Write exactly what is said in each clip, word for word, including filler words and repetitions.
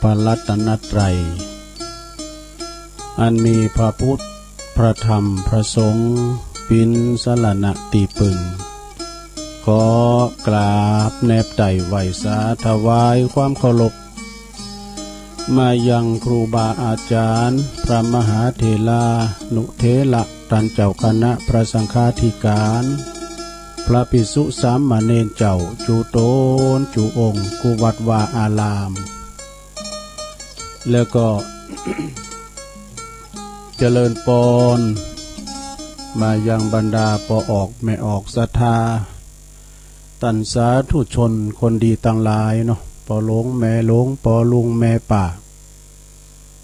พระรัตนตรัย อันมีพระพุทธ พระธรรม พระสงฆ์ เป๋นสรณะตี้ปึง ขอกราบแนบไต่ไหว้สาถวายความเคารพ มายังครูบาอาจารย์ พระมหาเถรานุเถระ ต้านเจ้าคณะพระสังฆาธิการ พระภิกษุสามเณรเจ้า จุ๊ต๋นจุ๊องค์ กู้วัดวาอาราม แล้วก็ เจริญปอน มายังบรรดาป้อออกแม่ออกศรัทธา ต้านสาธุชนคนดีตังหลายเนาะ ป้อหลวงแม่หลวง ป้อลุงแม่ป้า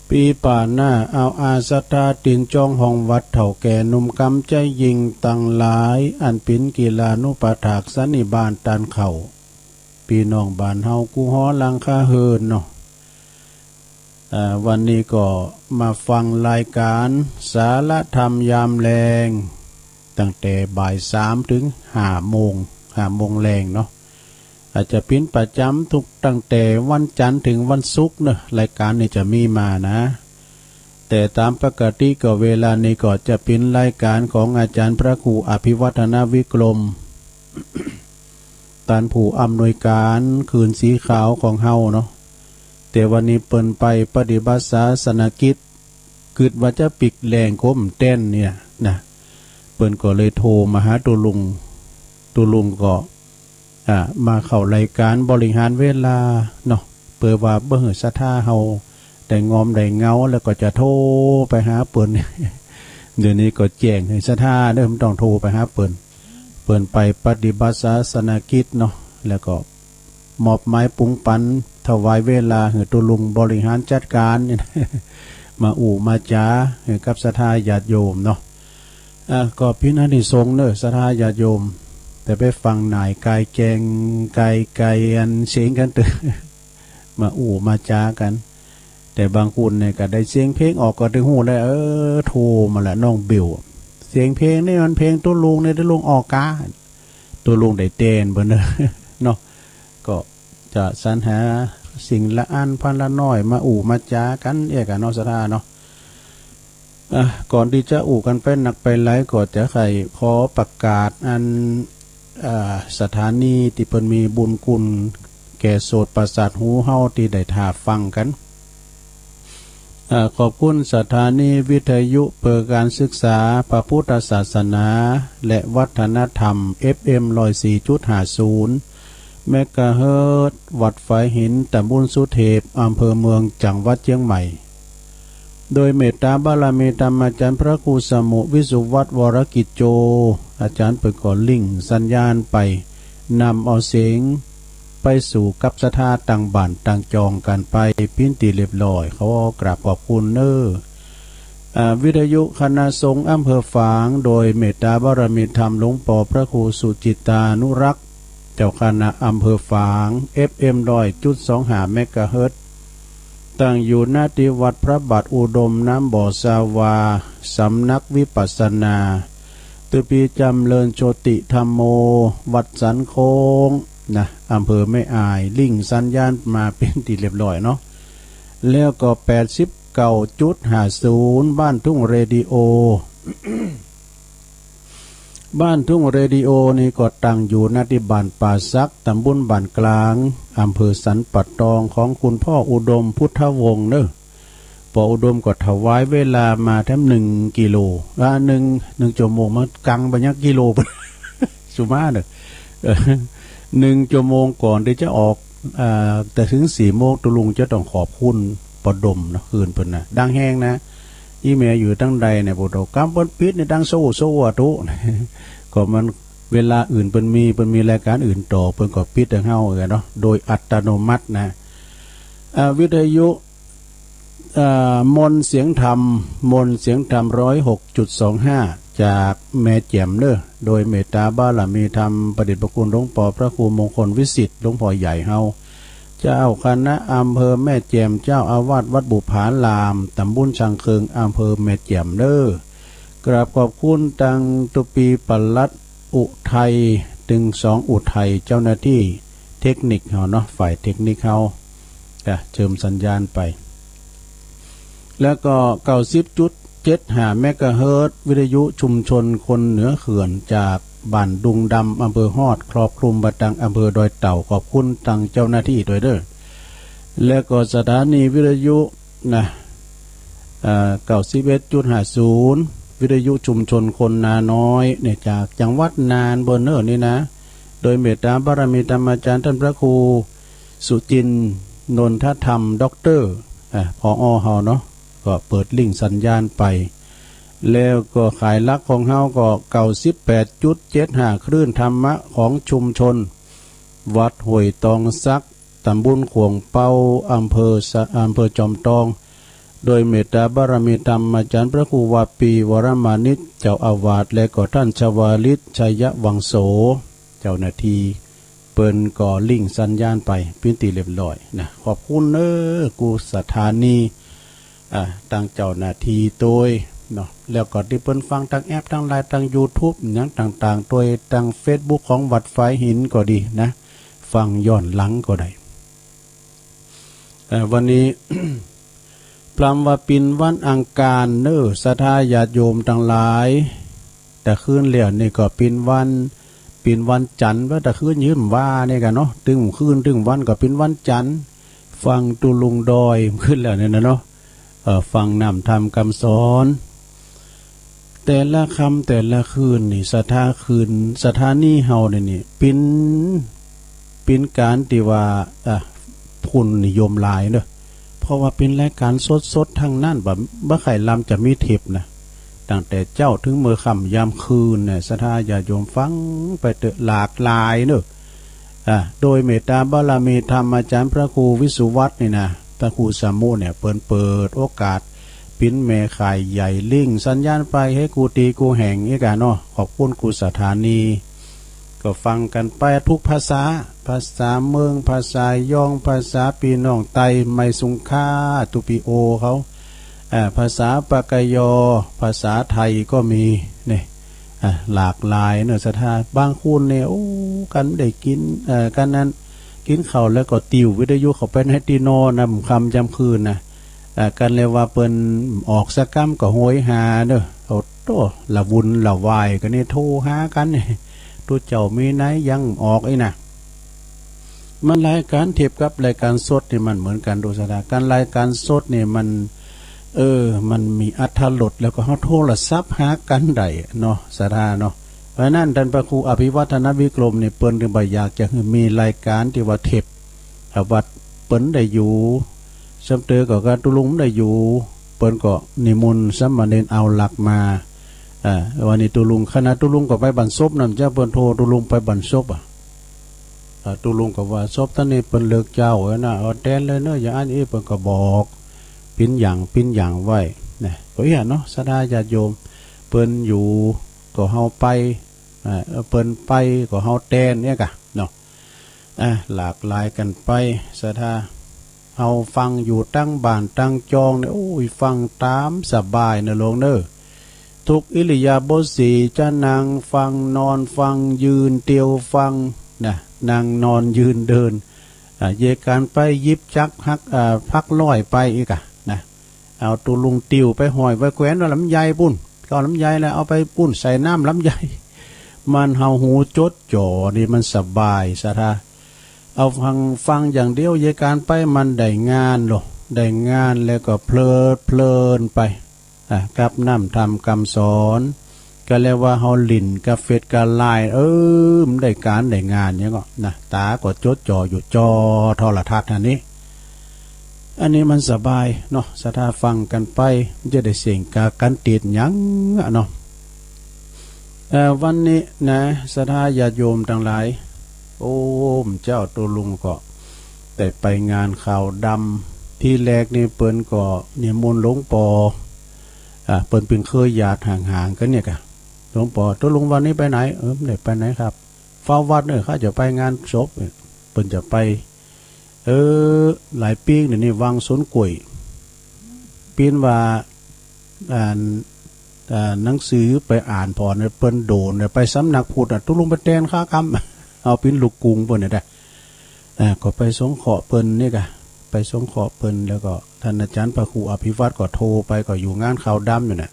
ปี๋ป๋าหน้าเอาอาศรัทธาติ๋นจ้องห้องวัด เฒ่าแก่หนุ่มกำใจ๊ยิ่งตังหลาย อันเป๋นกิลานุปัฏฐากสันนิบาตต้านเข้า ปี้น้องบ้านเฮากู้หอหลังคาเฮือนเนาะ อ่า วันนี้ก็มาฟังรายการสารธรรมยามแลง ตั้งแต่บ่ายสามเถิงห้าโมง ห้าโมงแลงเนาะ อาจจะเป๋นประจ๋ำกู้ตั้งแต่วันจันทร์เถิงวันศุกร์เนาะ รายการนี้จะมีมานะ แต่ต๋ามปกติก็เวลานี้ก็จะเป๋นรายการของอาจ๋ารย์พระครูอภิวัฒนวิกรม ต้านผู้อำนวยก๋านคืนสีขาวของเฮาเนาะ แต่วันนี้เปิ้นไปปฏิบัติศาสนกิจ กึ๊ดว่าจะปิ๊กแลงก้มแต้นเนี่ยนะ เปิ้นก็เลยโทรมาหาตุ๊ลุง ตุ๊ลุงก็ อ่า มาเข้ารายการบริหารเวลาเนาะ เปื้อว่าบ่หื้อศรัทธาเฮาได้งอมได้เหงา แล้วก็จะโทรไปหาเปิ้น เดี๋ยวนี้ก็แจ้งหื้อศรัทธาเด้อ บ่ต้องโทรไปหาเปิ้น เปิ้นไปปฏิบัติศาสนกิจเนาะ แล้วก็มอบหมายปรุงปั๋นถวายเวลาหื้อตุ๊ลุงบริหารจัดก๋าน มาอู้มาจ๋าหื้อกับศรัทธาญาติโยมเนาะ อ่ะ ก็เป๋นอานิสงส์เนาะ ศรัทธาญาติโยม แต่ไปฟังหน่ายก๋ายแจ้งก๋ายไก๋อันเสียงกั๋นเต๊อะ มาอู้มาจ๋ากั๋น แต่บางคนเนี่ยก็ได้เสียงเพลงออกก็ได้ฮู้แล้ว เออ โทรมาละน้องเบล เสียงเพลงนี่มันเพลงตุ๊ลุงเนี่ย ตุ๊ลุงออกกา ตุ๊ลุงได้แต้นเปิ้นเนาะ เนาะ ก็จะสรรหาสิ่งละอันพันละน้อยมาอู้มาจ๋ากั๋นเอี้ยกั๋นเนาะ ศรัทธาเนาะ อ่ะ ก่อนตี้จะอู้กั๋นไปนักไปหลาย ก็จะใค่ขอประกาศอัน อ่า สถานีตี้เปิ้นมีบุญคุณแก่โสตประสาทหูเฮาตี้ได้ถ่าฟังกั๋น อ่า ขอบคุณสถานีวิทยุเพื่อการศึกษาพระพุทธศาสนาและวัฒนธรรม เอฟเอ็ม ร้อยสี่จุดห้าศูนย์ เมกะเฮิรตซ์ วัดฝายหิน ตำบลสุเทพ อำเภอเมือง จังหวัดเจียงใหม่ โดยเมตตาบารมีธรรมอาจ๋ารย์พระครูสมุห์ วิสุวัฒน์ วรกิจโจ อาจ๋ารย์เปิ้นก็ลิงก์สัญญาณไป นำเอาเสียงไปสู่กับศรัทธาตังบ้านตังจองกั๋นไปเป๋นตี้เรียบร้อย ขอกราบขอบคุณเน้อ อ่า วิทยุคณะสงฆ์อำเภอฝาง โดยเมตตาบารมีธรรมหลวงป้อพระครูสุจิตตานุรักษ์ เจ้าคณะอำเภอฝาง เอฟเอ็ม ร้อยจุดสองห้า เมกะเฮิรตซ์ ตั้งอยู่ ณ ตี้วัดพระบาทอุดม น้ำบ่อซาวา สำนักวิปัสสนา ตุ๊ปี๋จ๋ำเริญโชติธัมโม วัดสันโค้ง นะ อำเภอแม่อาย ลิงก์สัญญาณมาเป๋นตี้เรียบร้อยเนาะ แล้วก็ แปดสิบเก้าจุดห้าศูนย์ บ้านทุ่งเรดิโอ บ้านทุ่งเรดิโอนี่ก็ตั้งอยู่ ณ ตี้บ้านป่าสัก ตำบลบ้านกลาง อำเภอสันป่าตอง ของคุณป้ออุดม พุทธวงศ์เน้อ ป้ออุดมก็ถวายเวลามาแถมหนึ่งกิโล อ่า หนึ่ง หนึ่งชั่วโมง มันกั๋งบ่ยังกิโล สุมาเน้อ เออ หนึ่งชั่วโมงก่อนตี้จะออก อ่า แต่เถิงสี่โมง ตุ๊ลุงจะต้องขอบคุณป้ออุดมเนาะ คืนเปิ้นนะ ดังแฮงนะ อี่แม่อยู่ตังใดเนี่ย ปะโถ กำเปิ้นปิดเนี่ยดังโซ่โซ่อะตุ๊ ก็มันเวลาอื่นเปิ้นมี เปิ้นมีรายการอื่นต่อ เปิ้นก็ปิดหื้อเฮาเนาะ โดยอัตโนมัตินะ อ่า วิทยุ อ่า มนต์เสียงธรรม มนต์เสียงธรรม ร้อยหกจุดสองห้า จากแม่แจ่มเน้อ โดยเมตตาบารมีธรรม พระเดชพระคุณหลวงป้อพระครูมงคลวิสิทธิ์ หลวงป้อใหญ่เฮา เจ้าคณะอำเภอแม่แจ่ม เจ้าอาวาสวัดบุปผาราม ตำบลช่างเคิง อำเภอแม่แจ่มเน้อ กราบขอบคุณตังตุ๊ปี๋ปลัดอุทัย ตึงสองอุทัย เจ้าหน้าตี้เทคนิคเฮาเนาะ ฝ่ายเทคนิคเฮา จ้ะ เจิมสัญญาณไป แล้วก็ เก้าสิบจุดเจ็ดห้า เมกะเฮิรตซ์ วิทยุชุมชนคนเหนือเขื่อน จากบ้านดุงดำ อำเภอฮอด ครอบคลุมมาตังอำเภอดอยเต่า ขอบคุณตังเจ้าหน้าตี้ตวยเด้อ แล้วก็สถานีวิทยุนะ เอ่อ เก้าสิบเอ็ดจุดห้าศูนย์ วิทยุชุมชนคนนาน้อยเนี่ย จากจังหวัดน่านเปิ้นเน่อนี่นะ โดยเมตตาบารมีธรรมอาจารย์ต้านพระครูสุจินต์ นนทธรรม ด็อกเตอร์ อ่ะ ผอ.เฮาเนาะ ก็เปิดลิงก์สัญญาณไป แล้วก็ข่ายหลักของเฮาก็ เก้าสิบแปดจุดเจ็ดห้า คลื่นธรรมะของชุมชน วัดห้วยตองสัก ตำบลขวงเปา อำเภอสะ อำเภอจอมตอง โดยเมตตาบารมีธรรมอาจารย์พระครูวาปี วรมานิช เจ้าอาวาส และก็ต้านชวาลิต ชัยวังโส เจ้าหน้าตี้ เปิ้นก็ลิงก์สัญญาณไปเป๋นตี้เรียบร้อยนะ ขอบคุณเน้อกู้สถานี อ่า ตังเจ้าหน้าตี้ตวยเนาะ แล้วก็ตี้เปิ้นฟังตังแอปตังไลน์ตังยูทูบหยังต่างๆ ตวยตังเฟซบุ๊กของวัดฝายหินก็ดีนะ ฟังย้อนหลังก็ได้ เอ่อ วันนี้ พร่ำว่าเป๋นวันอังคารเน้อ ศรัทธาญาติโยมตังหลาย ตะคืนแล้วนี่ก็เป๋นวัน เป๋นวันจันทร์ ว่าตะคืนยังหื้อว่านี่กะเนาะ ตึงคืนตึงวันก็เป๋นวันจันทร์ ฟังตุ๊ลุงดอยคืนแล้วเนี่ยนะเนาะ เอ่อ ฟังน้ำธรรมกำสอน แต่ละค่ำแต่ละคืนนี่ ศรัทธาคืน ศรัทธานี่เฮาเนี่ยนี่ เป๋น เป๋นก๋านตี้ว่า อ่ะ ผู้นิยมหลายเนาะ เพราะว่าเป๋นรายก๋านสดๆ ตังนั้น บ่ บ่ใค่ลำจะมีเทปนะ ตั้งแต่เจ๊าเถิงเมื่อค่ำยามคืนเนี่ย ศรัทธาญาติโยมฟังไปเต๊อะ หลากหลายเนาะ อ่ะ โดยเมตตาบารมีธรรมอาจารย์พระครูวิสุวัฒน์นี่นะ พระครูสมุเนี่ย เปิ้นเปิดโอกาส เป๋นแม่ข่ายใหญ่ ลิงก์สัญญาณไปหื้อกู้ตี้กู้แห่งอี้กะเนาะ ขอบคุณกู้สถานี ก็ฟังกั๋นไปกู้ภาษา ภาษาเมือง ภาษายอง ภาษาปี้น้องไต ไมสุงคา ตูปีโอเขา อ่า ภาษาปากยอ ภาษาไทยก็มีเนี่ย อ่า หลากหลายเนาะ ศรัทธา บางคนเนี่ย โอ้ กั๋นได้กิ๋น เอ่อ กั๋นนั้น กิ๋นข้าวแล้วก็ติววิทยุเข้าไปในตี้นอนนะ ค่ำยามคืนนะ อ่า กั๋นแลว่าเปิ้นออกสักกำก็โหยหาเนาะ โอ้โต ละวุ่นละวายกั๋นนี่ โทรหากั๋นนี่ ตุ๊เจ้ามีไหนยังออกอี้นะ มันรายก๋านเทปกับรายก๋านสดนี่มันเหมือนกั๋น ดูสถานการณ์รายก๋านสดนี่มัน เออ มันมีอรรถรส แล้วก็เฮาโทรศัพท์หากั๋นได้เนาะ ศรัทธาเนาะ เพราะฉะนั้นต้านพระครูอภิวัฒนวิกรมนี่ เปิ้นถึงบ่อยากจะหื้อมีรายก๋านตี้ว่าเทป อ่า ว่าเปิ้นได้อยู่ ซ้ำเต๋อก็ ก็ตุ๊ลุงได้อยู่ เปิ้นก็นิมนต์สามเณรเอาหลักมา อ่า วันนี้ตุ๊ลุง ขนาดตุ๊ลุงก็ไปบั้นศพนั่นเจ้า เปิ้นโทรตุ๊ลุงไปบั้นศพอ่ะ อ่า ตุ๊ลุงก็ว่า ศพต้านนี้เปิ้นเลิกเจ้าแล้วนะ เอาแตนเลยเนาะ อย่างอั้นอี้ เปิ้นก็บอก ปิ้นอย่าง ปิ้นอย่างไว้นะ ก็อี้เนาะ ศรัทธาญาติโยม เปิ้นอยู่ก็เฮาไป อ่า เปิ้นไปก็เฮาแตนเนี่ยกะเนาะ อ่ะ หลากหลายกั๋นไป ศรัทธา เฮาฟังอยู่ตังบ้านตังจองเนี่ย โอ้ย ฟังต๋ามสบายเนาะโยมเนาะ ทุกอิริยาบถสี่ จะนั่งฟัง นอนฟัง ยืน เตียวฟัง นะ นั่ง นอน ยืน เดิน อ่ะ เยกานไปหยิบจักรหัก อ่า พักร้อยไปอี้กะ นะ เอาตุ๊ลุงติวไปห้อยไว้แขวนไว้ลำไยปู้น ก็เอาลำไยแล้วเอาไปปู้นใส่น้ำลำไย มันเฮาหูจดจ่อนี่มันสบาย ศรัทธา เอาฟัง ฟังอย่างเดียว เยกานไปมันได้งานโล ได้งานแล้วก็เพลิดเพลินไป อ่ะ กับน้ำธรรมกำสอน ก็เรียกว่าเฮาหลิ้นกับเฟซกับไลน์ เออ มันได้ก๋านได้งานเนี่ยก็นะ ต๋าก็จดจ่ออยู่จอโทรทัศน์อันนี้ อันนี้มันสบายเนาะ ศรัทธาฟังกั๋นไป มันจะได้เสี้ยงก๋ากั๋นติดหยังอะเนาะ เอ่อ วันนี้นะ ศรัทธาญาติโยมตังหลาย โอ้ เจ้าตุ๊ลุงก็ได้ไปงานขาวดำ ตี้แรกนี่เปิ้นก็นิมนต์หลวงปอ อ่า เปิ้นเป๋นเคยญาติห่างๆ กั๋นเนี่ยกะ หลวงปอ ตุ๊ลุงวันนี้ไปไหน เออ บ่ได้ไปไหนครับ เฝ้าวัดเน่อ ข้าจะไปงานศพ เปิ้นจะไป เออ หลายปี๋เดี๋ยวนี้ วังสวนกล้วย ปิ้นว่า อ่าน อ่า หนังสือไปอ่านผ่อน เปิ้นโดน ไปสำนักพุทธอะ ตุ๊ลุงไปแตนข้ากำ เอาปิ้นลูกกรุงเปิ้นเนี่ยนะ อ่า ก็ไปสงเคราะห์เปิ้นเนี่ยกะ ไปสงเคราะห์เปิ้น แล้วก็ต้านอาจ๋ารย์พระครูอภิวัฒน์ก็โทรไป ก็อยู่งานขาวดำอยู่น่ะ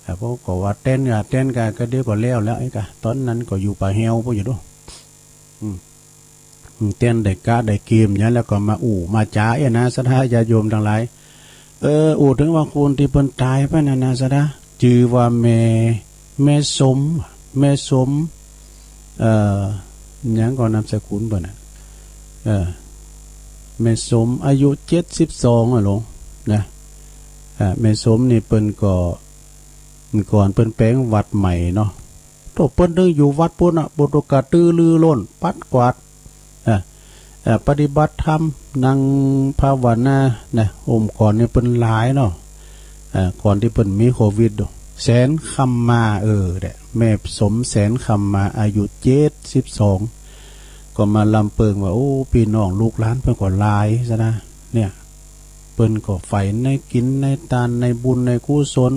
อ่า พวกก็ว่าเต้นกะ เต้นกะ ก็เดี๋ยวก็แล้วแล้ว ไอ้กะ ต๋อนนั้นก็อยู่ป่าแฮวปู๊นอยู่ดู อืม อืม เต้นได้ก๊ะได้เกมอย่างเนี้ย แล้วก็มาอู้มาจ๋าเอี้ยนะ ศรัทธาญาติโยมตังหลาย เออ อู้เถิงว่าคนตี้เปิ้นต๋ายไปนั่นนะ ศรัทธา จื้อว่าแม่ แม่สม แม่สม เอ่อ หยังก่อ นามสกุลเปิ้นน่ะ เออ แม่สมอายุเจ็ดสิบสองอะหลวง นะ อ่า แม่สมนี่เปิ้นก็ ก่อนเปิ้นแป๋งวัดใหม่เนาะ โต้ เปิ้นตึงอยู่วัดปู๊นน่ะ ปู๊นโตกระตือรือร้น ปัดกวาด อ่า อ่า ปฏิบัติธรรม นั่งภาวนา นะ โอ้ม ก่อนนี่เปิ้นหลายเนาะ อ่า ก่อนตี้เปิ้นมีโควิดดู แสนคำมา เออ แหละ แม่สม แสนคำมา อายุเจ็ดสิบสอง ก็มาลำเปิงว่า โอ้ ปี้น้องลูกหลานเปิ้นก็หลายซะนะ เนี่ย เปิ้นก็ใฝ่ในกิ๋นในตาน ในบุญในกุศล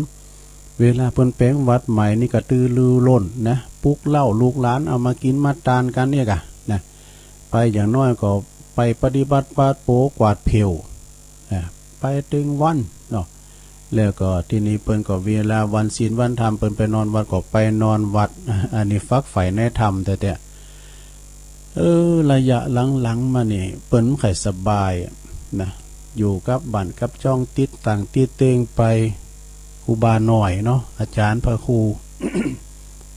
เวลาเปิ้นแป๋งวัดใหม่นี่กระตือรือร้นนะ ปลุกเร้าลูกหลานเอามากิ๋นมาตานกั๋นเนี่ยกะ นะ ไปอย่างน้อยก็ไปปฏิบัติปาดโป๋กวาดเผี้ยว อ่า ไปตึงวันเนาะ แล้วก็ตี้นี่เปิ้นก็เวลาวันศีลวันธรรม เปิ้นไปนอนวัดก็ไปนอนวัด อ่า อันนี้ฝักใฝ่ในธรรมแต๊ๆ เออ ระยะหลังๆ มานี่ เปิ้นบ่ค่อยสบายอะนะ อยู่กับบ้านกับจ้อง ติ๊ดต่างติ๊ดเต้งไป ครูบาหน่อยเนาะ อาจ๋ารย์พระครู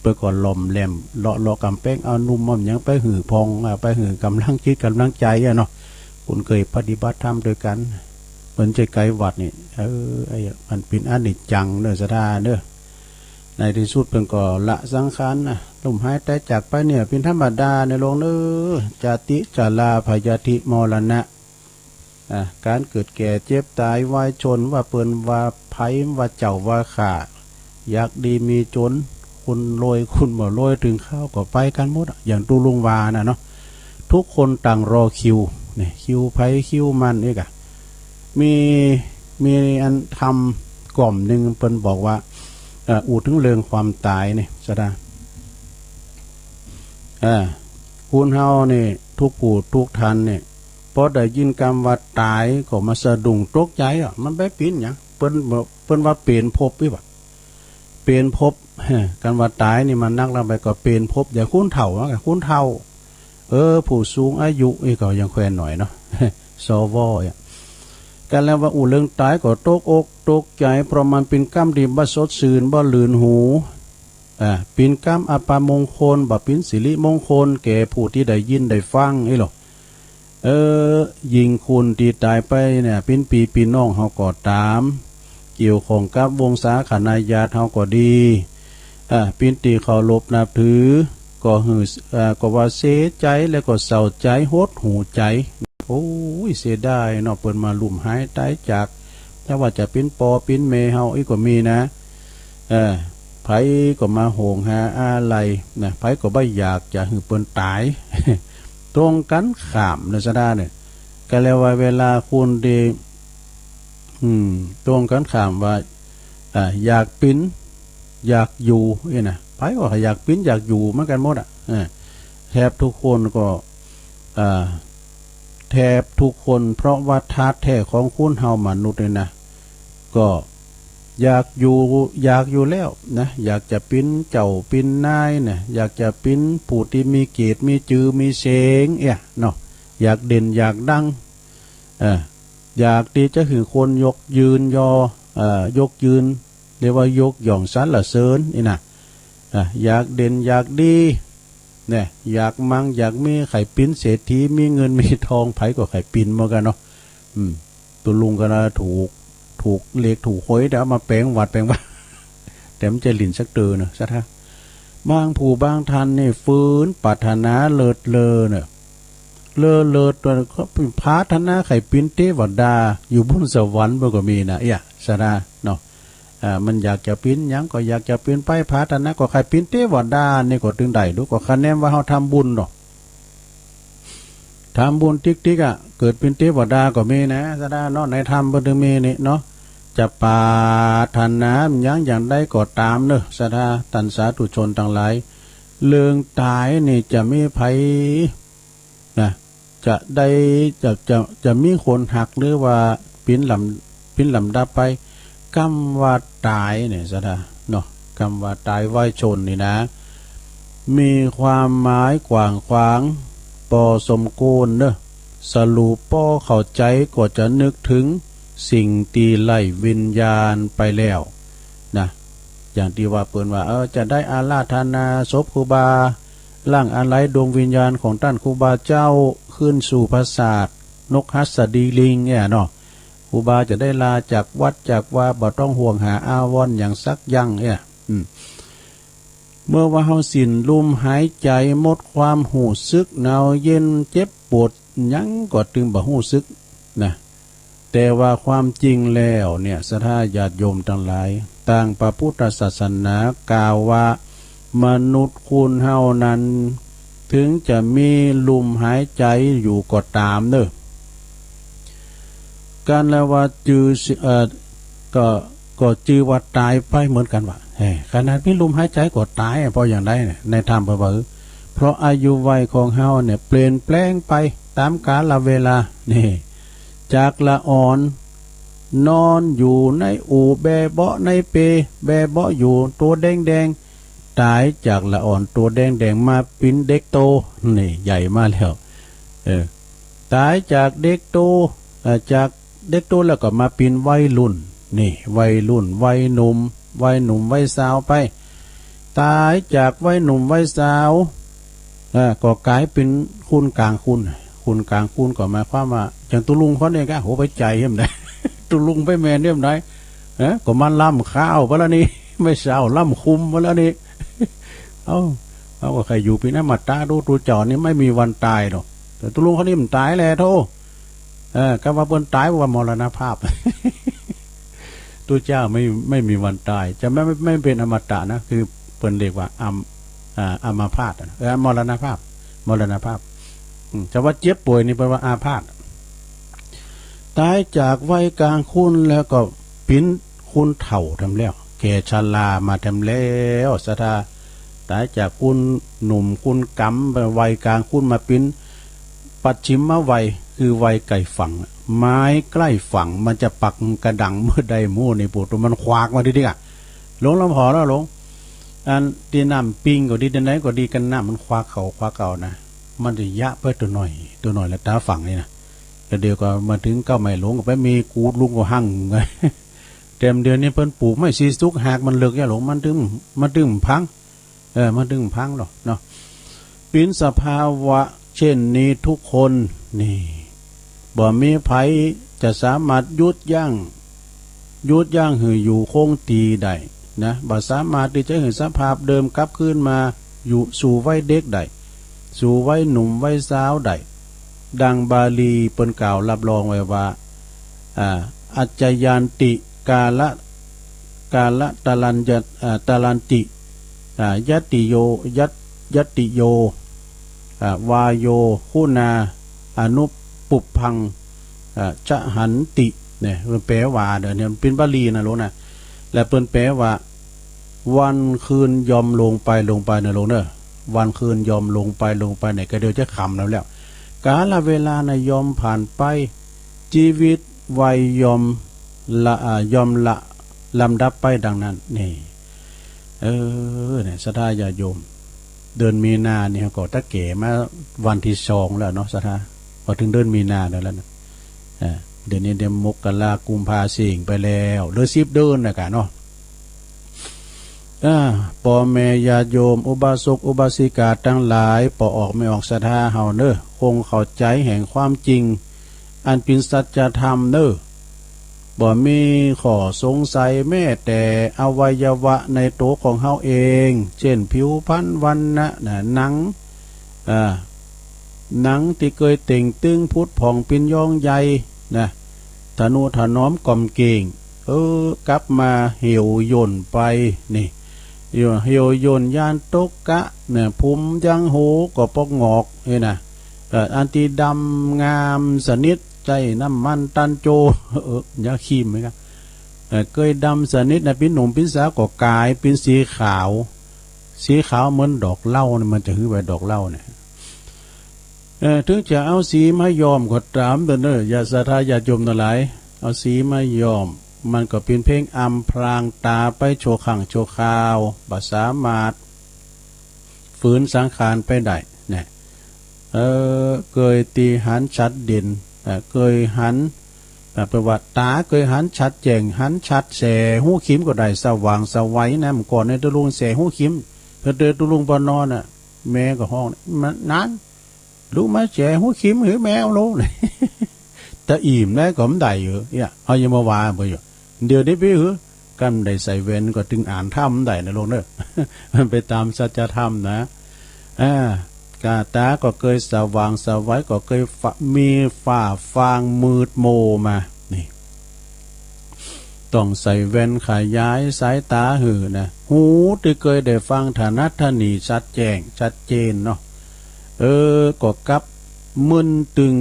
เปิ้นก็หล่อมแหลม เลาะเลาะก๋ำแปง เอาหนุ่มเอาหยังไปหื้อผ่อง อ่า ไปหื้อก๋ำลังจิตก๋ำลังใจ๋อะเนาะ คนเกยปฏิบัติธรรมตวยกั๋น เปิ้นจะไกลวัดนี่ เออ ไอ้ มันเป๋นอนิจจังเน้อ ศรัทธาเน้อ ในตี้สุดเปิ้นก็ละสังขารนะ ล้มหายต๋ายจากไปเนี่ย เป๋นธรรมดาในโลกเน้อ จาติ จรา พยาธิ มรณะ อ่า ก๋านเกิดแก่เจ็บต๋าย วายชน ว่าเปิ้นว่าไพร่ ว่าเจ้าว่าข้า อยากดีมีจ๋น คนรวยคนบ่รวย เถิงคราวก็ไปกั๋นหมดอะ อย่างตุ๊ลุงว่าน่ะเนาะ ทุกคนต่างรอคิว เนี่ย คิวไผคิวมันนี่กะ มี มีอันธรรมก่อมนึ่งเปิ้นบอกว่า เอ่อ อู้เถิงเรื่องความต๋ายนี่ ศรัทธา เอ่อ คนเฮานี่ กู้ผู้กู้ต้านนี่ ปอได้ยินกำว่าต๋ายก็มาสะดุ้งตกใจ๋อะ มันไปเป๋นหยัง เปิ้น เปิ้นว่าเป๋นภพอี้หว่า เป๋นภพ กำว่าต๋ายนี่มันนักแล้ว ไปก็เป๋นภพ อย่างคนเฒ่าอะ คนเฒ่า เออ ผู้สูงอายุอี้ก็ยังแควนหน่อยเนาะ สว อะ กำแล้วว่าอู้เรื่องต๋ายก็ตกอกตกใจ๋ เพราะมันเป๋นกำตี้บ่สดซื่น บ่ลื่นหู อ่า เป๋นกำอัปมงคล บ่เป๋นสิริมงคล แก่ผู้ตี้ได้ยินได้ฟังอี้หรอ เออ ยิ่งคนตี้ต๋ายไปเนี่ย เป๋นปี้เป๋นน้องเฮาก็ต๋าม เกี่ยวข้องกับวงศาคณาญาติเฮาก็ดี อ่า เป๋นตี้เคารพนับถือ ก็หื้อ อ่า ก็ว่าเสียใจ๋ แล้วก็เศร้าใจ๋ หดหู่ใจ๋ โอ้ย เสียดายเนาะ เปิ้นมาล้มหายต๋ายจาก แต่ว่าจะเป๋นป้อเป๋นแม่เฮาอี้ก็มีนะ เออ ไผก็มาโหงหาอาลัยนะ ไผก็บ่อยากจะหื้อเปิ้นต๋าย ตรงกั๋นข้ามเน้อ ศรัทธาเน้อ กำแล้วว่าเวลาคนตี้ อืม ตรงกั๋นข้ามว่า อ่า อยากเป๋น อยากอยู่อี้นะ ไผก็อยากเป๋นอยากอยู่เหมือนกั๋นหมดอะ เออ แทบทุกคนก็ อ่า แทบทุกคน เพราะว่าธาตุแท้ของคนเฮามนุษย์นี่นะ ก็อยากอยู่ อยากอยู่แล้วนะ อยากจะเป๋นเจ้าเป๋นนายนะ อยากจะเป๋นผู้ตี้มีเกียรติ มีจือ มีเสียง เอี้ย เนาะ อยากเด่น อยากดัง เออ อยากตี้จะหื้อคนยกยืนยอ เอ่อ ยกยืน เรียกว่ายกย่องสรรเสริญอี้นะ อ่ะ อยากเด่น อยากดี เนี่ย อยากมั่ง อยากมี ใค่เป๋นเศรษฐี มีเงิน มีทอง ไผก็ใค่เป๋นเหมือนกั๋นเนาะ อืม ตุ๊ลุงก็นะ ถูก ถูกเลข ถูกหวย แต่เอามาแป๋งวัด แป๋งวา แต่มันจะหลิ้นสักเตื้อเนาะ ศรัทธา บางผู้บางต้านนี่ ฝืนปรารถนาเลิศเลอเนี่ย เลิศเลอตัวก็ปรารถนาใค่เป๋นเตวดา อยู่บนสวรรค์มันก็มีนะ เอี้ย ศรัทธาเนาะ อ่า มันอยากจะเป๋นหยังก็อยากจะเป๋นไป ปรารถนาก็ใค่เป๋นเตวดา นี่ก็ตึงได้ ดูก็คะแนนว่าเฮาทำบุญเนาะ ทำบุญติ๊กๆ อะ เกิดเป๋นเตวดาก็มีนะ ศรัทธาเนาะ ในธรรมเปิ้นตึงมีนี่เนาะ จะปรารถนาหยังอย่างใดก็ต๋ามเน้อ ศรัทธา ต้านสาธุชนตังหลาย เรื่องต๋ายนี่จะมีไผ นะ ช จะได้ จะ จะ จะมีคนฮัก หรือว่าเป๋นลำ เป๋นลำดับไป กำว่าต๋ายเนี่ย ศรัทธาเนาะ กำว่าต๋าย วัยชนนี่นะ มีความหมายกว้างขวางปอสมควรเนาะ สรุปปอเข้าใจ๋ก็จะนึกเถิงสิ่งตี้ไร้วิญญาณไปแล้วนะ อย่างตี้ว่าเปิ้นว่า เออ จะได้อาราธนาศพครูบา หลังอาลัยดวงวิญญาณของต้านครูบาเจ้าขึ้นสู่ปราสาทนกหัสดีลิงเนี่ยเนาะ ครูบาจะได้ลาจากวัดจากวา บ่ต้องห่วงหาอาวรณ์หยังสักอย่างเนี่ย อืม เมื่อว่าเฮาสิ้นลมหายใจ๋ หมดความฮู้สึก หนาวเย็น เจ็บปวด หยังก็ตึงบ่ฮู้สึกนะ แต่ว่าความจริงแล้วเนี่ย ศรัทธาญาติโยมตังหลาย ตางพระพุทธศาสนากล่าวว่า มนุษย์คนเฮานั้น เถิงจะมีลมหายใจ๋อยู่ก็ต๋ามเนาะ กาละว่าจื้อ เอ่อ ก็ ก็จื้อว่าต๋ายไปเหมือนกั๋นว่า เฮ้ย ขนาดมีลมหายใจ๋ก็ต๋าย เพราะอย่างใดเนี่ย ในธรรมเปิ้นว่า เพราะอายุวัยของเฮาเนี่ยเปลี่ยนแปลงไปต๋ามกาลเวลา นี่ จากละอ่อน นอนอยู่ในอู่แบเบาะในเป แบเบาะอยู่ ตั๋วแดงๆ ต๋ายจากละอ่อนตั๋วแดงๆ มาเป๋นเด็กโต นี่ ใหญ่มาแล้ว เออ ต๋ายจากเด็กโต เอ่อ จากเด็กโตแล้วก็มาเป๋นวัยรุ่น นี่ วัยรุ่น วัยหนุ่ม วัยหนุ่ม วัยสาวไป ต๋ายจากวัยหนุ่ม วัยสาว เอ่อ ก็ก๋ายเป๋นคนก๋างคน คนก๋างคนก็หมายความว่า อย่างตุ๊ลุงคนนี้ก็ โห ไปใจ๋เหียมใด ตุ๊ลุงไปแม่นเหียมใด เอ้อ ก็มันล้ำคาวไปแล้วนี่ ไม่สาวล้ำคุมไปแล้วนี่ เอ้า เฮาก็ใค่อยู่เป๋นอมตะ ดู ตุ๊เจ้านี่ไม่มีวันต๋ายหรอก แต่ตุ๊ลุงคนนี้มันต๋ายแหละโธ่ เออ กำว่าเปิ้นต๋าย ว่ามรณภาพ ตุ๊เจ้าไม่ ไม่มีวันต๋าย จะไม่ ไม่ ไม่เป๋นอมตะนะ คือเปิ้นเรียกว่าอัม อ่า อัมพาตนะ เออ มรณภาพ มรณภาพ อืม จะว่าเจ็บป่วยนี่เปิ้นว่าอาพาธ ต๋ายจากวัยก๋างคนแล้วก็เป๋นคนเฒ่าแถมแล้ว แก่ชรามาแถมแล้ว ศรัทธา ต๋ายจากคนหนุ่มคนก๋ำ วัยก๋างคนมาเป๋นปัจฉิมวัย คือวัยใก้ฝั่ง ไม้ใกล้ฝั่ง มันจะปักกระดังเมื่อใด โม่นี่ปูด มันขวากมาทีเดียว หลวง หลวงพ่อแล้วหลวง อันตี้น้ำปิงก็ดี ตี้ไหนก็ดี กันน้ำมันขวากเข้า ขวากเข้านะ มันจะยะไปตั๋วหน้อย ตั๋วหน้อยละต๋าฝั่งนี่นะ แล้วเดี๋ยวก็มาเถิงเก๊าไม้หลวงก็ไปมีกูดลุงก็หั่ง แต่เดี๋ยวนี้เปิ้นปลูกไม้สีสุก หากมันเลิกยะหลวง มันตึง มันตึงพัง เออ มันตึงพังหรอกเนาะ เป๋นสภาวะเช่นนี้ทุกคนนี่ บ่มีใผจะสามารถหยุดยั้ง หยุดยั้งหื้ออยู่คงตี้ได้นะ บ่สามารถตี้จะหื้อสภาพเดิมกลับคืนมาอยู่สู่วัยเด็กได้ สู่วัยหนุ่มวัยสาวได้ ดังบาลีเปิ้นกล่าวรับรองไว้ว่า อ่า อัจจยันติ กาละ กาละตะลัญญะ อ่า ตะลันติ อ่า ยัตติโย ยัต ยัตติโย อ่า วาโย คุณา อนุปุพพัง อ่า จะหันติ เนี่ย มันแปลว่า เดี๋ยวนี้มันเป๋นบาลีนะหลวงนะ และเปิ้นแปลว่า วันคืนยอมลงไป ลงไปนะหลวงเนอะ วันคืนยอมลงไป ลงไปเนี่ย ก็เดี๋ยวจะค่ำแล้ว แล้ว กาลเวลานะยอมผ่านไป จีวิตวัยยอมละ อ่า ยอมละลำดับไปดังนั้น นี่ เออ เนี่ย ศรัทธาญาติโยม เดือนมีนานี่ก็ตะแก่มาวันตี้สองแล้วเนาะ ศรัทธา พอเถิงเดือนมีนาแล้วนะ อ่า เดี๋ยวนี้เดือนมกรา กุมภา สิงหาไปแล้ว เหลือสิบเดือนนะกะเนาะ อ่า ป้อแม่ญาติโยม อุบาสกอุบาสิกาตังหลาย ป้อออกแม่ออกศรัทธาเฮาเนอะ คงเข้าใจ๋แห่งความจริง อันเป๋นสัจธรรมเนอะ บ่มีข้อสงสัยแม้แต่อวัยวะในตั๋วของเฮาเอง เช่น ผิวพรรณ วรรณะ นะ หนัง อ่า หนังตี้เกยเต่งตึงผุดผ่องเป๋นยองใหญ่ นะ ทะนุถนอมก่อมเก๋ง เออ กลับมาเหี่ยวย่นไป นี่ เหี่ยว เหี่ยวย่นยานตกกะ เนี่ย ผมยังโหก็ปอกหงอก นี่นะ เอ่อ อันตี้ดำงามสนิท ใจ๊น้ำมันตันโจ เออ ยาครีมเหมือนกั๋น เอ่อ เกยดำสนิทนะ เป๋นหนุ่มเป๋นสาวก็ก๋ายเป๋นสีขาว สีขาวเหมือนดอกเหล้าเนี่ย มันจะหื้อไว้ดอกเหล้าเนี่ย เออ เถิงจะเอาสีมาย้อมก็ต๋ามเต๊อะเน่อ ญาติศรัทธาญาติโยมตังหลาย เอาสีมาย้อม มันก็เป๋นเพียงอำพรางต๋าไปชั่วครั้งชั่วคราว บ่สามารถ ฝืนสังขารไปได้นะ เออ เกยตี้หันชัดเด่น เออ เกยหัน เออ แปลว่าต๋าเกยหันชัดแจ้ง หันชัดแสหูคิมก็ได้ สว่างไสวนะ เมื่อก่อนในตุ๊ลุงแสหูคิม เถิงตุ๊ลุงบ่นอนน่ะ แม่ก็ฮ้อง มันนั้น ลุกมาแสหูคิมหื้อแม่ลูก ตะอิ่มได้ก็บ่ได้อยู่ เนี่ย เฮายังมาว่าบ่อยู่ เดี๋ยวนี้ปี้หื้อ กันได้ใส่แว่นก็ตึงอ่านธรรมได้นะลูกเน่อ มันไปต๋ามสัจธรรมนะ อ่า กาต๋าก็เกยสว่างไสว ก็เกยฟะ มีฝ้าฟางมืดมัวมา นี่ ต้องใส่แว่นขยายสายต๋าหื้อนะ หูตี้เกยได้ฟังถนัดถนีชัดแจ้งชัดเจนเนาะ เออ ก็กลับมึนตึง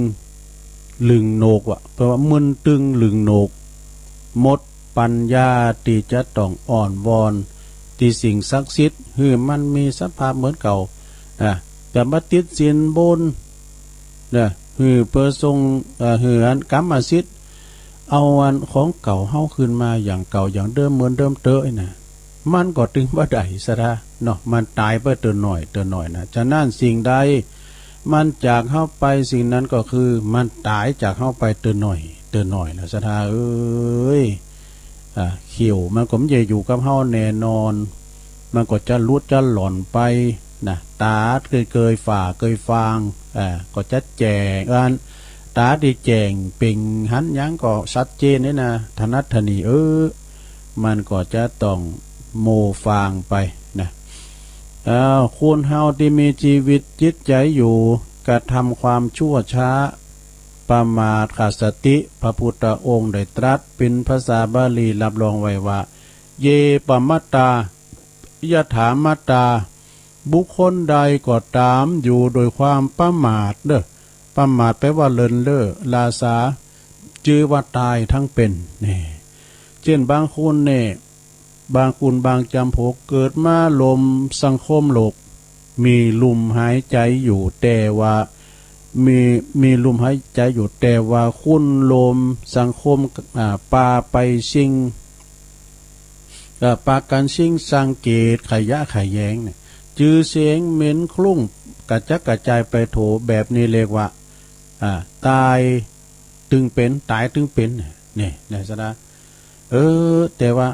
ลึงโหนกว่ะ แปลว่ามึนตึงลึงโหนก หมดปัญญาตี้จะต้องอ้อนวอนตี้สิ่งศักดิ์สิทธิ์ หื้อมันมีสภาพเหมือนเก่า นะ แต่มาติดสินบน นะ หื้อเปิ้นทรง เอ่อ หื้ออันกรรมสิทธิ์ เอาอันของเก่าเฮาคืนมาอย่างเก่าอย่างเดิมเหมือนเดิมเต๊อะนะ มันก็ตึงบ่ได้ศรัทธาเนาะ มันต๋ายไปเตื้อหน้อยเตื้อหน้อยนะ ฉะนั้นสิ่งใดมันจากเฮาไป สิ่งนั้นก็คือมันต๋ายจากเฮาไปเตื้อหน้อยเตื้อหน้อยนะศรัทธาเอ๋ย อ่า เขี้ยวมันก็บ่ได้อยู่กับเฮาแน่นอน มันก็จะหลุดจะหล่อนไปนะ ต๋าเกยๆ ฝ้าเกยฟาง อ่า ก็จะแจ้ง อัน ต๋าตี้แจ้งเป่งหันหยังก็ชัดเจนนี่นะ ถนัดถนี เออ มันก็จะต้องมัวฟางไปนะ เอ้า คนเฮาตี้มีจีวิตจิตใจ๋อยู่ กระทำความชั่วช้า ประมาทขาดสติ พระพุทธองค์ได้ตรัสเป๋นภาษาบาลีรับรองไว้ว่า เย ปมัตตา ยถามัตตา บุคคลใดก็ต๋ามอยู่โดยความประมาทเน่อ ประมาทแปลว่าเลินเล่อหล้าสา จื้อว่าต๋ายทั้งเป๋น นี่ เจ้นบางคนนี่ บางคนบางจ๋ำพวกเกิดมาลมสังคมโลก มีลุ่มหายใจ๋อยู่ แต่ว่า มี มีลุ่มหายใจ๋อยู่ แต่ว่าคนลมสังคม อ่า ปาไปสิ่ง เอ่อ ปากั๋นสิ่งสังเกต ขยะแขยงเนี่ย จื้อเสียงเหม็นคลุ้งกระจัดกระจายไปโถ แบบนี้เรียกว่า อ่า ต๋ายตึงเป๋น ต๋ายตึงเป๋น นี่นะศรัทธา เออ แต่ว่า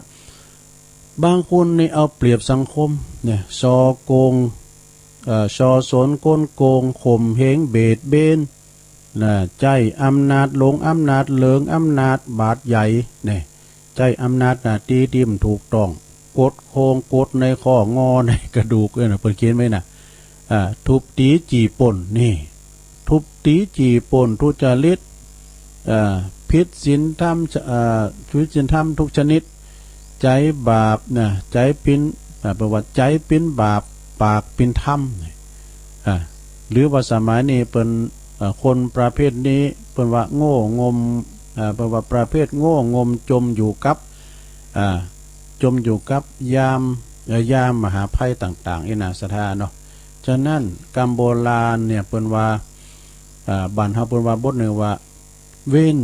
บางคนนี่เอาเปรียบสังคมเนี่ย ส่อโกง เอ่อ ส่อสนกลโกง ข่มเหงเบียดเบียน นะ ใจ๊อำนาจหลง อำนาจเหลิง อำนาจบาดใหญ่ เนี่ย ใจ๊อำนาจหน้าตี้ตี้บ่ถูกต้อง กดโค้งกดในข้องอในกระดูก เออ เปิ้นเขียนไว้นะ อ่า ทุบตี๋จี้ปล้น นี่ ทุบตี๋จี้ปล้น ทุจริต อ่า ผิดศีลธรรม อ่า ผิดศีลธรรมทุกชนิด ใจ๊บาปนะ ใจ๊เป๋น อ่า แปลว่าใจ๊เป๋นบาป ปากเป๋นธรรม อ่า หรือว่าสมัยนี้เปิ้น เอ่อ คนประเภทนี้เปิ้นว่าโง่งม อ่า เปิ้นว่าประเภทโง่งม จมอยู่กับ อ่า จมอยู่กับยาม เอ่อ ยามมหาภัยต่างๆ นี่นะศรัทธาเนาะ ฉะนั้นกำโบราณเนี่ยเปิ้นว่า อ่า บ้านเฮาเปิ้นว่าบทหนึ่งว่า เว้น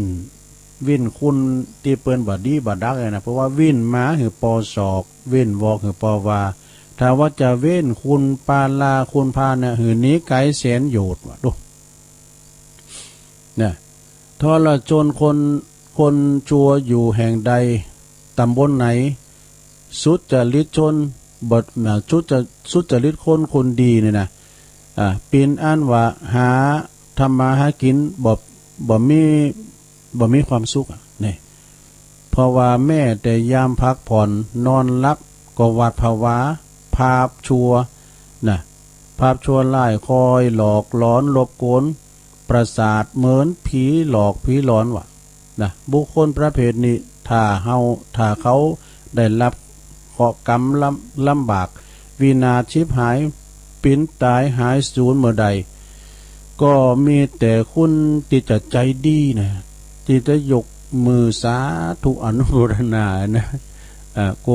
เว้นคนตี้เปิ้นบ่ดีบ่ดักเนี่ยนะ เพราะว่าเว้นหมาหื้อปอศอก เว้นวอกหื้อปอวา ถ้าว่าจะเว้นคนปาลาคนพาลเนี่ย หื้อหนีไก๋แสนโยชน์ว่ะ ดู นะ ทรชนคน คนชั่วอยู่แห่งใด ต๋ำบลไหน สุจริตชน บ่ อ่า สุจ สุจริตคน คนดีเนี่ยนะ อ่า เป๋นอันว่าหาทำมาหากิ๋นบ่ บ่มี บ่มีความสุขอะ นี่ เพราะว่าแม้แต่ยามพักผ่อนนอนหลับก็หวาดผวา ภาพชั่วนะ ภาพชั่วร้ายคอยหลอกหลอนรบกวนประสาท เหมือนผีหลอกผีหลอนว่ะ นะ บุคคลประเภทนี้ ถ้าเฮา ถ้าเขาได้รับเคราะห์กรรมลำ ลำบาก วินาศฉิบหาย ปิ๋นต๋ายหายสูญเมื่อใด ก็มีแต่คนตี้จะใจ๋ดีนะ ตี้จะยกมือสาธุอนุโมทนานะ อ่า โก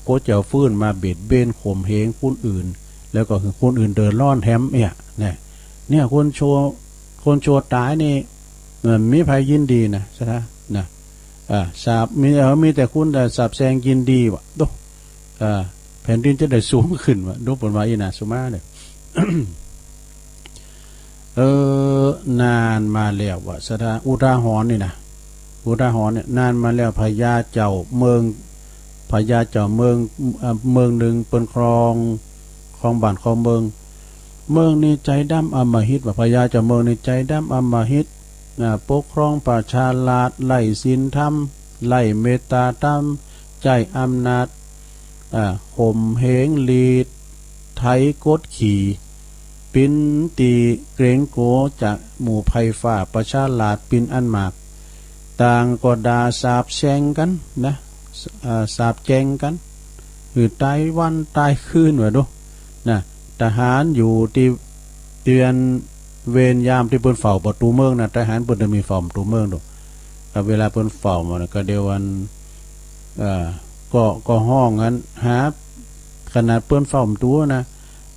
โกจะฟื้นมาเบียดเบียนข่มเหงคนอื่น แล้วก็หื้อคนอื่นเดือดร้อนแถมเนี่ย นะ เนี่ย คนชั่ว คนชั่วต๋ายนี่ เอ่อ บ่มีใผยินดีนะ สะท้า นะ อ่า สาป มี เอ่อ มีแต่คน เอ่อ สาปแซงยินดีวะ โธ่ อ่า แผ่นดินจะได้สูงขึ้นวะ ดูเปิ้นว่าอี้นะ สุมาเนี่ย เออ นานมาแล้ววะ สะท้า อุทาหรณ์นี่นะ อุทาหรณ์เนี่ย นานมาแล้ว พญาเจ้าเมือง พญาเจ้าเมือง เอ่อ เมืองหนึ่งเปิ้นครอง ครองบ้านครองเมือง เมืองนี้ใจ๋ดำอำมหิตวะ พญาเจ้าเมืองนี้ใจ๋ดำอำมหิต อ่า ปกครองประชาราษฎร์ ไร้ศีลธรรม ไร้เมตตาธรรม ใจ๊อำนาจ อ่า ข่มเหง รีดไถ กดขี่ เป๋นตี้เกรงกั๋วจากหมู่ไพร่ฟ้าประชาราษฎร์เป๋นอันมาก ต่างก็ด่าสาปแซงกั๋นนะ อ่า สาปแซงกั๋น หื้อต๋ายวันต๋ายคืนวะดู นะ ทหารอยู่ตี้ เตียนเวรยามตี้เปิ้นเฝ้าประตู๋เมืองนะ ทหารเปิ้นจะมีเฝ้าประตู๋เมืองดู ก็เวลาเปิ้นเฝ้ามานะ ก็เดี๋ยวอัน เอ่อ ก็ ก็ฮ้องอันหา ขนาดเปิ้นเฝ้าประตู๋นะ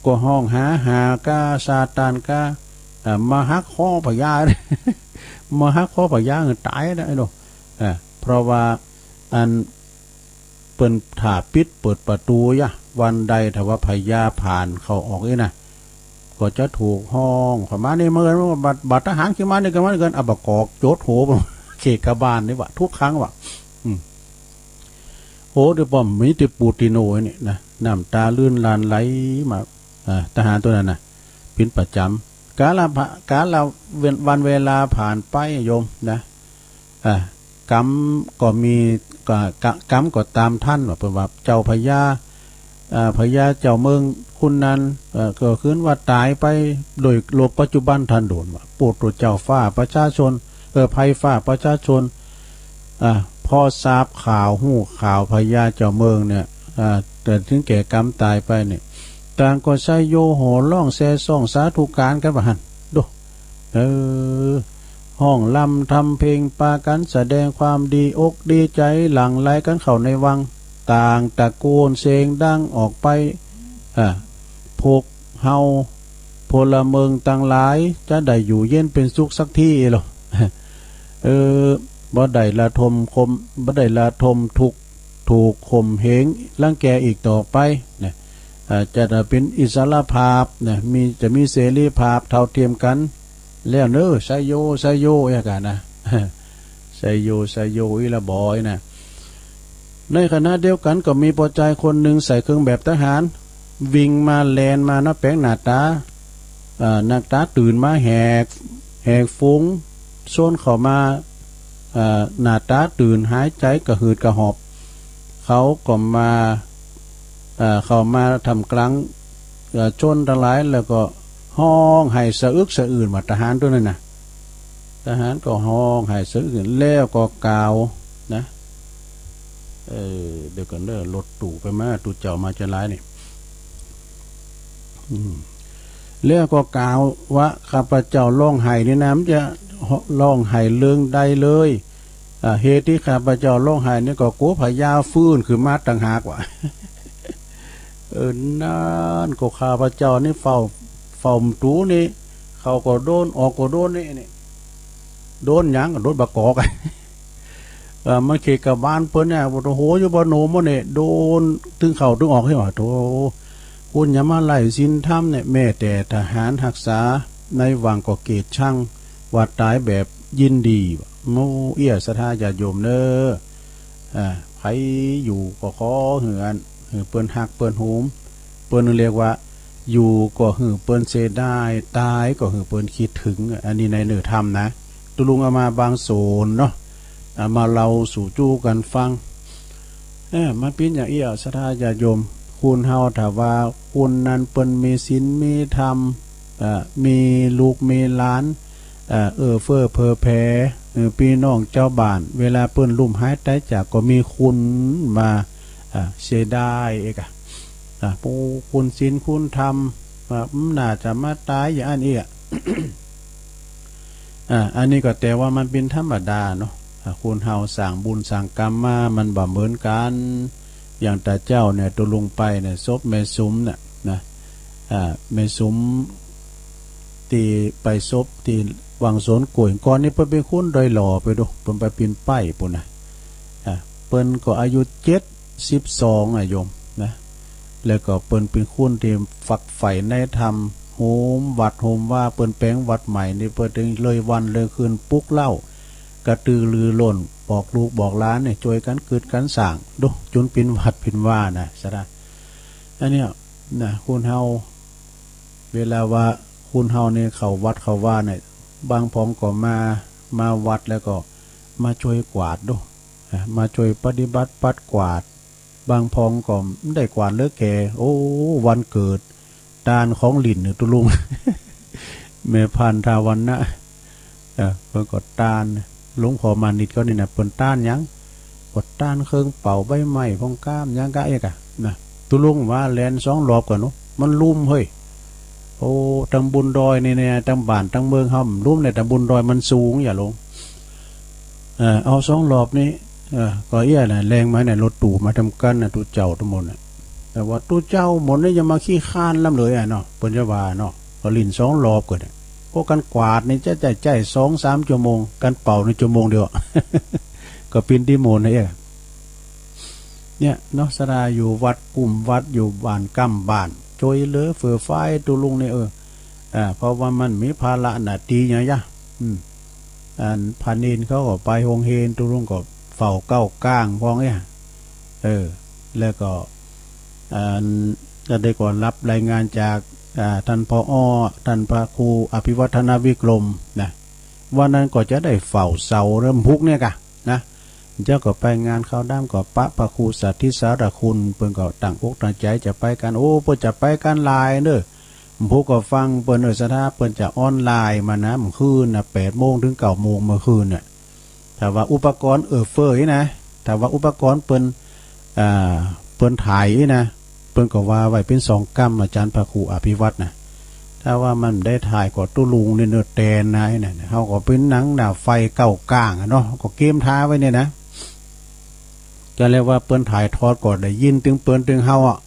ก็ฮ้องหา หาก้า ซาตานก้า อ่า มาหักคอพญา มาหักคอพญาหื้อต๋ายนะ ไอ้หนู อ่า เพราะว่าอัน เปิ้นถ้าปิดเปิดประตู๋ยะ วันใดถ้าว่าพญาผ่านเข้าออกอี้นะ ก็จะถูกฮ้องเข้ามาในเมือง บาด บาดทหารขึ้นมาในเมือง ก็มันก็เอาบ่ากอกโจดหัว เขกบาลนี่วะ ทุกครั้งวะ อืม โห เดี๋ยวป้อมมีตี้ปูติโนนี่นะ น้ำต๋าลื่นหลั่งไหลมา อ่า ทหารตั๋วนั้นนะ เป๋นประจ๋ำ กาละพะ กาละเวล วันเวลาผ่านไปโยมนะ อ่า กรรมก็มี กะ กะ กรรมก็ต๋ามทันวะ เปิ้นว่าเจ้าพญา อ่า พญาเจ้าเมืองคนนั้น เอ่อ ก็คือว่าต๋ายไปโดยโลกปัจจุบันทันโดนวะ ปุถุชนเจ้าฟ้าประชาชน เอ่อ ไพร่ฟ้าประชาชน อ่า พอทราบข่าว ฮู้ข่าวพญาเจ้าเมืองเนี่ย อ่า แต่ถึงแก่กรรมต๋ายไปเนี่ย ต่างก็ไชโยโห่ร้องแซ่ซ่องสาธุก๋านกั๋นว่าหั้น ดู เออ ฮ้องรำทำเพลงปากั๋นแสดงความดีอกดีใจ๋ หลั่งไหลกั๋นเข้าในวัง ต่างตะโกนเสียงดังออกไป อ่า พวกเฮาพลเมืองตังหลาย จะได้อยู่เย็นเป๋นสุขสักทีลอ เออ บ่ได้ระทมข่ม บ่ได้ระทมทุกข์ ถูกข่มเหงรังแกอีกต่อไปนะ อ่า จะได้เป๋นอิสรภาพนะ มี จะมีเสรีภาพเท่าเทียมกั๋นแล้วเนาะ ไชโย ไชโย อย่างกั๋นนะ ไชโย ไชโย อี้ละบอยนะ ในขณะเดียวกั๋นก็มีป้อจายคนนึ่งใส่เครื่องแบบทหาร วิ่งมาแล่นมานะ แป๋งหน้าต๋า อ่า หน้าต๋าตื่นมาแหก แหกฝูงชนเข้ามา อ่า หน้าต๋าตื่น หายใจ๋กระหืดกระหอบ เขาก็มา อ่า เข้ามาท่ามกลาง อ่า ชนตังหลาย แล้วก็ฮ้องไห้สะอึกสะอื้นว่า ทหารตั๋วนั้นนะ ทหารก็ฮ้องไห้สะอื้น แล้วก็กล่าวนะ เออ เดี๋ยวก่อนเด้อ รถตู้ไปมา ตุ๊เจ้ามาจะหลายนี่ อืม แล้วก็กล่าวว่า ข้าพเจ้าฮ้องไห้นี่นะ บ่จะฮ้องไห้เรื่องใดเลย อ่า เหตุตี้ข้าพเจ้าฮ้องไห้นี่ก็กั๋วพญาฟื้นขึ้นมาต่างหากว่า เออ นั้นก็ข้าพเจ้านี่เฝ้า เฝ้าประตู๋นี่ เข้าก็โดน ออกก็โดนนี่ นี่ โดนหยัง ก็โดนบ่ากอก เอ่อ มันเขกบาลเปิ้นเนี่ย โอ้โห อยู่บ่โหนหมดเนี่ย โดนตึงเข้าตึงออก เฮ้ย ว่าโธ่ คุณอย่ามาไร้ศีลธรรมเนี่ย แม้แต่ทหารฮักษาในวังก็เกลียดชัง ว่าต๋ายแบบยินดี โอ้ เอี้ย ศรัทธาญาติโยมเน้อ อ่า ใผอยู่ก็ขอหื้ออัน หื้อเปิ้นฮักเปิ้นโหม เปิ้นเรียกว่า อยู่ก็หื้อเปิ้นเสียดาย ต๋ายก็หื้อเปิ้นคิดเถิง อันนี้ในเนื้อธรรมนะ ตุ๊ลุงเอามาบางส่วนเนาะ เอามาเล่าสู่จู้กั๋นฟัง เออ มันเป๋นอย่างอี้ ศรัทธาญาติโยม คนเฮาถ้าว่าคนนั้นเปิ้นมีศีลมีธรรม เอ่อ มีลูกมีหลาน เอ่อ เอื้อเฟื้อเผื่อแผ่ เอ่อ ปี้น้องจาวบ้าน เวลาเปิ้นล้มหายต๋ายจาก ก็มีคนมา อ่า เสียดายเอกอะ อ่า ผู้คุณศีลคุณธรรม อ่า มันน่าจะมาต๋ายอย่างอั้นอี้อะ อ่า อันนี้ก็แต่ว่ามันเป๋นธรรมดาเนาะ อ่า คนเฮาสร้างบุญสร้างกรรมมา มันบ่เหมือนกั๋น อย่างต๋าเจ้าเนี่ย ตุ๊ลุงไปเนี่ย ศพแม่สุมเนี่ยนะ อ่า แม่สุม ตี้ไปศพตี้วังสวนกล้วย ก่อนนี้เปิ้นเป๋นคนด้อยหล่อไปดู เปิ้นไปปี๋นป้ายปู้นนะ อ่ะ เปิ้นก็อายุเจ็ดสิบสองอะโยมนะ แล้วก็เปิ้นเป๋นคนตี้ฝักใฝ่ในธรรม โฮมวัดโฮมวา เปิ้นแป๋งวัดใหม่นี่ เปิ้นตึงเลยวันเลยคืนปลุกเร้า กระตือรือร้น บอกลูกบอกหลานเนี่ย จ้วยกั๋นกึ๊ดกั๋นสร้าง ดู จ๋นเป๋นวัดเป๋นวานะ สะดา อันเนี้ยนะ คนเฮา เวลาว่าคนเฮาเนี่ยเข้าวัดเข้าวาเนี่ย บางพองก็มา มาวัดแล้วก็มาจ้วยกวาดดู อ่ะ มาจ้วยปฏิบัติปัดกวาด บางพองก็บ่ได้กวาดเลยแก่ โอ้ วันเกิด ตานของหลิ้นเนี่ยตุ๊ลุง แม่พันธวรรณะ เออ เปิ้นก็ตาน หลวงพ่อมานิดเขานี่นะ เปิ้นตานหยัง ก็ตานเครื่องเป่าใบไม้พองก้ามหยังกะเอ๊ะกะนะ ตุ๊ลุงว่าแล่นสองรอบก่อนเนาะ มันลุ่มเฮ้ย โอ้ ตำบลดอยนี่เนี่ย ตำบ้านตำเมืองเฮามันลุ่มเนี่ย ตำบลดอยมันสูงอย่าหลง เออ เอาสองรอบนี้ เออ ก็เอี้ยน่ะ แล่นมาเนี่ย รถตู้มาตำกั๋นน่ะ ตุ๊เจ้าตุ๊มนต์น่ะ แต่ว่าตุ๊เจ้าหมดนี่จะมาขี้คร้านล้ำเลยอะเนาะ เปิ้นจะว่าเนาะ ก็หลิ้นสองรอบก่อนเนี่ย โอ้ กั๋นกวาดนี่จะใจ๊ ใจ๊สองสามชั่วโมง กั๋นเป่านี่ชั่วโมงเดียว ก็ปิ้นตี้โมนนะเอ๊ะ เนี่ยเนาะ สะดาอยู่วัดกุ้มวัด อยู่บ้านก้ำบ้าน จ้วยเหลือเฟือฟ้าตุ๊ลุงนี่ เออ อ่า เพราะว่ามันมีภาระหน้าตี้หยังยะ อืม อันพระเณรเขาก็ไปโฮงเฮน ตุ๊ลุงก็เฝ้าเก๊าก้างพองเนี่ย เออ แล้วก็ อัน ก็ได้ก็รับรายงานจาก อ่า ต้านผอ ต้านพระครูอภิวัฒนวิกรมนะ ว่านั้นก็จะได้เฝ้าเสาเริ่มพุกเนี่ยกะนะ เจ้าก็ไปงานข้าวดำก็ปะพระครูสาธิตสารคุณ เปิ้นก็ตั้งอกตั้งใจ๋จะไปกั๋น โอ้ เปิ้นจะไปกั๋นหลายเน่อ พุกก็ฟังเปิ้น เออ สะดา เปิ้นจะออนไลน์มานะ เมื่อคืนน่ะ แปดโมงถึงเก้าโมงเมื่อคืนน่ะ ถ้าว่าอุปกรณ์เอื้อเฟื้อนะ ถ้าว่าอุปกรณ์เปิ้น อ่า เปิ้นถ่ายนะ เปิ้นก็ว่าไว้เป๋นสองกำ อาจ๋ารย์พระครูอภิวัฒน์นะ ถ้าว่ามันได้ถ่ายก็ตุ๊ลุงเนี่ยเน่อแตนนะ ไอ้นั่นน่ะ เฮาก็เป๋นหนังหน้าไฟเก๊าก้างอะเนาะ ก็เกียมท้าไว้เนี่ยนะ ก็เลยว่าเปิ้นถ่ายทอดก็ได้ยินตึงเปิ้นตึงเฮาอะ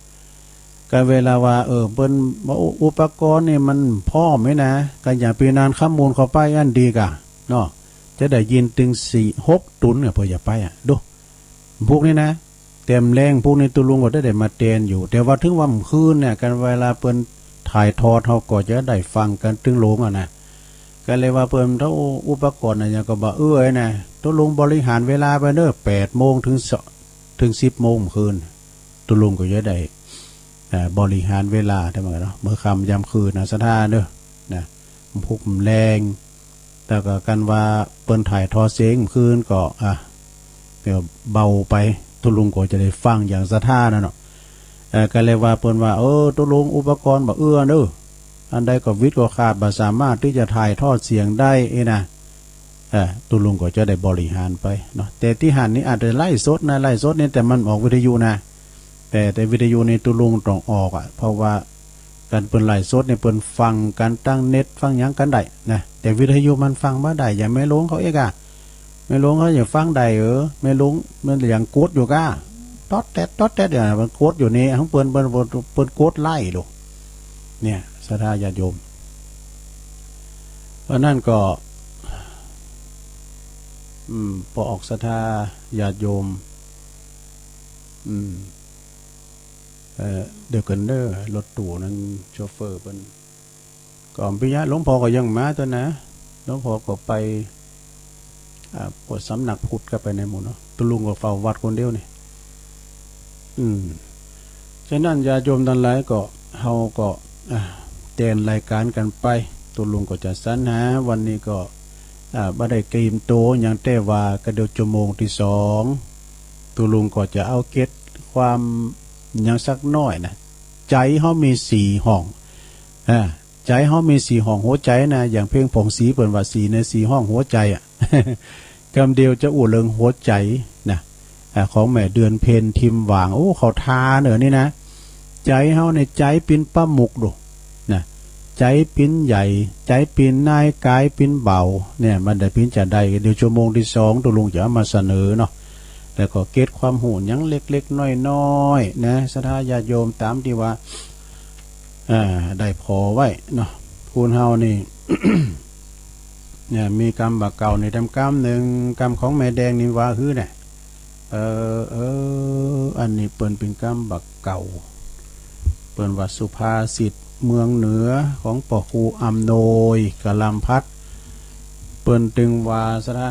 ก็เวลาว่า เออ เปิ้นว่าอุปกรณ์นี่มันพร้อมไหมนะ ก็อย่าไปนานข้ามมูลเข้าไปอันดีกะเนาะ จะได้ยินตึงสี่หกตุ๊นเนี่ย เปิ้นจะไปอะ ดู พุกนี้นะ แต้มแลงพุกนี้ตุ๊ลุงก็ได้ ได้มาแตนอยู่ แต่ว่าถึงว่าเมื่อคืนเนี่ย กั๋นเวลาเปิ้นถ่ายทอด เฮาก็จะได้ฟังกั๋นตึงโลงอะนะ ก็เลยว่าเปิ้นเต้าอุปกรณ์อะหยังก็บ่เอื้อนะ ตุ๊ลุงบริหารเวลาไปเน่อ แปดโมงถึงส- ถึงสิบโมงเมื่อคืน ตุ๊ลุงก็จะได้ เอ่อ บริหารเวลาได้เหมือนกั๋นเนาะ เมื่อค่ำยามคืนนะ สะดาเน่อ นะ พุกแลง แต่ก็กั๋นว่าเปิ้นถ่ายทอดเสียงคืนก็ อ่ะ เดี๋ยวเบาไป ตุ๊ลุงก็จะได้ฟังอย่างสะดานะเนาะ เอ่อ ก็เลยว่าเปิ้นว่า เออ ตุ๊ลุงอุปกรณ์บ่เอื้อเน่อ อันใดก็วิทย์ก็ขาด บ่สามารถตี้จะถ่ายทอดเสียงได้เอ้นะ เอ่อ ตุ๊ลุงก็จะได้บริหารไปเนาะ แต่ตี้หั้นนี่อาจจะไลฟ์สดนะ ไลฟ์สดนี่แต่มันออกวิทยุนะ แต่ แต่วิทยุนี่ตุ๊ลุงต้องออกอะ เพราะว่า กั๋นเปิ้นไลฟ์สดนี่เปิ้นฟังกั๋นตั้งเน็ตฟังหยังกั๋นได้นะ แต่วิทยุมันฟังบ่ได้ อย่างแม่หลวงเขาเอ๊ะกะ แม่หลวงเขาจะฟังได้ เออ แม่หลวงมันยังกดอยู่กะ ต๊อดแต๊ดต๊อดแต๊ด อย่างมันกดอยู่นี่ ของเปิ้น เปิ้น เปิ้น เปิ้นกดไลฟ์ดู เนี่ย สะดาญาติโยม เพราะนั้นก็ อืม ปอออกสะดาญาติโยม อืม เอ่อ เดี๋ยวกั๋นเน่อ รถตู้นั้นโชเฟอร์เปิ้น ก็ปิยะ หลวงพ่อก็ยังมาตั๊วนะ หลวงพ่อก็ไป อ่า ปวดสำนักพุทธก็ไปในหมู่เนาะ ตุ๊ลุงก็เฝ้าวัดคนเดียวนี่ อืม ฉะนั้นญาติโยมตังหลายก็ เฮาก็ อ่า แตนรายก๋านกั๋นไป ตุ๊ลุงก็จะสรรหา วันนี้ก็ อ่า บ่ได้เกียมตั๋วหยัง แต่ว่าก็เดี๋ยวชั่วโมงตี้สอง ตุ๊ลุงก็จะเอาเก็บความหยังสักหน้อยนะ ใจ๋เฮามีสี่ห้อง อ่า ใจ๋เฮามีสี่ห้องหัวใจ๋นะ อย่างเพลงผ่องศรีเปิ้นว่าสี่ในสี่ห้องหัวใจ๋อะ กำเดียวจะอู้เถิงหัวใจ๋นะ อ่า ของแม่เดือนเพ็ญ ทิมหว่าง โอ้ เข้าท่าเน่อนี่นะ ใจ๋เฮาเนี่ยใจ๋เป๋นประมุขดูนะ ใจ๋เป๋นใหญ่ ใจ๋เป๋นนาย ก๋ายเป๋นบ่าว เนี่ย มันได้เป๋นจาใด เดี๋ยวชั่วโมงตี้สอง ตุ๊ลุงจะเอามาเสนอเนาะ แล้วก็เก็บความฮู้หยังเล็กๆ น้อยๆ นะ ศรัทธาญาติโยม ต๋ามตี้ว่า อ่า ได้ผ่อไว้เนาะ คนเฮานี่ เนี่ย มีกำบ่าเก่านี่แถมกำนึ่ง กำของแม่แดงนี่ว่าหื้อเนี่ย เออ เออ อันนี้เปิ้นเป๋นกำบ่าเก่า เปิ้นว่าสุภาษิตเมืองเหนือของป้อครูอำนวยกะลำพัด เปิ้นตึงว่าซะนะ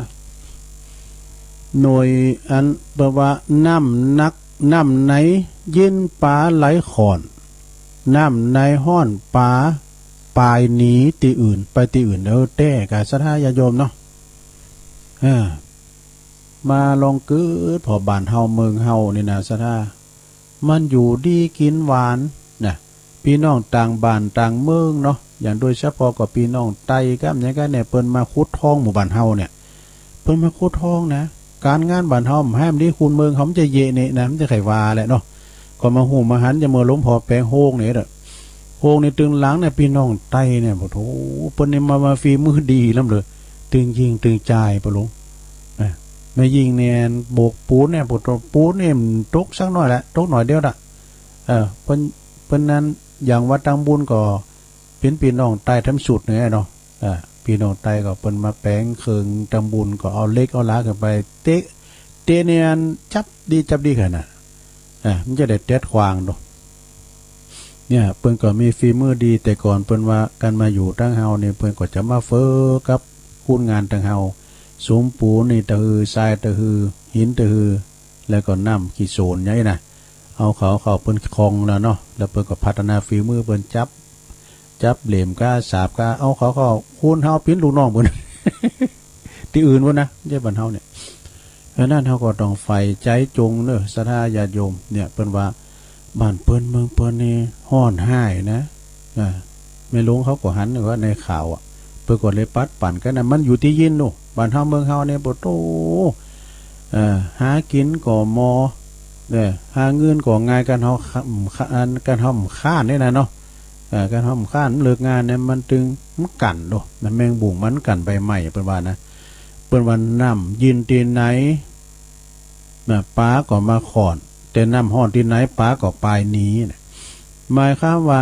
หน่วยอันแปลว่า น้ำนัก น้ำในยินป๋าไหลข่อน น้ำในฮ้อนป๋าปายหนีตี้อื่น ไปตี้อื่น เออ แต๊กาศรัทธาญาติโยมเนาะ เออ มาลองกึ๊ดผ่อบ้านเฮาเมืองเฮานี่นะศรัทธา มันอยู่ดีกิ๋นหวานนะ ปี้น้องต่างบ้านต่างเมืองเนาะ อย่างโดยเฉพาะก็ปี้น้องไตก้ำเนี่ย ก้ำเนี่ย เปิ้นมาขุดทองหมู่บ้านเฮาเนี่ย เปิ้นมาขุดทองนะ ก๋านงานบ้านเฮาบ่ให้มันดี คนเมืองเฮามันจะเยะเนะนะ มันจะใค่ว่าแหละเนาะ ก็มาฮู้มาหันจะเมื่อหลวงพ่อแป๋งโฮงเนี่ยเด้อ โฮงเนี่ยตึงหลังเนี่ย ปี้น้องไตเนี่ย โอ้โห เปิ้นนี่มา มาฝีมือดีล้ำเลย ตึงยิงตึงจ่ายป้อหลวง นะ แม่ญิงเนี่ยโบกปูนเนี่ย โบกปูนเนี่ยมันตกสักหน้อยแหละ ตกหน้อยเดียวละ เออ เปิ้น เปิ้นนั้น อย่างวัดตังบุญก็เป๋นปี้น้องไตแถมสุดเนี่ยเนาะ เออ ปี้น้องไตก็เปิ้นมาแป๋งเคิงตังบุญ ก็เอาเหล็กเอาหลาขึ้นไป เตะ เตะเนี่ยจับดีจับดีขนาด เออ มันจะได้แต๊ดขวางดู เนี่ย เปิ้นก็มีฝีมือดี แต่ก่อนเปิ้นว่า ก๋านมาอยู่ตังเฮานี่ เปิ้นก็จะมาเฟ้อกับคนงานตังเฮา สุมปูนนี่ตะฮือ ทรายตะฮือ หินตะฮือ แล้วก็น้ำขี้โสนอย่างนี้นะ เอาเขา เขาเปิ้นคล่องแล้วเนาะ แล้วเปิ้นก็พัฒนาฝีมือเปิ้น จับ จับเหล่มก้า สาบก้า เอาเขา เขา คนเฮาเป๋นลูกน้องเปิ้น ตี้อื่นปู้นนะ บ่ใจ้บ้านเฮาเนี่ย อันนั้นเฮาก็ต้องใฝ่ใจ๋จงเน้อศรัทธาญาติโยม เนี่ย เปิ้นว่าบ้านเปิ้นเมืองเปิ้นนี่ฮ้อนฮ้ายนะ อ่า แม่หลวงเขาก็หันว่าในข่าวอะ เปิ้นก็เลยปัดปั๋นกั๋นนะ มันอยู่ตี้ยินนู่น บ้านเฮาเมืองเฮาเนี่ย โอ้โห เอ่อ หากิ๋นก็มอ เออ หาเงินก็ง่าย ก๋านเฮา อัน ก๋านเฮาบ่ค้านเนี่ยนะเนาะ เอ่อ ก๋านเฮาบ่ค้าน เลิกงานเนี่ย มันตึง มันกั๋นโด นะ แมงบุ้งมันกั๋นใบไม้ เปิ้นว่านะ เปิ้นว่าน้ำยินตี้ไหน นะ ป๋าก็มาข่อน แต่น้ำฮ้อนตี้ไหน ป๋าก็ปายหนีนะ หมายความว่า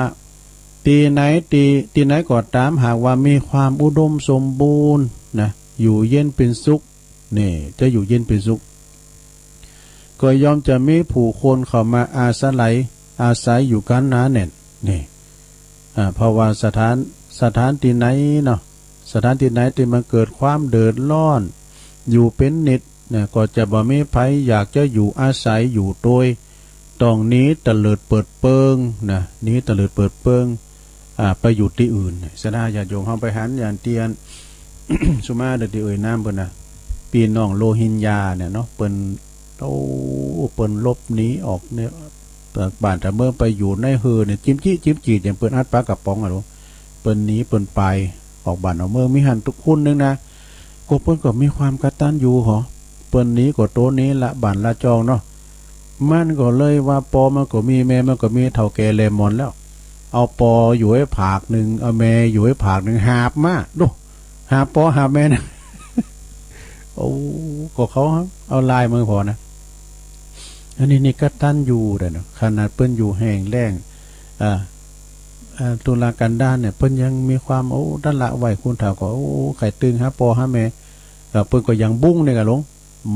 ตี้ไหน ตี้ ตี้ไหนก็ต๋าม หากว่ามีความอุดมสมบูรณ์นะ อยู่เย็นเป๋นสุข นี่ จะอยู่เย็นเป๋นสุข ก็ย่อมจะมีผู้คนเข้ามาอาศัย อาศัยอยู่กั๋นหนาแน่น นี่ อ่า เพราะว่าสถาน สถานตี้ไหนเนาะ สถานตี้ไหนตี้มันเกิดความเดือดร้อนอยู่เป๋นนิดนะ ก็จะบ่มีใผอยากจะอยู่อาศัยอยู่โตย ต้องหนีเตลิดเปิดเปิงนะ หนีเตลิดเปิดเปิง อ่า ไปอยู่ตี้อื่น ศรัทธาญาติโยมเฮาไปหันอย่างตี้อัน สุมาเตอร์ตี้เอ่ยนามเปิ้นนะ ปี้น้องโรฮิงญาเนี่ยเนาะ เปิ้น โอ้ เปิ้นหลบหนีออกเนี่ย บ้านจากเมืองไปอยู่ในเฮือเนี่ย จิมจิ จิมจีด อย่างเปิ้นอัดป๋ากระป๋องอะลูก เปิ้นหนีเปิ้นไปออกบ้านออกเมือง มีหั้นตุ๊คนนึ่งนะ ก็เปิ้นก็มีความกตัญญูหอ เปิ้นหนีก็โตหนีละบ้านละจองเนาะ มันก็เลยว่าปอมันก็มีแม่มันก็มี เฒ่าแก่แหล่หมอนแล้ว เอาปออยู่ไว้ผากนึ่ง เอาแม่อยู่ไว้ผากนึ่ง หาบมาดู หาบปอหาบแม่นะ โอ้ ก็เขาเอาลายมือพอนะ อันนี้นี่กตัญญูเด้อเนาะ ขนาดเปิ้นอยู่แห้งแล้ง อ่า อ่า ทุรกันดารเนี่ย เปิ้นยังมีความ โอ้ ด้านละไหว้คนเฒ่าก็ โอ้ ใค่ตึงหาปอหาแม่ เอ่อ เปิ้นก็ยังบุ้งเนี่ยกะหลวง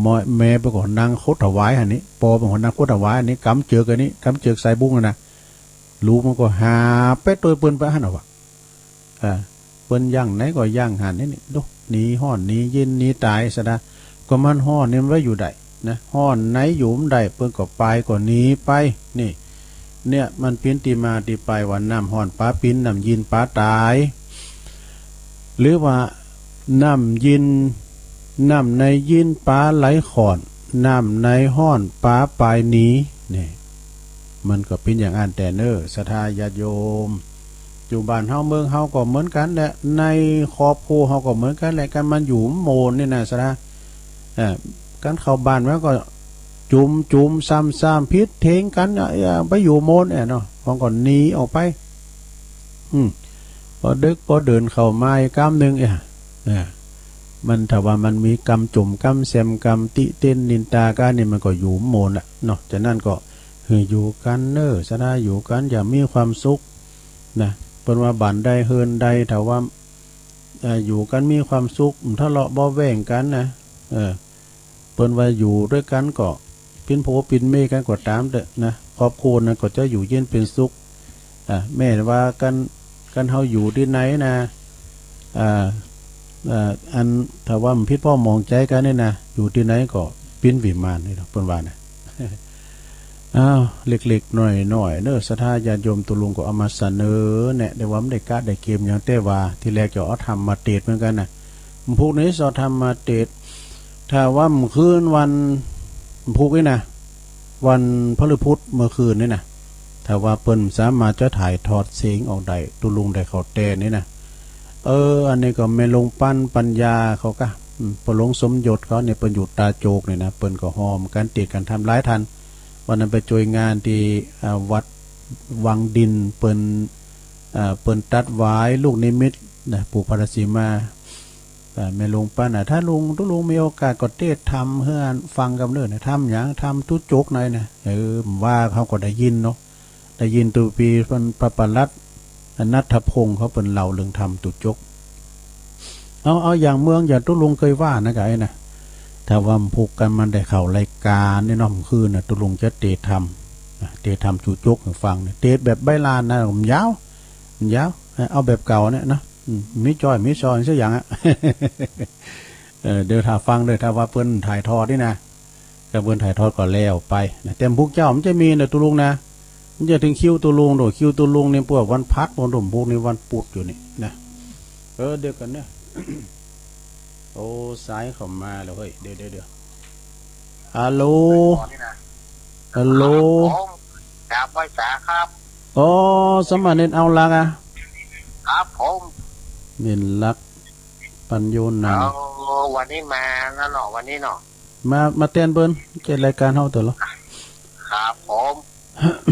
แม่ แม่เปิ้นก็นั่งคดถวายหั้นนี่ ปอเปิ้นก็นั่งคดถวายหั้นนี่ กำเจิกอันนี้ กำเจิกสายบุ้งนั่นนะ ลูกมันก็หาบไปโตยเปิ้นไปหั้นเอาวะ อ่า เปิ้นย่างไหนก็ย่างหั้นนี่ นี่ ดู หนีฮ้อน หนีเย็น หนีต๋ายซะนะ ก็มันฮ้อนนี่มันไว้อยู่ได้นะ ฮ้อนไหนอยู่บ่ได้ เปิ้นก็ไป ก็หนีไป นี่ เนี่ย มันเป๋นตี้มาตี้ไปว่า น้ำฮ้อนป๋าปิ๋น น้ำยินป๋าต๋าย หรือว่า น้ำยิน น้ำในยินป๋าไหลข่อน น้ำในฮ้อนป๋าปายหนี นี่ มันก็เป๋นอย่างอั้นแต๊เน้อ ศรัทธาญาติโยม อยู่บ้านเฮาเมืองเฮาก็เหมือนกั๋นแหละ ในครอบครัวเฮาก็เหมือนกั๋นแหละ ก๋านมันอยู่โมนนี่นะศรัทธา เอ่อ ก๋านเข้าบ้านมาก็จุมจุมซ้ำซ้ำ ผิดเถียงกั๋น เอ่อ ไปอยู่โมน เอ่อ เนาะ มันก็หนีออกไป อืม ปอดึกปอดื่นเข้ามาอีกกำนึ่ง เอ่อ เอ่อ มันถ้าว่ามันมีกำจุมกำแซม กำติเตียนนินตากั๋นนี่ มันก็อยู่โมนละเนาะ ฉะนั้นก็ หื้ออยู่กั๋นเน้อ ศรัทธา อยู่กั๋นอย่างมีความสุขนะ เปิ้นว่าบ้านใดเฮือนใด ถ้าว่า เอ่อ อยู่กั๋นมีความสุข บ่ทะเลาะเบาะแว้งกั๋นนะ เออ เปิ้นว่าอยู่ตวยกั๋นก็เป๋นผัวเป๋นเมียกั๋นก็ต๋ามเต๊อะนะ ครอบครัวนั้นก็จะอยู่เย็นเป๋นสุข อ่า แม้ว่ากั๋น กั๋นเฮาอยู่ตี้ไหนนะ อ่า อ่า อันถ้าว่าบ่ผิดพ้องหมองใจ๋กั๋นนี่นะ อยู่ตี้ไหนก็เป๋นวิมานนี่เนาะ เปิ้นว่านะ อ้าว เล็กๆ น้อยๆ เนาะ ศรัทธาญาติโยม ตุ๊ลุงก็เอามาเสนอแนะ แต่ว่าบ่ได้กะได้เกณฑ์หยัง แต่ว่าตี้แรกจะเอาธรรมเตสน์เหมือนกั๋นนะ พรุ่งนี้จะเอาธรรมเตสน์ ถ้าว่าเมื่อคืนวันพุธนี่นะ วันพฤหัสเมื่อคืนนี่นะ ถ้าว่าเปิ้นสามารถจะถ่ายทอดเสียงออกได้ ตุ๊ลุงได้เข้าแตนนี่นะ เออ อันนี้ก็แม่หลวงปันปัญญาเขาก่ะ อืม ป้อหลวงสมยศเขาเนี่ย เปิ้นอยู่ตาโจกนี่นะ เปิ้นก็ฮอมกั๋นเตสน์กั๋นธรรมหลายต้าน วันนั้นไปจ้วยงานตี้ อ่า วัดวังดิน เปิ้น อ่า เปิ้นตัดหวายลูกนิมิตนะ ปู่พระนครราชสีมา อ่า แม่หลวงปันนะ ถ้าลุง ตุ๊ลุงมีโอกาสก็เตสน์ธรรมหื้อฟังกำเนิดนะ ธรรมหยัง ธรรมจุจกไหนนะ เออ ว่าเขาก็ได้ยินเนาะ ได้ยินตุ๊ปีเปิ้น พระประหลัดณัฐพงษ์เขาเปิ้นเล่าเรื่องธรรมจุจก เอา เอาอย่างเมืองอย่างตุ๊ลุงเคยว่านะกะไอ้นะ ถ้าว่าพุกกั๋นมันได้เข้ารายก๋านนี่เนาะ คืนน่ะ ตุ๊ลุงจะเตสน์ธรรม นะ เตสน์ธรรมจุจกหื้อฟังเนี่ย เตสน์แบบใบ้ลานนะ มันยาว มันยาว เอาแบบเก่าเนี่ยเนาะ อืม มีจ้อย มีซอยสักอย่างอะ เออ เดี๋ยวถ่าฟังเด้อ ถ้าว่าเปิ้นถ่ายทอดนี่นะ ถ้าเปิ้นถ่ายทอดก็แล้วไปนะ แต่พุกเจ้ามันจะมีนะตุ๊ลุงนะ มันจะถึงคิวตุ๊ลุงโดย คิวตุ๊ลุงนี่พวกวันพฤหัส พุกนี่วันพุธอยู่นี่นะ เออ เดี๋ยวก่อนนะ โอ้ สายเข้ามาแล้วเฮ้ย เดี๋ยว เดี๋ยว เดี๋ยว ฮัลโหล ฮัลโหล ครับผม กราบไหว้สาครับ อ๋อ สามเณรเอาลักษณ์อะ ครับผม เณรลักษณ์ ปัญโญนันท์ เอา วันนี้มาแล้วเนาะ วันนี้เนาะ มา มาแตนเปิ้น เกตรายก๋านเฮาตั๋วละ ครับผม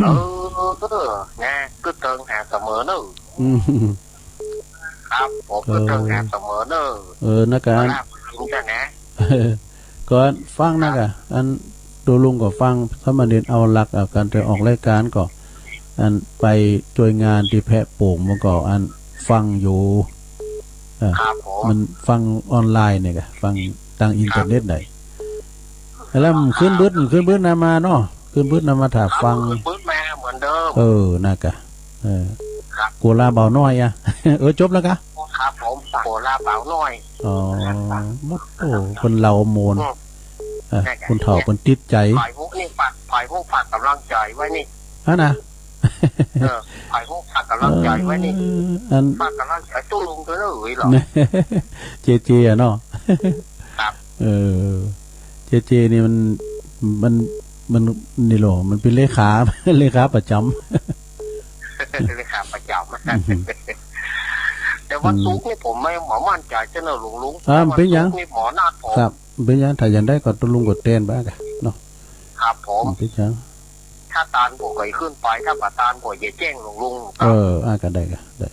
เออ เออ นะ กึ๊ดเติงหาเสมอเนอะ อืม ครับผม เออ กึ๊ดเติงหาเสมอเนอะ เออ นะกะ ขอลาบถึงจ้ะนะ ก็ฟังนะกะ อันตุ๊ลุงก็ฟัง สามเณรเอาลักษณ์ อ่ะ ก๋านจะออกรายก๋านก็ อันไปจ้วยงานตี้แพะโป่งมันก็อันฟังอยู่ เออ ครับผม มันฟังออนไลน์เนี่ยกะ ฟังตางอินเทอร์เน็ตได้ แล้วมันขึ้นบึด มันขึ้นบึดนะมาเนาะ ขึ้นบึดนะมาถ่าฟัง เอาขึ้นบึดมาเหมือนเดิม เออ นะกะ เออ ครับ กั๋วลาบ่าวน้อยอะ เออ จบแล้วกะ ครับผม กั๋วลาบ่าวน้อย อ๋อ โอ้โห เปิ้นเล่าโมน อืม เออ นะกะ คนเฒ่าเปิ้นติดใจ๋ ฝ่ายพุกนี่ฝาก ฝ่ายพุกฝากก๋ำลังใจ๋ไว้นี่ ฮะนะ เออ ฝ่ายพุกฝากก๋ำลังใจ๋ไว้นี่ เออ อัน ฝากก๋ำลังใจ๋ตุ๊ลุงตวยเนอะ เอ้ยเหรอ เจเจอะเนาะ ครับ เออ เจเจนี่มัน มัน มันนี่โหละ มันเป๋นเลขา เลขาประจ๋ำ เลขาประจ๋ำ อืม แต่วันศุกร์นี่ผมไม่ บ่มั่นใจ๋เจ้าเนอะลุง ลุง อ่า วันศุกร์ เป๋นหยัง นี่หมอนัดผม ครับ เป๋นหยัง ถ้าอย่างใดก็ตุ๊ลุงก็แตนไปกะเนาะ ครับผม เป๋นหยัง ถ้าตานผมก็ขึ้นไป ถ้าบ่ตานผมจะแจ้งลุง ลุง ครับ เออ อ่ะ ก็ได้ ก็ได้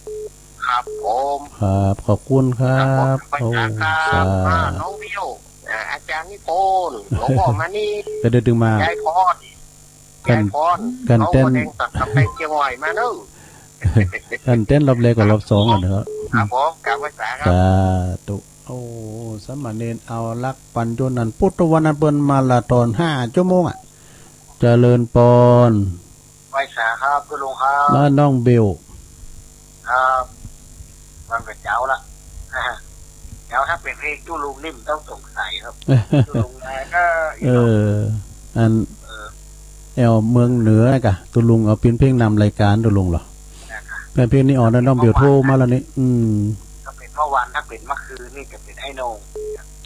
ครับผม ครับ ขอบคุณครับ ครับผม โอ้ ไปหาครับ สาธุ อ่า น้องเบี้ยว อ่า อาจ๋ารย์นิพนธ์ หลวงพ่อมานี่ ก็ได้ดึงมา ยายพร กั๋น ยายพร กั๋นแตน เขาก็แดงตัดกำแพงเชียงใหม่มาเนอะ กั๋นแตนรอบแรกกับรอบสองอะเนาะ ครับผม กราบไหว้สาครับ สาธุ โอ้ สามเณรเอาลักษณ์ ปัญโญนันท์ พุทธวันนั้นเปิ้นมาราธอนห้าชั่วโมงอะ เจริญปอน ไหว้สาครับ ตุ๊ลุงครับ แล้วน้องเบล ครับ มันก็เจ๋าละ เจ๋า ถ้าเป๋นเพลงตุ๊ลุงนี่มันต้องสงสัยครับ ตุ๊ลุงมาก็ เออ อัน เออ แอวเมืองเหนือกะ ตุ๊ลุงเอาเป๋นเพลงนำรายก๋านตุ๊ลุงเหรอ นะครับ แม่นเพลงนี้ออกแล้วน้องเบลโทรมาแล้วนี่ อืม ถ้าเป๋นเมื่อวาน ถ้าเป๋นเมื่อคืนนี่จะเป๋นไอ้โหน่ง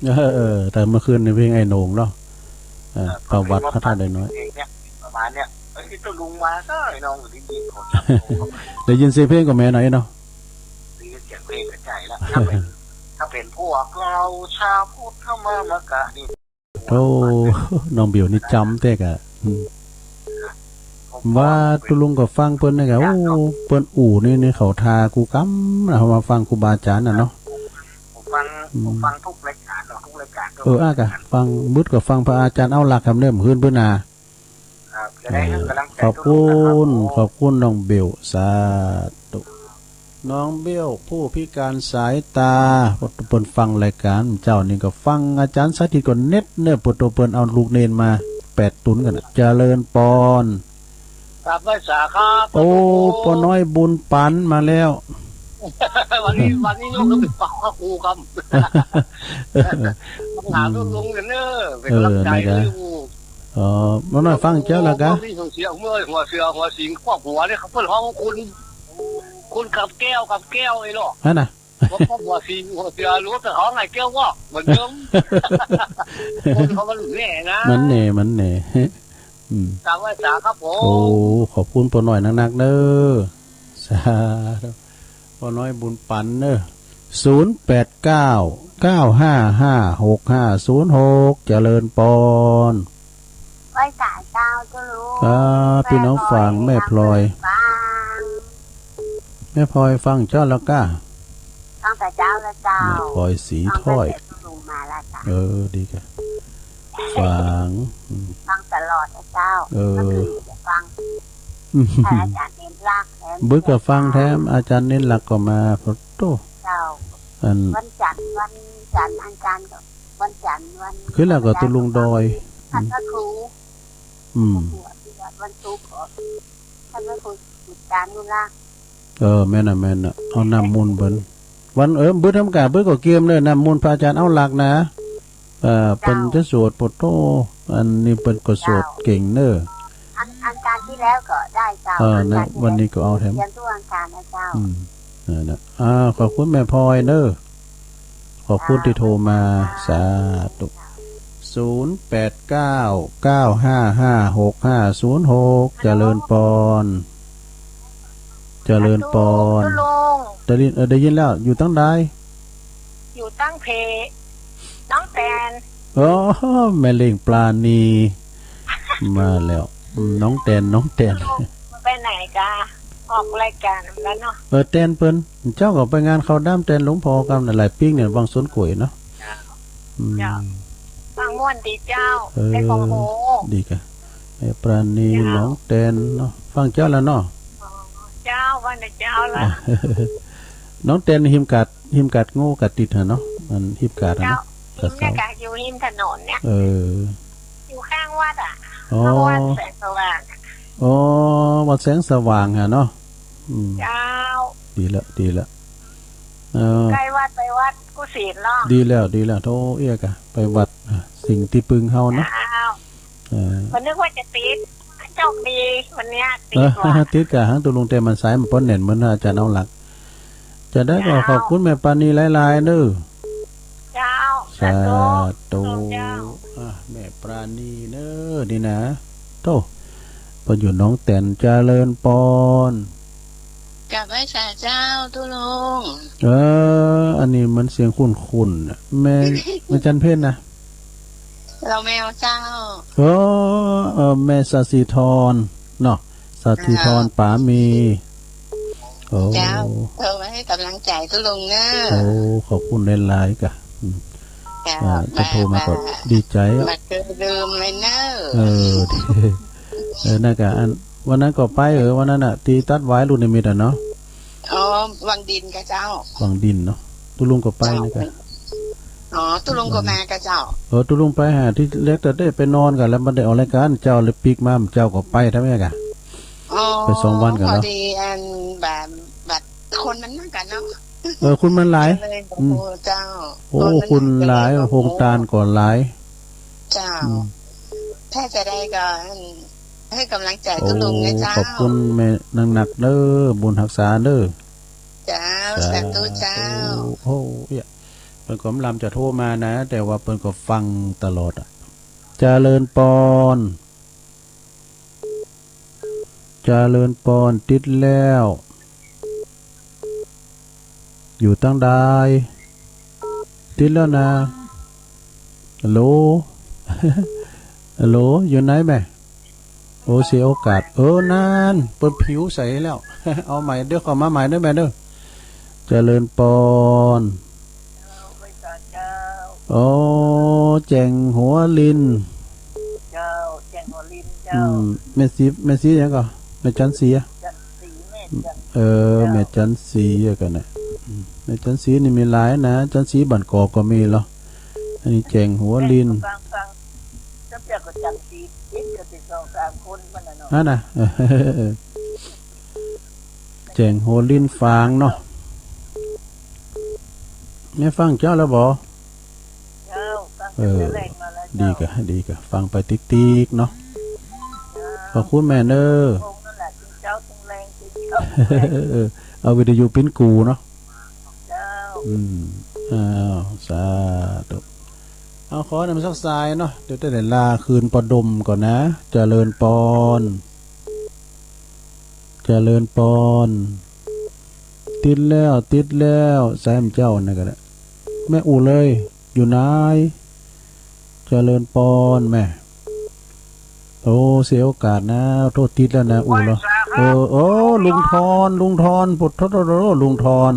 เออ เออ แต่เมื่อคืนนี่เพลงไอ้โหน่งเนาะ เออ เออ ประวัติพระธาตุดอยน้อย เพลงเนี้ย ประมาณเนี้ย เอ้ย ตุ๊ลุงมาก็ไอ้โหน่งได้ยินผมครับ ได้ยินเสียงเพลงก็แม่นหน่อยเนาะ ได้ยินเสียงเพลงก็ใจ๋ละ ถ้าเป๋น ถ้าเป๋นพวกเราชาวพุทธมามกะนี่ โธ่ น้องเบลนี่จ๋ำแต๊กะ อืม ว่าตุ๊ลุงก็ฟังเปิ้นนี่กะ โอ้ เปิ้นอู้นี่ นี่เขาทากู้กำนะ เขามาฟังครูบาอาจ๋ารย์น่ะเนาะ ผมฟัง อืม ผมฟังทุกรายก๋านเนาะ ทุกรายก๋าน เออ อ่ะกะ ฟัง บึดก็ฟังพระอาจ๋ารย์เอาลักษณ์คำเนิ่มขึ้นเปิ้นนา ครับ จะได้ให้ก๋ำลังใจ๋ เออ ตุ๊ลุงนะครับ ขอบคุณ ขอบคุณน้องเบล สาธุ น้องเบี้ยวผู้พิการสายตา เปิ้นฟังรายก๋านเจ้านี่ก็ฟังอาจ๋ารย์สาธิตก็เน็ตเน่อ เปิ้นโตเปิ้นเอาลูกเณรมาแปดตุ๊นกั๋นน่ะ เจริญปอน กราบไหว้สาครับ โอ้ ป้อน้อยบุญปั๋นมาแล้ว วันนี้ วันนี้โยมก็ไปฟังพระครูครับ มาหาลุงๆ กั๋นเน่อ เป็นก๋ำลังใจ๋ เออ นะครับ เน่อ เออ ป้อน้อยฟังเจ้าละกะ หัวเสือ หัวเสือ หัวสิง ครอบหัวเนี่ยครับ เปิ้นฮ้องคุณ คุณกับแก้ว กับแก้วไอ้หรอ หั้นน่ะ ว่าพ่อหัวสิง หัวเสือ หรือว่าเปิ้นฮ้องไอ้แก้ววะ เหมือนเดิม คนเขามันแน่นะ มันแน่ มันแน่ อืม กราบไหว้สาครับผม โอ้ ขอบคุณป้อน้อยนักๆ เน่อ สาธุ ป้อน้อยบุญปั๋นเน่อ ศูนย์แปดเก้า เก้าห้าห้า หกห้าศูนย์หก เจริญปอน ไหว้สาเจ้าตุ๊ลุง อ่า พี่น้องฝาง แม่พลอย ฟัง แม่พลอยฟังเจ้าละกะ ฟังแต่เจ้าละเจ้า แม่พลอยสีถ้อย ฟังแต่ตุ๊ลุงมาละเจ้า เออ ดีกะ ฝาง อืม ฟังตลอดนะเจ้า เออ เมื่อคืนก็ฟัง อืม แต่อาจ๋ารย์เณรลักษณ์แถม บึกก็ฟังแถม อาจ๋ารย์เณรลักษณ์ก็มา โอ้โต เจ้า อัน วันจันทร์ วันจันทร์อาจ๋ารย์ก็ วันจันทร์ วัน คืนแล้วก็ตุ๊ลุงดอย ท่านพระครู อืม วันศุกร์ก็ ท่านพระครูจิตตานุรักษ์ เออ แม่นน่ะ แม่นน่ะ เอาน้ำมนต์เปิ้น วัน เออ บึกทำก๋าน บึกก็เกียมเน่อ น้ำมนต์พระอาจ๋ารย์เอาลักษณ์นะ เออ เปิ้นจะสวด โอ้โต อันนี้เปิ้นก็สวดเก่งเน่อ อัง อังคารที่แล้วก็ได้เจ้า เออ อังคารที่แล้ว นะ วันนี้ก็เอาแถม เรียนทุกอังคารนะเจ้า อืม นั่นน่ะ อ่า ขอบคุณแม่พลอยเน่อ ขอบคุณตี้โทรมา สาธุ ศูนย์แปดเก้า เก้าห้าห้า หกห้าศูนย์หก เจริญปอน เจริญปอน ฮัลโหล ตุ๊ลุง ได้ยิน เออ ได้ยินแล้ว อยู่ตังใด อยู่ตังเพ น้องแตน โอ้ แม่เล้งปราณี มาแล้ว อืม น้องแตน น้องแตน ตุ๊ลุงไปไหนกะ ออกรายก๋านแล้วเนาะ เออ แตนเปิ้น เจ้าก็ไปงานเข้าด้ามแตนหลวงพ่อกำน่ะ หลายปี๋เนี่ย วังสวนกล้วยเนาะ เจ้า อืม เจ้า ฟังม่วนดีเจ้า เออ ได้ของโห ดีกะ แม่ปราณี เจ้า น้องแตนเนาะ ฟังเจ้าแล้วเนาะ อ๋อ เจ้า ว่านะเจ้าละ น้องแตนฮิมกาด ฮิมกาดโง่กาดติดหะเนาะ อันฮิมกาดหะเนาะ เจ้า กาดเสา ฮิมเนี่ยกะ อยู่ฮิมถนนเนี่ย เออ อยู่ข้างวัดอะ อ๋อ ข้างวัดแสงสว่างอะ อ๋อ วัดแสงสว่างหะเนาะ อืม เจ้า ดีแล้ว ดีแล้ว เออ ใกล้วัด ไปวัดกู้ศีลเนาะ ดีแล้ว ดีแล้ว โธ่ เอี้ยกะ ไปวัด อ่ะ สิ่งตี้ปึงเฮาเนาะ เจ้า เออ ก็นึกว่าจะติด โชคดีวันเนี้ยติด เออ ว่ะ ติดกะหังตุ๊ลุง แต่มันสายมันป้นแน่นเหมือนอาจ๋ารย์เอาลักษณ์ จะได้ก็ เจ้า ขอบคุณแม่ปราณีหลายๆ เน่อ เจ้า สาธุ สาธุ เจ้า อ่ะ แม่ปราณีเน่อ นี่นะ โธ่ เปิ้นอยู่หนองแตน เจริญปอน กราบไหว้สาเจ้าตุ๊ลุง เออ อันนี้มันเสียงคุ้นๆ น่ะ แม่ แม่จันเพ็ญนะ เจ้าแม่เจ้า เออ เออ แม่สาสีทรเนาะ สาสีทร อ่า ป๋ามี โอ้ เจ้า โทรมาหื้อก๋ำลังใจ๋ตุ๊ลุงเน่อ โอ้ ขอบคุณหลายๆ กะ อืม เจ้า อ่า จะโทรมาก็ บ่า ดีใจ๋อะ บ่าเกยลืมเลยเน่อ เออ เออ นั่นกะ อัน วันนั้นก็ไป เออ วันนั้นน่ะ ตี้ตัดหวายลูกนิมิตอะเนาะ อ๋อ วังดินกะเจ้า วังดินเนาะ ตุ๊ลุงก็ไป เจ้า นี่กะ อ๋อ ตุ๊ลุงก็มากะเจ้า เออ ตุ๊ลุงไปหาตี้เล็ก แต่ได้ไปนอนกั๋นแล้ว บ่ได้ออกรายก๋าน เจ้าเลยปิ๊กมา เจ้าก็ไปทำไมกะ อ๋อ ไปสองวันกั๋นเนาะ พอดีอัน บ่า บ่าคนมันนักกั๋นเนาะ เออ คนมันหลาย ก็เลย อืม โอ้ เจ้า โอ้ คนมันหลาย คนหลาย ก็เลย โฮงตานก็หลาย เจ้า อืม ถ้าจะได้ก็ อืม หื้อก๋ำลังใจ๋ตุ๊ลุงนะเจ้า โอ้ ขอบคุณแม่นักๆ เน่อ บุญฮักษาเน่อ เจ้า สาธุ สาธุเจ้า โอ้ เอี้ย เปิ้นก็บ่ลำจะโทรมานะ แต่ว่าเปิ้นก็ฟังตลอดอะ เจริญปอน เจริญปอน ติดแล้ว อยู่ตังใด ติดแล้วนะ ฮัลโหล ฮัลโหล อยู่ไหนแม่ โอ้ เสียโอกาส เออ นั่น เปิ้นผิวใสแล้ว เอาใหม่เด้อ เข้ามาใหม่เด้อแม่เด้อ เจริญปอน เจ้า ไหว้สาเจ้า โอ้ แจ่งหัวลิน เจ้า แจ่งหัวลินเจ้า อืม แม่สี แม่สีหยังก่อ แม่จันสีอะ จันสี แม่จัน เออ เจ้า แม่จันทร์ศรีอะกั๋นน่ะ อืม แม่จันทร์ศรีนี่มีหลายนะ จันทร์ศรีบ้านกอกก็มีเหรอ อันนี้แจ่งหัวลิน ฟังๆ เจ้าเปียกก็จันทร์ศรีติดกันไปสองสามคนมันน่ะเนาะ นั่นน่ะ แจ่งหัวลินฝางเนาะ แม่ฟังเจ้าแล้วบ่ เจ้า ฟัง เออ แต่แรกมาแล้ว ดี เจ้า กะ ดีกะ ฟังไปติ๊กๆ เนาะ เจ้า ขอบคุณแม่เนอะ คงนั่นแหละ ตึงเจ๊าตึงแลง ตึงเจ๊าตึงแลง เออ เอาวิทยุปิ้นกูเนาะ เจ้า อืม อ้าว สาธุ เอา ขอนำสักสายเนาะ เดี๋ยวจะได้ลาคืนป้อดมก่อนนะ เจริญปอน เจริญปอน ติดแล้ว ติดแล้ว สายแม่เจ้านั่นก็ได้ แม่อู่เลย อยู่ไหน เจริญปอนแม่ โอ้ เสียโอกาสนะ โทษ ติดแล้วนะ อู่เหรอ เออ โอ้ ลุงทอน ลุงทอน ปุดโทษ โทษ โทษ ลุงทอน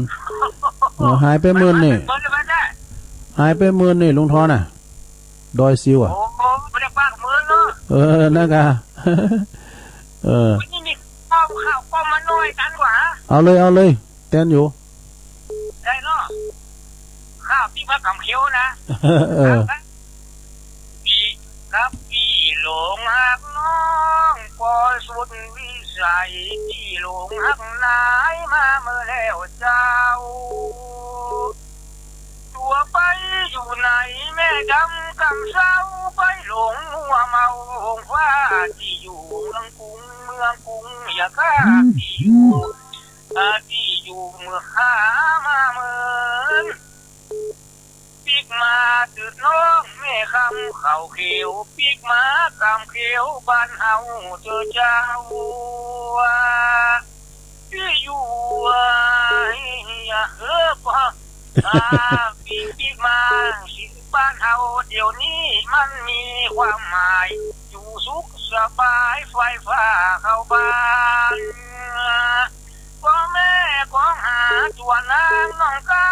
เออ หายไปเมินนี่ หายไปเมินนี่ ลุงทอนน่ะ ดอยซิวอะ โอ้ บ่ได้ปากเมินเนาะ เออ นั่นกะ เออ นี่มีข้าว ข้าวก็มาหน่อยตันกว่า เอาเลย เอาเลย แตนอยู่ ได้เนาะ ข้าวปิ๊กมากำเขียวนะ เออ ปิ๊กกับปี้หลงฮักน้อง ปอสุดวิสัย ปี้หลงฮักนายมาเมื่อแล้วเจ้า ตั๋วไปอยู่ไหนแม่ดำกำเซ้า ไปหลงมัวเมาหงฟ้า ตี้อยู่เมืองกรุง เมืองกรุงอย่าฆ่าตี้อยู่ อ่า ตี้อยู่เมืองข้ามาเมิน ปิ๊กมาเถิดน้องแม่คำข้าวเขียว ปิ๊กมากำเขียวบ้านเฮาเถิดเจ้า ตี้อยู่ เออ ปะ อ่า ปิ๊กปิ๊กมาบ้านเฮาเดี๋ยวนี้มันมีความหมาย อยู่สุขสบาย ไฟฟ้าเข้าบ้าน ป้อแม่ก็หาตัวนางน้องกั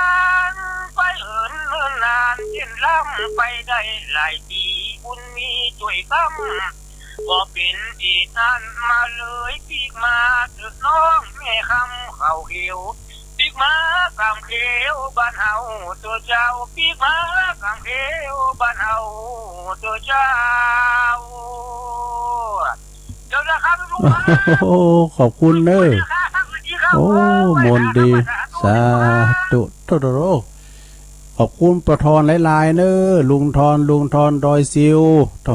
น ไปเหินเนินนานเย็นล้ำไปได้หลายปี๋ บุญมีจ้วยกำ ก็เป๋นตี้นั้นมาเลย ปิ๊กมาเถิดน้องแม่คำข้าวเขียว ปิ๊กมากำเขียวบ้านเฮาเถิดเจ้า ปิ๊กมากำเขียวบ้านเฮาเถิดเจ้า เดี๋ยวนะครับทุกท่าน โอ้ ขอบคุณเน้อ สวัสดีครับ โอ้ มนต์ดี สาธุ โถ่ๆๆ ขอบคุณป้อทอนหลายๆ เน้อ ลุงทอน ลุงทอนดอยซิว โถ่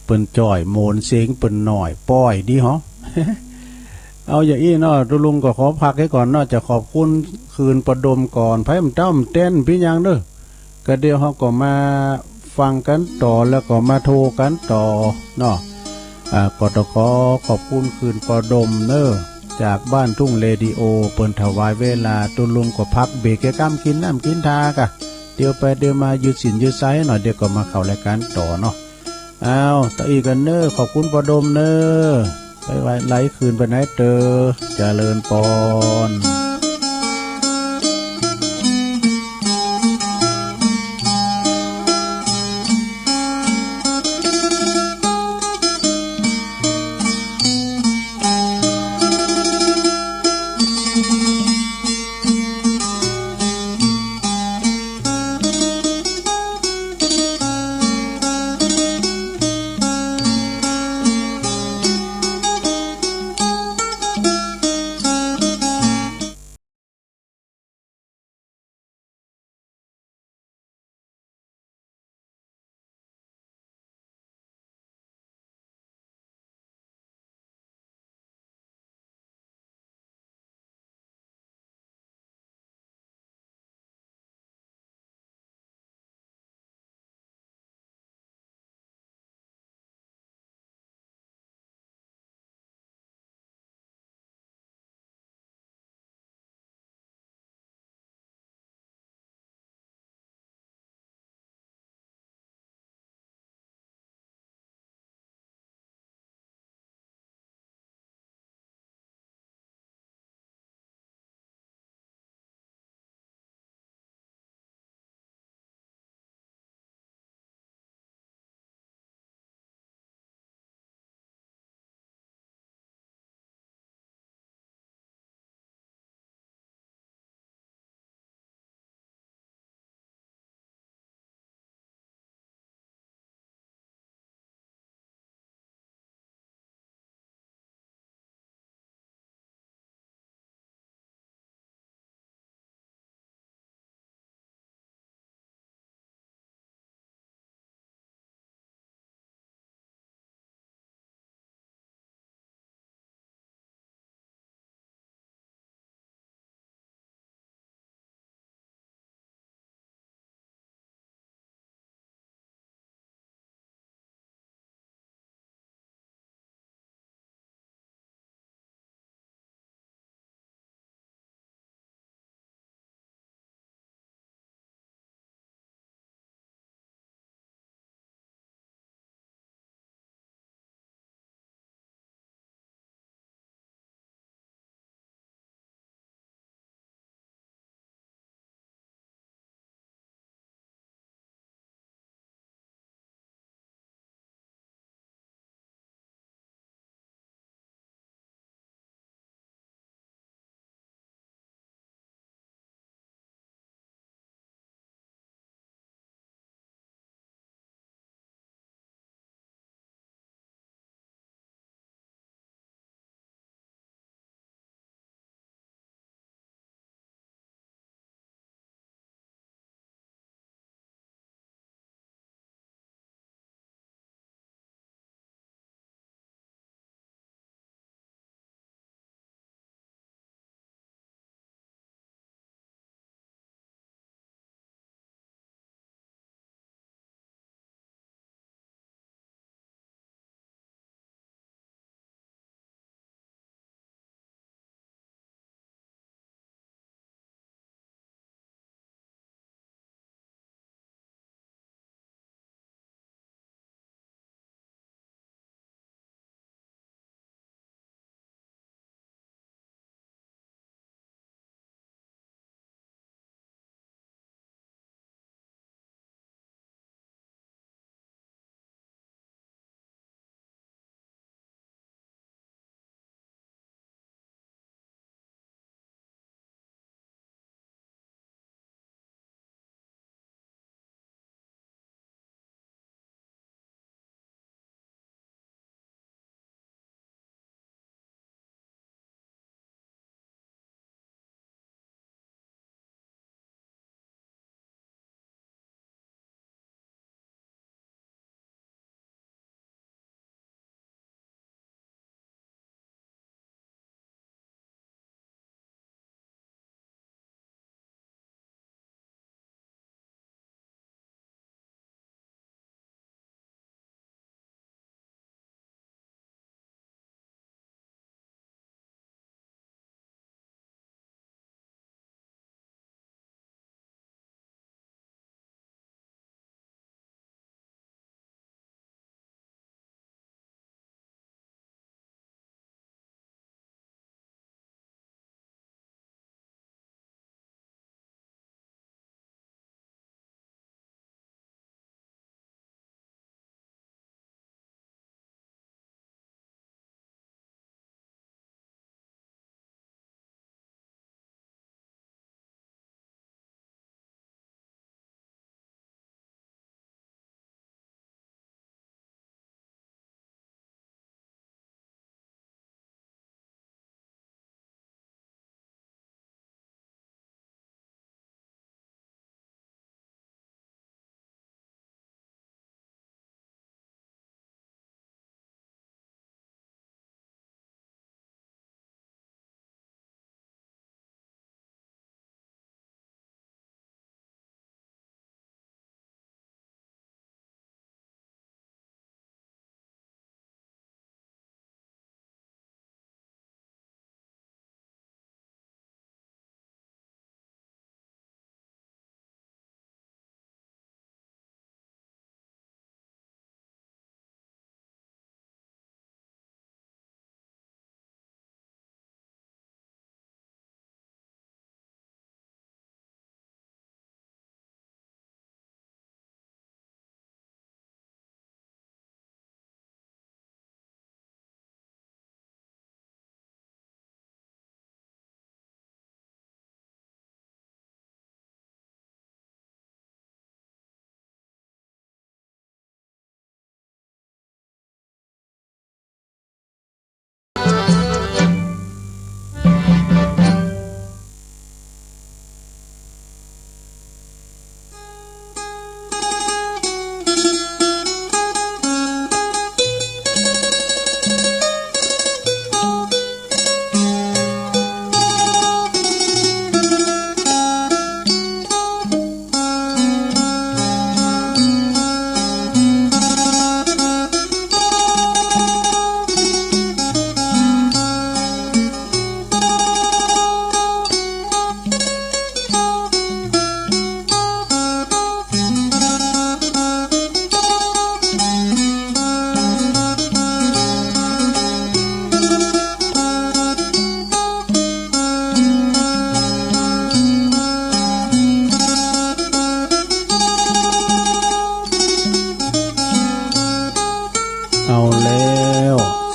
เปิ้นจ้อยโมนเสียงเปิ้นหน่อย ป้อยดีหอ เอาอย่างอี้เนาะ ตุ๊ลุงก็ขอพักไว้ก่อนเนาะ จะขอบคุณคืนป้อดมก่อน ไผบ่าเต้นปี้ยังเน้อ ก็เดี๋ยวเฮาก็มาฟังกั๋นต่อ แล้วก็มาโทรกั๋นต่อเนาะ อ่า ก็ต้องขอขอบคุณคืนป้อดมเน้อ จากบ้านทุ่งเรดิโอ เปิ้นถวายเวลา ตุ๊ลุงก็พักเบรกเกี่ยวก้ำกิ๋นน้ำกิ๋นทากะ เดี๋ยวไปเดี๋ยวมายืดสินยืดไส้หน่อย เดี๋ยวก็มาเข้ารายก๋านต่อเนาะ อ้าว ตะอี้กั๋นเน้อ ขอบคุณป้อดมเน้อ ไปไว้ไลฟ์คืนไปไหนเตอ เจริญปอน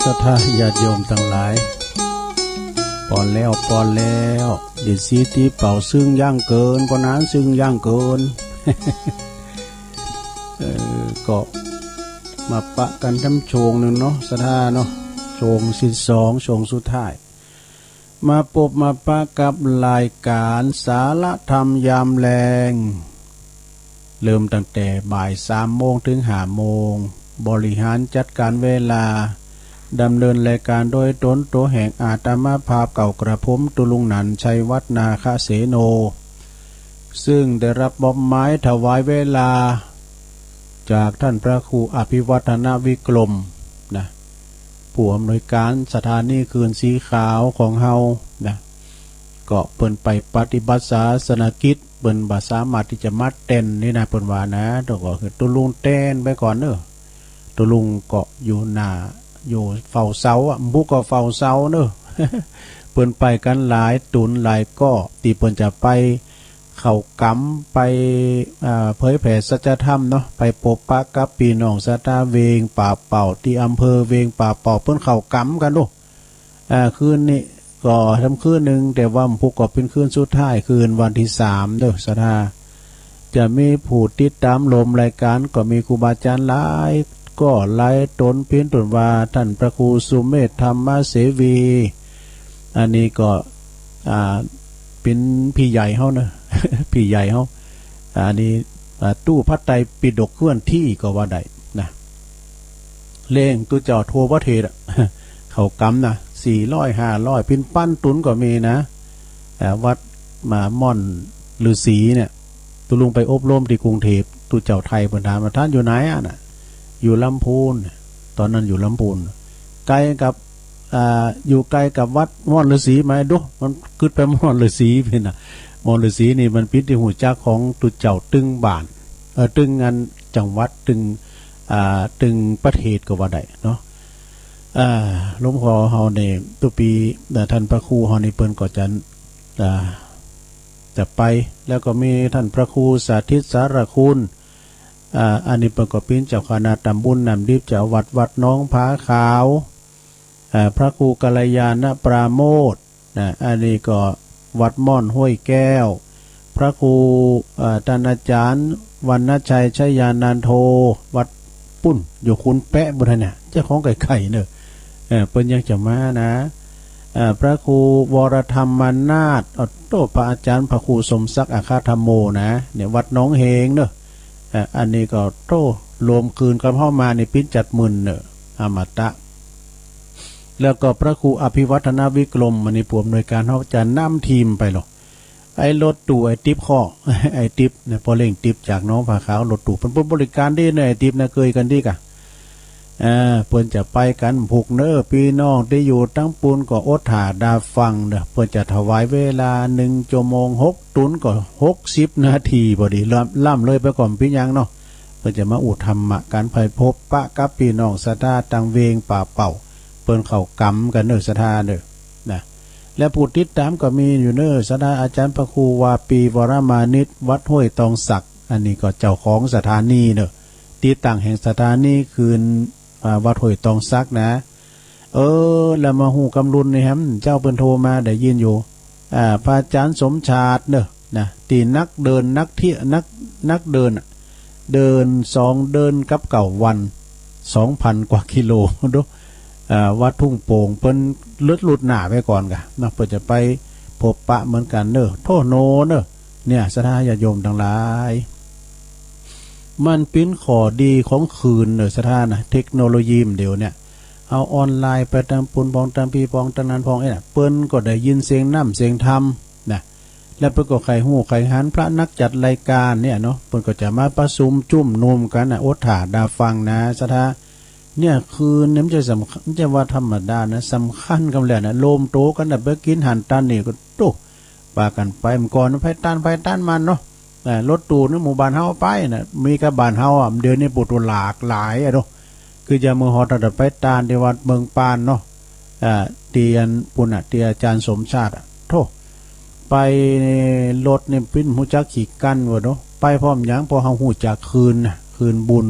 ศรัทธาญาติโยมตังหลาย ปอแล้ว ปอแล้ว เดี๋ยวสิตี้เป่าซึ่งย่างเกิน ปอนานซึ่งย่างเกิน เออ ก็มาปะกั๋นจ้ำโฉงนึ่งเนาะ ศรัทธาเนาะ โฉงตี้สอง โฉงสุดท้าย มาปบมาปะกับรายก๋านสาระธรรมยามแลง เริ่มตั้งแต่บ่ายสามโมงเถิงห้าโมง บริหารจัดก๋านเวลา ดำเนินรายก๋านโดยตนตั๋วแห่งอาตมาภาพเก่ากระผม ตุ๊ลุงหนันท์ ชัยวัฒน์ นาคเสโน ซึ่งได้รับมอบหมายถวายเวลา จากต้านพระครูอภิวัฒนวิกรมนะ ผู้อำนวยก๋านสถานีคลื่นสีขาวของเฮานะ ก็เปิ้นไปปฏิบัติศาสนกิจ เปิ้นบ่สามารถตี้จะมาแตนนี่นะ เปิ้นว่านะ ก็คือตุ๊ลุงแตนไปก่อนเนาะ ตุ๊ลุงก็อยู่หน้า อยู่เฝ้าเสาอะ บุกก็เฝ้าเสาเนาะ เปิ้นไปกั๋นหลายตุ๊นหลายก้อ ตี้เปิ้นจะไป เข้ากรรมไป อ่า เผยแผ่สัจธรรมเนาะ ไปปบปะกับปี้น้องศรัทธาเวงป่าเป้า ตี้อำเภอเวงป่าเป้า เปิ้นเข้ากรรมกั๋นดู อ่า คืนนี้ก็ทำคืนนึ่ง แต่ว่ามันก็เป๋นคืนสุดท้าย คืนวันตี้สามเนาะ ศรัทธา จะมีผู้ติดต๋ามโฮมรายก๋าน ก็มีครูบาอาจ๋ารย์หลายก้อหลายต๋น เป๋นต้นว่าต้านพระครูสุเมธธรรมเสวี อันนี้ก็ อ่า เป๋นพี่ใหญ่เฮาเนาะ พี่ใหญ่เฮา อันนี้ อ่า ตู้พระไตรปิฎกเคลื่อนที่ก็ว่าได้นะ เล่งตุ๊เจ้าทั่วประเทศอะ เข้ากรรมนะ สี่ร้อย ห้าร้อย เป๋นปันตุ๊นก็มีนะ อ่า วัดมาม่อนฤๅษีเนี่ย ตุ๊ลุงไปอบรมตี้กรุงเทพฯ ตุ๊เจ้าไทยเปิ้นถามว่า ต้านอยู่ไหนอะน่ะ อยู่ลำพูน ต๋อนนั้นอยู่ลำพูน ไก๋กับ อ่า อยู่ไก๋กับวัดม่อนฤๅษีไหม ดู มันกึ๊ดไปม่อนฤๅษีพี้น่ะ ม่อนฤๅษีนี่มันเป๋นตี้ฮู้จักของตุ๊เจ้าตึงบ้าน เอ่อ ตึงอันจังหวัด ตึง อ่า ตึงประเทศก็ว่าได้เนาะ อ่า หลวงพ่อเฮานี่ ตุ๊ปี๋ อ่า ต้านพระครูเฮานี่เปิ้นก็จะ อ่า จะไป แล้วก็มีต้านพระครูสาธิตสารคุณ อ่า อันนี้เปิ้นก็เป๋นเจ้าคณะตำบลน้ำดิบ เจ้าวัดวัดหนองผาขาว อ่า พระครูกัลยาณปราโมทย์นะ อันนี้ก็วัดม่อนห้วยแก้ว พระครู อ่า ต้านอาจ๋ารย์วรรณชัย ชยานันโท วัดปุ้น อยู่ขุนแปะปุ้นน่ะ เจ้าของไก่ๆ เนาะ เออ เปิ้นยังจะมานะ อ่า พระครูวรธรรมนาถ โอ้โธ่ พระอาจ๋ารย์พระครูสมศักดิ์ อัคคธรรมโม นะ เนี่ย วัดหนองเฮงเนาะ อ่า อันนี้ก็โธ่ รวมคืนกับเฮามานี่เป๋นจัดหมื่นเนาะ อมตะ แล้วก็พระครูอภิวัฒนวิกรม อันนี้ผู้อำนวยก๋านเฮาจะนำทีมไปลอ ไอ้รถตู้ไอ้ติ๊บข้อ ไอ้ติ๊บเนี่ย ป้อเล้งติ๊บจากหนองผาขาว รถตู้เปิ้น เปิ้นบริก๋านดีเนาะ ไอ้ติ๊บนะ เกยกั๋นดีก่ะ อ่า เปิ้นจะไปกั๋นพุกเนาะ ปี้น้องตี้อยู่ตังปุ้นก็อดถ่าดาฟังเนาะ เปิ้นจะถวายเวลานึ่งชั่วโมง หกตุ๊นก็หกสิบนาที พอดี ล้ำ ล้ำเลยไปก่อมปี้ยังเนาะ เปิ้นจะมาอู้ธรรมะกั๋น ไปปบปะกับปี้น้องศรัทธาตังเวงป่าเป้า เปิ้นเข้ากรรมกั๋นเนาะ ศรัทธาเนาะ นะ และผู้ติดต๋ามก็มีอยู่เนาะ ศรัทธา อาจ๋ารย์พระครูวาปี วรมานิต วัดห้วยตองสัก อันนี้ก็เจ้าของสถานีเนาะ ตี้ตั้งแห่งสถานีคลื่น อ่า วัดห้วยตองสักนะ เออ แล้วมาฮู้กำลุนนี่แหม เจ้าเปิ้นโทรมาได้ยินอยู่ อ่า พระอาจ๋ารย์สมชาติเนาะ นะ ตี้นักเดินนักเที่ยว นัก นักเดินอะ เดินสองเดือนกับเก้าวัน สองพันกว่ากิโล ดู อ่า วัดทุ่งโป่ง เปิ้นเลิศลุดหน้าไปก่อนก่ะเนาะ เปิ้นจะไปปบปะเหมือนกั๋นเนาะ โธ่โหนเนาะ เนี่ย ศรัทธาญาติโยมตังหลาย มันเป๋นข้อดีของคลื่นเนาะ ศรัทธานะ เทคโนโลยีมันเดี๋ยวเนี่ย เอาออนไลน์ไปตังปุ้นพ่อง ตังปี้พ่อง ตังนั้นพ่อง เอ๊ะ เปิ้นก็ได้ยินเสียงน้ำเสียงธรรมนะ แล้วเปิ้นก็ใค่ฮู้ใค่หัน พระนักจัดรายก๋านเนี่ยเนาะ เปิ้นก็จะมาประชุมจุมนุมกั๋นนะ อดถ่าดาฟังนะ ศรัทธา เนี่ย คลื่นเนี่ยมันจะสำคัญ มันจะว่าธรรมดานะ สำคัญกำแหละนะ รวมตั๋วกั๋นนะ ไปกิ๋นหั้นตานนี่ก็ โธ่ ปากั๋นไป เมื่อก่อนไผตานไผตานมันเนาะ อ่า รถตู้ในหมู่บ้านเฮาไปน่ะ มีกับบ้านเฮาอะ เดี๋ยวนี้ปู้โต๋หลากหลายอะเนาะ คือจะเมืองฮอด ถ้าไปตานตี้วัดเมืองปานเนาะ อ่า ตี้อันปุ้นน่ะ ตี้อาจ๋ารย์สมชาติอะ โธ่ ไปรถนี่ปิ้นฮู้จักขี้กั๋นวะเนาะ ไปพร้อมหยัง เพราะเฮาฮู้จักคลื่นน่ะ คลื่นบุญ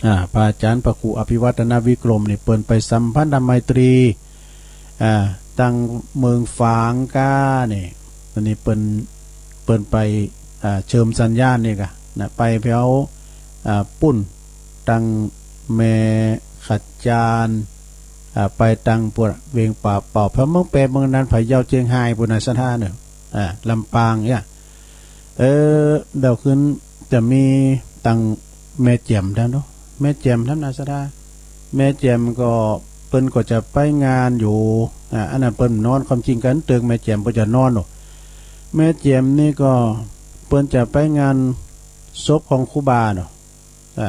อ่า พระอาจ๋ารย์พระครูอภิวัฒนวิกรมนี่เปิ้นไปสัมพันธไมตรี อ่า ตังเมืองฝางก้านี่ อันนี้เปิ้น เปิ้นไป อ่า เชิมสัญญาณนี่ก้า นะ ไปแผว อ่า ปุ้น ตังแม่ขะจาน อ่า ไปตังปวดเวียงป่าเป่า แผวเมืองแปด เมืองน่าน พะเยา เจียงฮาย ปู้นน่ะ ศรัทธาเน่อ อ่า ลำปางเนี่ย เออ เดี๋ยวขึ้นจะมีตังแม่แจ่มแถมเนาะ แม่แจ่มแถมน่ะ ศรัทธา แม่แจ่มก็เปิ้นก็จะไปงานอยู่ อ่า อันนั้นเปิ้นนอน ความจริงกั๋นเติงแม่แจ่มเปิ้นจะนอนเนาะ แม่แจ่มนี่ก็เปิ้นจะไปงานศพของครูบาเนาะ อ่า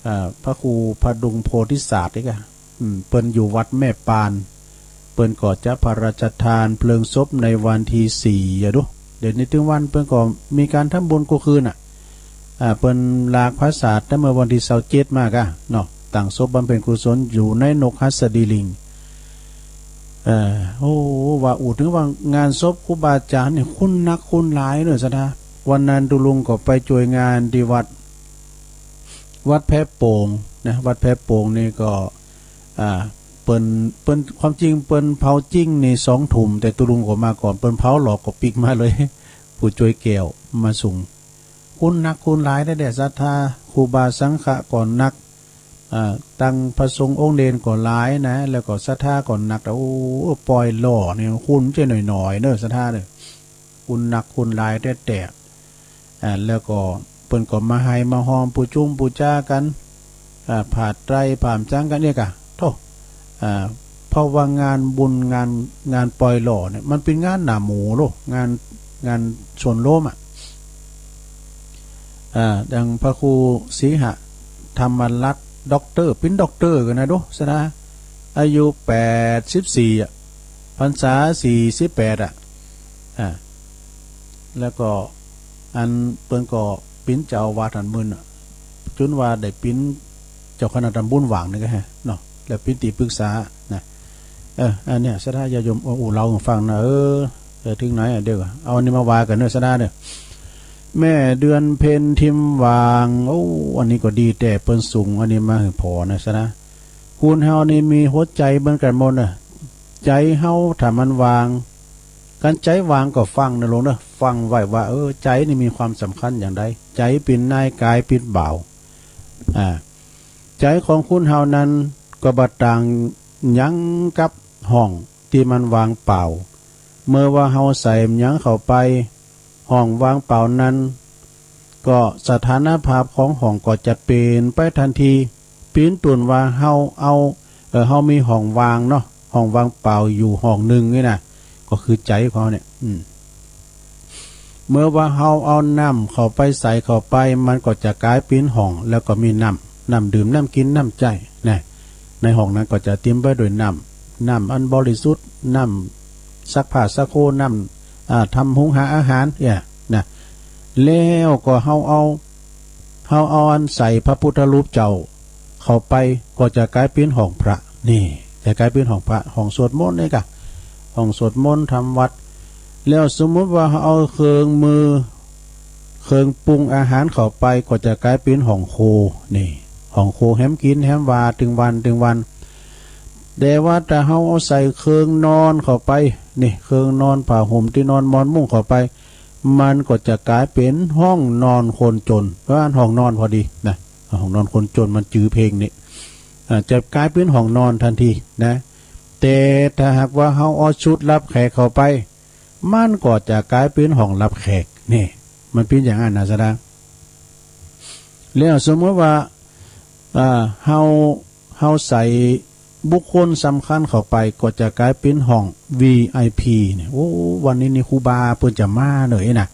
อ่า พระครูพดุงโพธิสาสตร์นี่ก้า อืม เปิ้นอยู่วัดแม่ปาน เปิ้นก็จะพระราชทานเพลิงศพในวันตี้สี่ อะดู เดี๋ยวนี้ตึงวันเปิ้นก็มีก๋านทำบุญกู้คืนน่ะ อ่า เปิ้นลากผาสาสตร์ตั้งเมื่อวันตี้ซาวเจ็ดมาก้าเนาะ ตั้งศพบำเพ็ญกุศลอยู่ในนกหัสดีลิง เอ่อ โอ้ ว่าอู้เถิงว่างานศพครูบาอาจ๋ารย์นี่ คนนักคนหลายเน่อ ศรัทธา วันนั้นตุ๊ลุงก็ไปจ้วยงานตี้วัด วัดแพโป่งนะ วัดแพโป่งนี่ก็ อ่า เปิ้น เปิ้น ความจริงเปิ้นเผาจริงนี่สองทุ่ม แต่ตุ๊ลุงก็มาก่อน เปิ้นเผาหลอกก็ปิ๊กมาเลย ผู้จ้วยแก้วมาสุง คนนักคนหลายแต๊ๆ ศรัทธา ครูบาสังฆะก็นัก อ่า ตังพระสงฆ์องค์เณรก็หลายนะ แล้วก็ศรัทธาก็นัก โอ้ ปอยหล่อนี่คนบ่ใจ้หน่อยๆ เน่อ ศรัทธาเน่อ คนนักคนหลายแต๊ๆ อ่า แล้วก็เปิ้นก็มาไห้มาฮอมปูจุมปูจากั๋น อ่า ผาดไตรผามจังกั๋นเนี่ยก้า โธ่ อ่า เพราะว่างานบุญงาน งานปอยหล่อเนี่ย มันเป๋นงานหนาหมู่โลก งาน งานส่วนรวมอะ อ่า ดังพระครูสิหธรรมรัตน์ ด็อกเตอร์ เป๋นด็อกเตอร์กั๋นนะดู ศรัทธา อายุแปดสิบสี่อะ พรรษาสี่สิบแปดอะ อ่า แล้วก็อันเปิ้นก็เป๋นเจ้าอาวาสหั้นเมินน่ะ จ๋นว่าได้เป๋นเจ้าคณะตำบลหว่างนี่ก้าแฮะเนาะ แล้วเป๋นตี้ปรึกษานะ เออ อันเนี้ย ศรัทธาญาติโยม โอ้ อู้เล่าหื้อฟังนะ เออ เออ เถิงไหนอะ เดี๋ยวก่อน เอาอันนี้มาว่ากั๋นเน่อ ศรัทธาเน่อ แม่เดือนเพ็ญทิมหว่าง โอ้ อันนี้ก็ดีแต๊ เปิ้นสุงอันนี้มาหื้อผ่อนะ ศรัทธา คนเฮานี่มีหัวใจ๋เหมือนกั๋นหมดเน่อ ใจ๋เฮาถ้ามันว่าง ก๋านใจ๋ว่างก็ฟังเน่อลูกเน่อ ฟังไว้ว่า เออ ใจ๋นี่มีความสำคัญอย่างใด ใจ๋เป๋นนายกายเป๋นบ่าว อ่า ใจ๋ของคนเฮานั้นก็บ่ต่างหยังกับห้องตี้มันว่างเปล่า เมื่อว่าเฮาใส่หยังเข้าไป ห้องว่างเปล่านั้น ก็สถานภาพของห้องก็จะเปลี่ยนไปตันที เป๋นต้นว่าเฮาเอา เออ เฮามีห้องว่างเนาะ ห้องว่างเปล่าอยู่ห้องนึ่งนี่นะ ก็คือใจ๋ของเฮาเนี่ย อืม เมื่อว่าเฮาเอาน้ำเข้าไปใส่เข้าไป มันก็จะก๋ายเป๋นห้อง แล้วก็มีน้ำ น้ำดื่ม น้ำกิ๋น น้ำใจ๊นะ ในห้องนั้นก็จะเตรียมไว้ด้วยน้ำ น้ำอันบริสุทธิ์ น้ำซักผ้าซักโค น้ำ อ่า ทำหุงหาอาหารเนี่ยนะ แล้วก็เฮาเอา เฮาเอาอันใส่พระพุทธรูปเจ้าเข้าไป ก็จะก๋ายเป๋นห้องพระ นี่ จะก๋ายเป๋นห้องพระ ห้องสวดมนต์นี่ก้า ห้องสวดมนต์ทำวัตร แล้วสมมุติว่าเฮาเอาเครื่องมือ เครื่องปรุงอาหารเข้าไป ก็จะก๋ายเป๋นห้องครัว นี่ ห้องครัวแหมกิ๋นแหมว่าตึงวันตึงวัน แต่ว่าถ้าเฮาเอาใส่เครื่องนอนเข้าไป นี่ เครื่องนอน ผ้าห่ม ตี้นอน หมอนมุ้งเข้าไป มันก็จะก๋ายเป๋นห้องนอนคนจน เพราะว่าห้องนอนพอดีนะ ห้องนอนคนจนมันจื้อเพลงนี่ อ่า จะก๋ายเป๋นห้องนอนตันทีนะ แต่ถ้าหากว่าเฮาเอาชุดรับแขกเข้าไป มันก็จะก๋ายเป๋นห้องรับแขก นี่ มันเป๋นอย่างนั้นนะ ศรัทธา แล้วสมมุติว่า อ่า เฮา เฮาใส่บุคคลสำคัญเข้าไป ก็จะก๋ายเป๋นห้อง วี ไอ พี เนี่ย โอ้ วันนี้นี่ครูบาเปิ้นจะมาเน่อนะ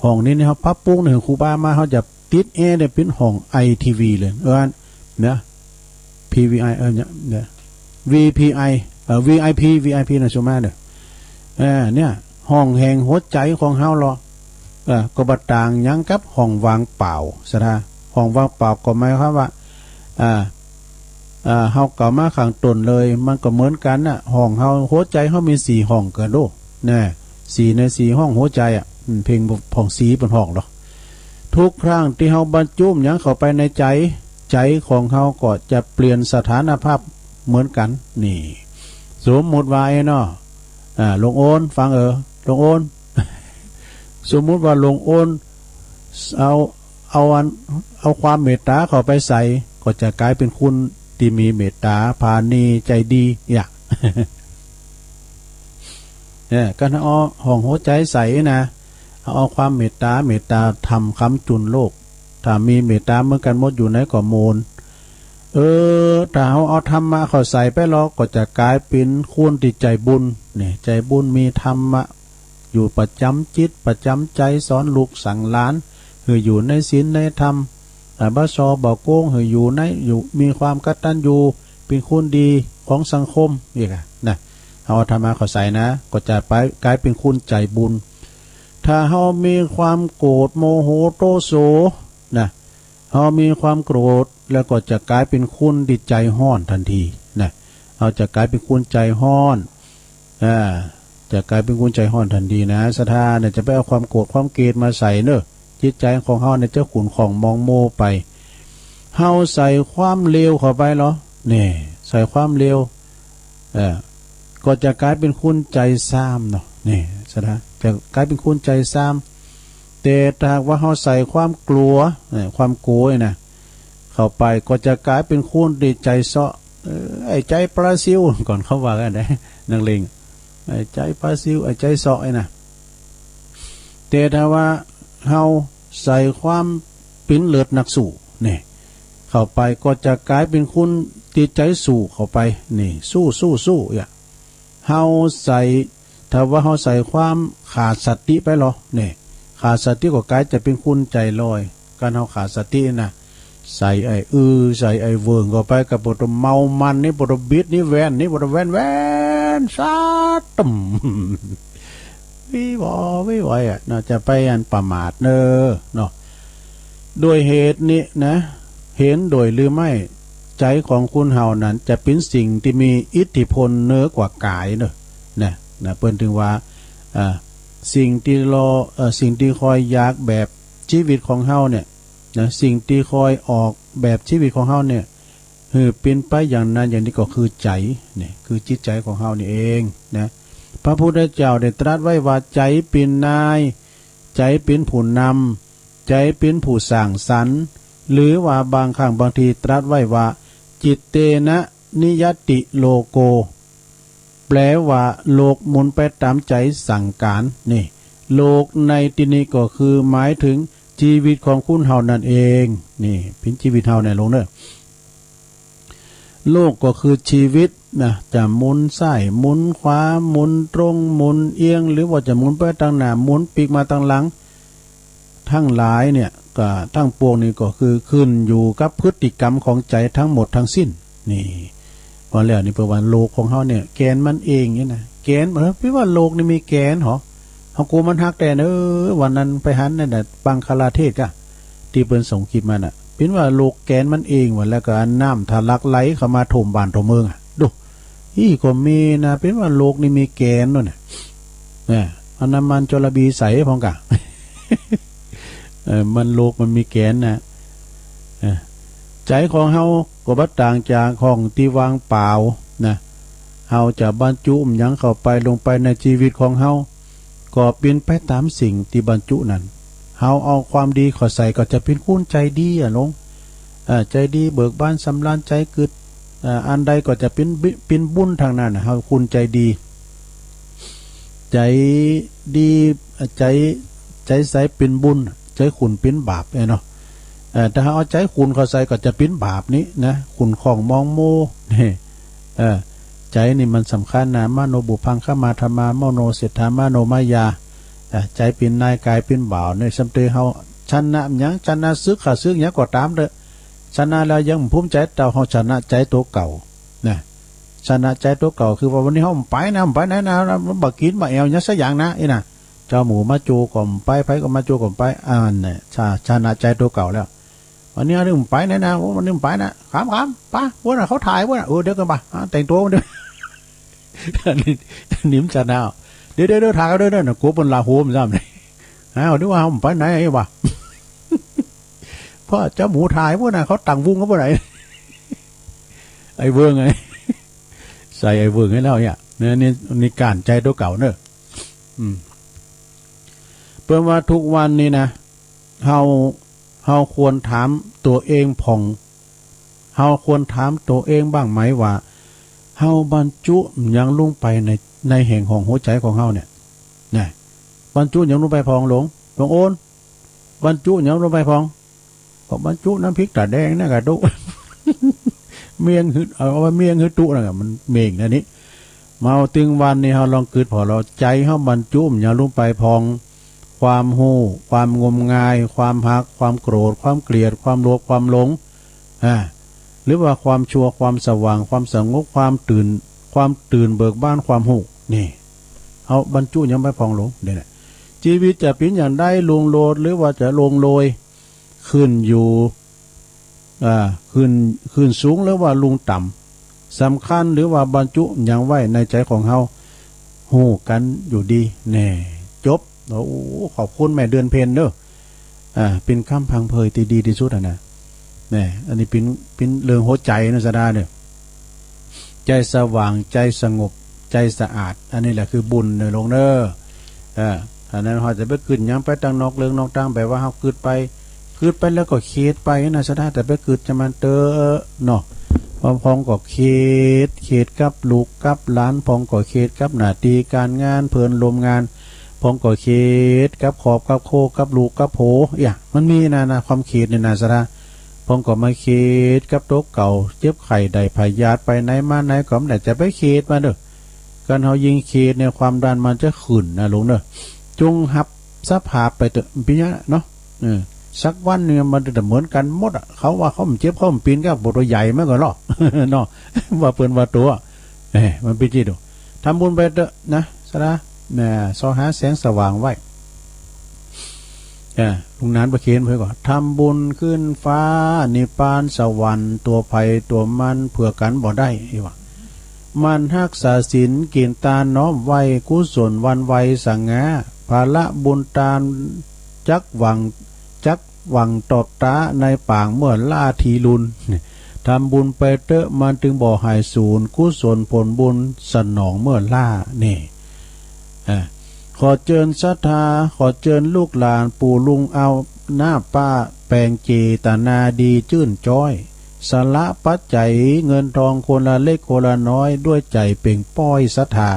ห้องนี้นี่เฮาปรับปรุงเนี่ย ครูบามา เฮาจะติดแอร์เนี่ย เป๋นห้อง ไอ ที วี เลย เออ นะ พี วี ไอ เออ เนี่ย เนี่ย วี พี ไอ เอ่อ วี ไอ พี วี ไอ พี นะ สุมาเน่อ เออ เนี่ย ห้องแห่งหัวใจ๋ของเฮาลอ เออ ก็บ่ต่างหยังกับห้องว่างเปล่า ศรัทธา ห้องว่างเปล่าก็หมายความว่า อ่า อ่า เฮาก็เอามาข้างต้นเลย มันก็เหมือนกั๋นน่ะ ห้องเฮา หัวใจ๋เฮามีสี่ห้องเกินโลก แน่ สี่ในสี่ห้องหัวใจ๋อะ อืม เพ่งผ่องศรีเปิ้นฮ้องลอ ทุกครั้งตี้เฮาบรรจุหยังเข้าไปในใจ๋ ใจ๋ของเฮาก็จะเปลี่ยนสถานภาพเหมือนกั๋น นี่ สมมุติว่าไอ้เนาะ อ่า ลุงโอน ฟังเออ ลุงโอน สมมุติว่าลุงโอน เอา เอาอัน เอาความเมตต๋าเข้าไปใส่ ก็จะก๋ายเป๋นคนตี้มีเมตต๋า ผานี ใจ๋ดี อย่าง เนี่ย กั๋นเอาห้องหัวใจ๋ใส่นะ เอาความเมตต๋า เมตต๋าธรรมค้ำจุนโลก ถ้ามีเมตต๋าเหมือนกั๋นหมดอยู่ไหนก็โมน เออ ถ้าเฮาเอาธรรมะเข้าใส่ไปแล้ว ก็จะก๋ายเป๋นคนตี้ใจ๋บุญ เนี่ย ใจ๋บุญมีธรรมะ อยู่ประจ๋ำจิตประจ๋ำใจ๋ สอนลูกสั่งหลาน หื้ออยู่ในศีลในธรรม อ่า บ่ส่อบ่โกง หื้ออยู่ใน อยู่ มีความกตัญญู เป๋นคนดีของสังคม นี่ก่ะ นะ เอาธรรมะเข้าใส่นะ ก็จะไปก๋ายเป๋นคนใจ๋บุญ ถ้าเฮามีความโกรธ โมโห โตโส นะ เฮามีความโกรธ แล้วก็จะก๋ายเป๋นคนตี้ใจ๋ฮ้อนตันที นะ เฮาจะก๋ายเป๋นคนใจ๋ฮ้อน อ่า จะก๋ายเป๋นคนใจ๋ฮ้อนตันทีนะ ศรัทธาเนี่ยจะไปเอาความโกรธความเกลียดมาใส่เนาะ จิตใจ๋ของเฮาเนี่ยจะขุ่นข้องหมองมัวไป เฮาใส่ความเลวเข้าไปเหรอ เนี่ย ใส่ความเลว เออ ก็จะก๋ายเป๋นคนใจ๋ซ้ำเนาะ เนี่ย ศรัทธา จะก๋ายเป๋นคนใจ๋ซ้ำ แต่ถ้าหากว่าเฮาใส่ความกลัว เนี่ย ความกลัวเนี่ยนะ เข้าไป ก็จะก๋ายเป๋นคนตี้ใจ๋เซาะ เออ ไอ้ใจ๋ปลาซิว ก่อนเขาว่ากั๋นนะ นักเลง ไอ้ใจ๋ปลาซิว ไอ้ใจ๋เซาะไอ้นะ แต่ถ้าว่าเฮาใส่ความเป๋นเลิศนักสู้ เนี่ย เข้าไป ก็จะก๋ายเป๋นคนตี้ใจ๋สู้เข้าไป นี่ สู้ สู้ สู้ เนี่ย เฮาใส่ ถ้าว่าเฮาใส่ความขาดสติไปเหรอ เนี่ย ขาดสติก็ก๋ายจะเป๋นคนใจ๋ลอย กั๋นเฮาขาดสตินะ ใส่ไอ้อื้อ ใส่ไอ้เวิ่งเข้าไป ก็ปวดเมามันนี่ ปวดบิดนี่ แว่นนี่ ปวดแว่น แว่น ซาด ตึม วิวอวิวอยอะ น่าจะไปอันประมาทเน่อเนาะ ด้วยเหตุนี้นะ เห็นด้วยหรือไม่ ใจ๋ของคนเฮานั้นจะเป๋นสิ่งตี้มีอิทธิพลเหนือกว่ากายเน่อ นะ นะ เปิ้นจึงว่า อ่า สิ่งตี้รอ เอ่อ สิ่งตี้คอยอยากแบบชีวิตของเฮาเนี่ย นะ สิ่งตี้คอยออกแบบชีวิตของเฮาเนี่ย หื้อเป๋นไปอย่างนั้นอย่างนี้ก็คือใจ๋ เนี่ย คือจิตใจ๋ของเฮานี่เองนะ พระพุทธเจ้าได้ตรัสไว้ว่า ใจ๋เป๋นนาย ใจ๋เป๋นผู้นำ ใจ๋เป๋นผู้สร้างสรรค์ หรือว่าบางครั้งบางทีตรัสไว้ว่า จิตเตนะ นิยติโลโก แปลว่าโลกหมุนไปต๋ามใจ๋สั่งก๋าน นี่ โลกในตี้นี้ก็คือหมายเถิงชีวิตของคนเฮานั่นเอง นี่ เป๋นชีวิตเฮาเนี่ยลงเน่อ โลกก็คือชีวิตนะ จะหมุนซ้าย หมุนขวา หมุนตรง หมุนเอียง หรือว่าจะหมุนไปตางหน้า หมุนปิ๊กมาตางหลัง ตังหลายเนี่ย ก็ตังปวงนี่ก็คือขึ้นอยู่กับพฤติกรรมของใจ๋ตังหมดตังสิ้น นี่ ว่าแล้วนี่เปิ้นว่าโลกของเฮาเนี่ย แกนมันเองนี่นะ แกน เออ เปิ้นว่าโลกนี่มีแกนเหรอ เฮากั๋วมันหักแต๊เน่อ วันนั้นไปหันนั่นน่ะ บังคลาเทศก่ะ ตี้เปิ้นส่งคลิปมาน่ะ เปิ้นว่าโลกแกนมันเองว่ะ แล้วก็อันน้ำทะลักไหลเข้ามาท่วมบ้านท่วมเมืองอะ ดู อี้ก็มีนะ เปิ้นว่าโลกนี่มีแกนโน่นน่ะ เนี่ย เอาน้ำมันจอระบีใส่พ่องก่ะ เออ มันโลกมันมีแกนนะ เออ ใจ๋ของเฮาก็บ่ต่างจากห้องตี้ว่างเปล่านะ เฮาจะบรรจุหยังเข้าไป ลงไปในชีวิตของเฮา ก็เป๋นไปต๋ามสิ่งตี้บรรจุนั้น เฮาเอาความดีเข้าใส่ก็จะเป๋นคนใจ๋ดีอะลง เอ่อ ใจ๋ดี เบิกบานสำราญ ใจ๋กึ๊ด เอ่อ อันใดก็จะเป๋นบิ- เป๋นบุญตังนั้นน่ะ เฮาคนใจ๋ดี ใจ๋ดี ใจ๋ ใจ๋ใสเป๋นบุญ ใจ๋ขุ่นเป๋นบาป เอ้ยเนาะ เอ่อ ถ้าเฮาเอาใจ๋ขุ่นเข้าใส่ก็จะเป๋นบาปนี้นะ ขุ่นข้องหมองมัว นี่ เอ่อ ใจ๋นี่มันสำคัญนะ มโนปุพพังคะมาธัมมา มโนเศรษฐา มโนมายา อ่ะ ใจ๋เป๋นนาย ก๋ายเป๋นบ่าว ในสำเตเฮาชนะหยัง ชนะศึก ข้าศึกหยังก็ต๋ามเต๊อะ ชนะแล้วยังภูมิใจ๋เต้าเฮาชนะใจ๋ตั๋วเก่า นะ ชนะใจ๋ตั๋วเก่า คือว่าวันนี้เฮาบ่ไปนะ บ่ไปไหนนะ บ่กิ๋นบ่แอ่วหยังสักอย่างนะ อี้นะ เจ้าหมู่มาโจ้ก็บ่ไป ใผก็มาโจ้ก็บ่ไป อันนี้ ช- ชนะใจ๋ตั๋วเก่าแล้ว วันนี้เฮาบ่ไปไหนนะ โอ้ วันนี้บ่ไปนะ ขำๆ ไป พวกนั้นเขาถ่าย พวกนั้น เออ เดี๋ยวก่อนไป อ่ะ แต่งตั๋ว เดี๋ยว อันนี้ อันนี้มันชนะ เดี๋ยวๆๆ ถ่ายกันเด้อ เดี๋ยวนะ กั๋วเปิ้นละโหมซ้ำ อ้าว นึกว่าเฮาบ่ไปไหนวะ ไป ก็เจ้าหมูถ่ายปู้นน่ะ เขาตั้งวงกั๋นปู้นไหน ไอ้เวิ้งไง ใส่ไอ้เวิ้งหื้อแล้วเนี่ย เนี่ย นี่ นี่ก้านใจ๋ตั๋วเก่าเนาะ อืม เปิ้นว่าทุกวันนี้นะ เฮา เฮาควรถามตั๋วเองพ่อง เฮาควรถามตั๋วเองบ้างไหมว่า เฮาบรรจุหยังลงไปใน ในแหงของหัวใจ๋ของเฮาเนี่ย นะ บรรจุหยังลงไปพ่องหลวง หลวงโอน บรรจุหยังลงไปพ่อง ก็บรรจุน้ำพริกต๋าแดงนะกะตุ๊ เมียงหื้อ เอาไว้เมียงหื้อตุ๊นะ มันเมียงนะนี่ เมาตึงวันนี้เฮาลองกึ๊ดผ่อ เฮาใจ๋เฮาบรรจุหยังลงไปพ่อง ความฮู้ ความงมงาย ความฮัก ความโกรธ ความเกลียด ความโลภ ความหลง อ่า หรือว่าความชั่ว ความสว่าง ความสงบ ความตื่น ความตื่นเบิกบาน ความฮู้ นี่ เฮาบรรจุหยังไปพ่องหลวง เดี๋ยวนี้ จีวิตจะเป๋นอย่างใด รุ่งโรจน์ หรือว่าจะร่วงโรย ขึ้นอยู่ อ่า ขึ้น ขึ้นสูงหรือว่าลุ่งต่ำ สำคัญหรือว่าบรรจุหยังไว้ในใจ๋ของเฮา ฮู้กั๋นอยู่ดี แน่ จบ โอ้ ขอบคุณแม่เดือนเพ็ญเนาะ อ่า เป๋นกำพังเพยตี้ดีตี้สุดอะนะ แน่ อันนี้เป๋น เป๋นเรื่องหัวใจ๋นะ ศรัทธาเนาะ ใจ๋สว่าง ใจ๋สงบ ใจ๋สะอาด อันนี้แหละคือบุญเนาะหลวงเนาะ เออ อันนั้นเฮาจะไปกึ๊ดหยังไปตางนอกเรื่องนอกตาง แบบว่าเฮากึ๊ดไป กึ๊ดไปแล้วก็เขตไปนะ ศรัทธา แต่ไปกึ๊ดจะมันเต๊อะเนาะ พ่องก็เขต เขตกับลูกกับหลาน พ่องก็เขตกับหน้าตี้ก๋านงาน เปื้อนร่วมงาน พ่องก็เขตกับครอบกับครัว กับลูกกับผัว เอี้ย มันมีนะ นะ ความเขตนี่นะ ศรัทธา พ่องก็มาเขตกับตั๋วเก่า เจ็บไข้ได้พยาธิ ไปไหนมาไหนก็บ่ได้ จะไปเขตมันเนาะ กันเฮายิ่งเขตเนี่ย ความดันมันจะขึ้นนะหลวงเนาะ จงฮับสภาพไปเต๊อะ เป๋นอย่างนั้นเนาะ เออ สักวันหนึ่งมันจะเหมือนกั๋นหมดอะ เขาว่าเขาบ่เจ็บ เขาบ่เป๋น ก็บ่ตั๋วใหญ่มันก็รอด เนาะ ว่าเปิ้นว่าตั๋ว เอ้ย มันเป๋นจริงเนาะ ทำบุญไปเต๊อะนะ ศรัทธา แหม ส่องหาแสงสว่างไว้ อ่า ลุงหนานประเคนเพิ่นก็ ทำบุญขึ้นฟ้านิพพานสวรรค์ ตั๋วใผตั๋วมันเผื่อกั๋นบ่ได้ อีหว่า หมั่นฮักษาศีล กิ๋นตานน้อมไหว้ กุศลหวั่นไหวสง่า ผละบุญตานจักหวัง จักหวังตอบต๊า ในปางเมื่อล้าทีลุน ทำบุญไปเต๊อะ มันตึงบ่หายสูญ กุศลผลบุญสนองเมื่อล้า นี่ อ่า ขอเจิญศรัทธา ขอเจิญลูกหลานปู่ลุง เอาหน้าป้าแปง เจตนาดีจื้นจ๊อย สละปัจจัยเงินทองคนละเล็กคนละน้อย ด้วยใจ๋เป่งป้อยศรัทธา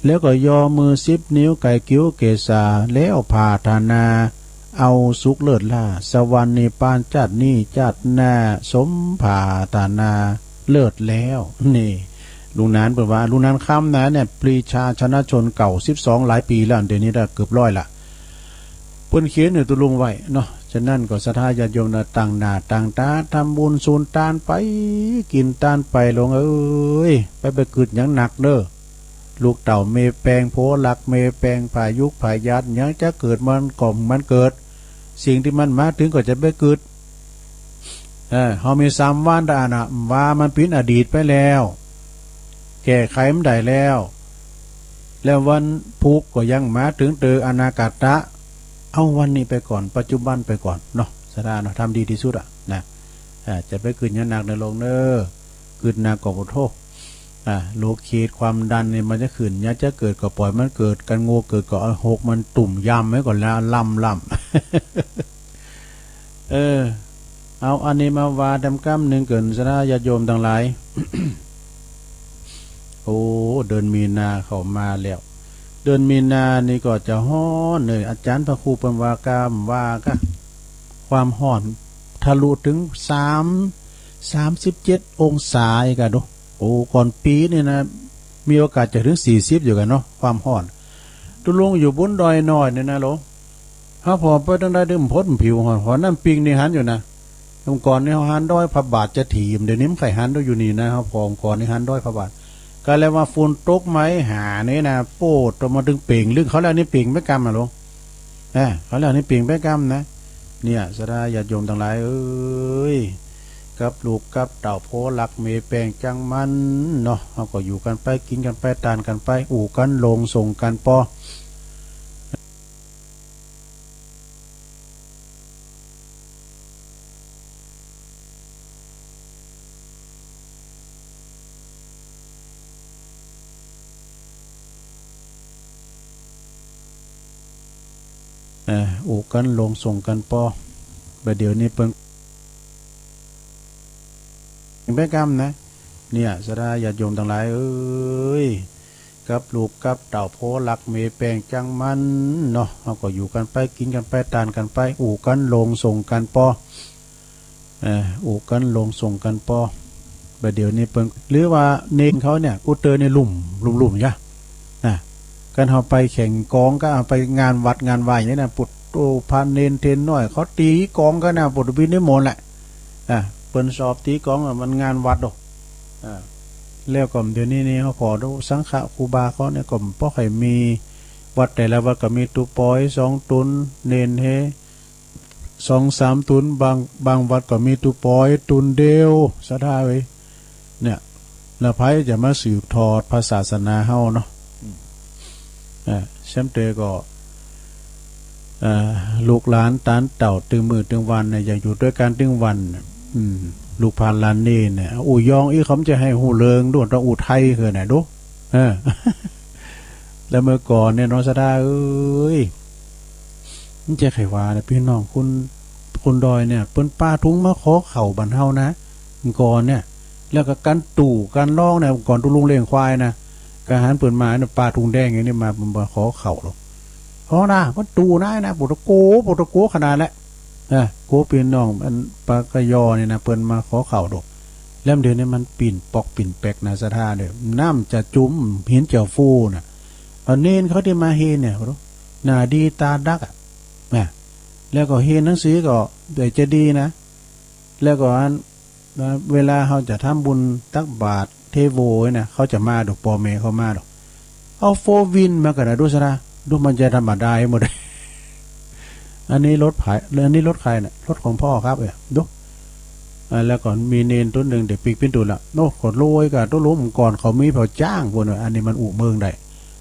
แล้วก็ยอมือสิบนิ้ว ไก่กิ้วเกศา แล้วผาถนา เอาสุขเลิศล้า สวรรค์นิพพาน จาตินี้จาติหน้า สมผาถนาเลิศแล้ว นี่ ลุงหนานเปิ้นว่า ลุงหนานคำนะเนี่ย ปรีชาชนะชนเก่าสิบสอง หลายปี๋แล้ว เดี๋ยวนี้ได้เกือบร้อยละ เปิ้นเขียนอยู่ตุ๊ลุงไว้เนาะ ฉะนั้นก็ศรัทธาญาติโยมนะ ตั้งหน้าตั้งต๋าทำบุญสูนตานไป กิ๋นตานไป หลวงเอ้ย ไป ไปกึ๊ดหยังหนักเน่อ ลูกเต้าเมย์แปง ผัวหลักเมย์แปง ผายุกผาญาติหยังจะเกิดมันก็มันเกิด สิ่งตี้มันมาเถิงก็จะไปกึ๊ด เออ เฮามีสามวันตะอันน่ะ ว่ามันเป๋นอดีตไปแล้ว แก้ไขบ่ได้แล้ว แล้ววันพูกก็ยังมาเถิงเต๊อะ อนาคตะ เอาวันนี้ไปก่อน ปัจจุบันไปก่อนเนาะ ศรัทธาเนาะ ทำดีตี้สุดอะนะ อ่า จะไปกึ๊ดหยังหนักเน่อหลวงเน่อ กึ๊ดหนักก็บ่โทษ อ่า โรคขีดความดันนี่มันจะขึ้น อยากจะเกิดก็ปล่อยมันเกิด กันงัวเกิดก็เอาหกมันตุ่มยำไว้ก่อนแล้ว ล่ำๆ เออ เอาอันนี้มาว่าแต้มกำนึ่งเกิน ศรัทธาญาติโยมตังหลาย โอ้ เดือนมีนาเข้ามาแล้ว เดือนมีนานี่ก็จะฮ้อนเน่อ อาจ๋ารย์พระครูเปิ้นว่า กำว่าก็ ความฮ้อนทะลุเถิงสาม สามสิบเจ็ดองศาอีกอะดู โอ้ ก่อนปี๋นี่นะ มีโอกาสจะเถิงสี่สิบอยู่กั๋นเนาะ ความฮ้อน ตุ๊ลุงอยู่บุญดอยน้อยนี่นะหลวง เฮาผ่อไปตังใดตึงบ่พ้นผิวฮ้อน ฮ้อน น้ำปิงนี่หันอยู่นะ เมื่อก่อนนี่เฮาหันดอยพระบาทจะถี่ เดี๋ยวนี้บ่ใค่หันดอกอยู่นี่นะ เฮาผ่อเมื่อก่อนนี่หันดอยพระบาท ก็เลยว่าฝนตกไหมหานี่นะ โป๊ด ตกมาตึงเป่งลึก เขาเรียกนี่เป่งไปกำอะหลวง อ่า เขาเรียกนี่เป่งไปกำนะ เนี่ย ศรัทธาญาติโยมตังหลายเอ้ย กับลูกกับเต้า ผัวหลักเมย์แปง จังมันเนาะ เฮาก็อยู่กั๋นไป กิ๋นกั๋นไป ตานกั๋นไป อู้กั๋นลง ส่งกั๋นปอ เอ่อ อู้กั๋นลงส่งกั๋นปอ บ่าเดี่ยวนี้เปิ้น แป้งกำนะ เนี่ย ศรัทธาญาติโยมตังหลายเอ๋ย กับลูกกับเต้า โผหลักเมย์แป้งจังมันเนาะ เฮาก็อยู่กั๋นไป กิ๋นกั๋นไป ตานกั๋นไป อู้กั๋นลงส่งกั๋นปอ เอ่อ อู้กั๋นลงส่งกั๋นปอ บ่าเดี่ยวนี้เปิ้น หรือว่าเณรเขาเนี่ย กูเตอเนี่ยลุ่ม ลุ่มๆ จ้ะ นะ กันเฮาไปแข่งกอง ก็เอาไปงานวัดงานวาอย่างนี้นะ ปุตโต พระเณรเณรน้อย เขาตี๋กองกั๋นนะ ปุตตวินิมนต์แหละ อ่ะ เปิ้นสอบตี๋กองอะ มันงานวัดดอก อ่ะ แล้วก็เดี๋ยวนี้นี่ เฮาผ่อดูสังฆะครูบาเขาเนี่ย ก็บ่ค่อยมี วัดแต่ละวัดก็มีตุ๊ปอยสองตุ๊น เณรเฮ สองสามตุ๊น บาง บางวัดก็มีตุ๊ปอยตุ๊นเดียว ศรัทธาเอ๋ย เนี่ย แล้วใผจะมาสืบทอดพระศาสนาเฮาเนาะ อืม อ่า แซมเตอก็ อ่า ลูกหลานตานเต้าตึงมื้อตึงวันเนี่ย อยากอยู่ตวยกั๋นตึงวันเนี่ย อืม ลูกพานหลานเณรเนี่ย อู้ยองอี้เขาบ่จะหื้อฮู้เลิงดู ต้องอู้ไทยเหินน่ะดู เออ แล้วเมื่อก่อนเนี่ยเนาะ ศรัทธาเอ๋ย มันจะใค่ว่านะ ปี้น้องคน คนดอยเนี่ย เปิ้นปาถุงมาขอข้าวบ้านเฮานะ เมื่อก่อนเนี่ย แล้วก็กั๋นตู่กั๋นร้องเนี่ย ก่อนตุ๊ลุงเลี้ยงควายนะ ก็หันเปิ้นมาเนี่ย ปาถุงแดงอย่างนี้มา เปิ้นมาขอข้าวหรอก เพราะนะ เปิ้นตู่นายนะ โปะตะโก โปะตะโกขนาดแหละ นะ โกปี้น้องอันปากกะยอเนี่ยนะ เปิ้นมาขอข้าวดอก แล้วเดี๋ยวนี้มันปิ้นปอกปิ้นแปกนะ ศรัทธาเด้อ น้ำจะจุ่ม หินจะฟูนะ เอาเณรเขาตี้มาเฮเนี่ย หน้าดีต๋าดักอะ นะ แล้วก็เฮหนังสือก็ได้จะดีนะ แล้วก็อัน นะ เวลาเฮาจะทำบุญตักบาตรเทโวนะ เขาจะมาดอก ป้อแม่เขามาดอก เอาโฟร์วีลมากั๋นนะ ดูซะนะ ดูมันจะธรรมดาหมด อันนี้รถไผ อันนี้รถใครน่ะ รถของพ่อครับ เอ้ย ดู อ่า แล้วก็มีเณรตุ๊นนึ่ง เดี๋ยวปิ๊กปิ้นตุ๊นละ โอ้ ขอรวยกะตุ๊ลุง ก่อนเขามีเผาจ้างปู้นน่ะ อันนี้มันอู้เมืองได้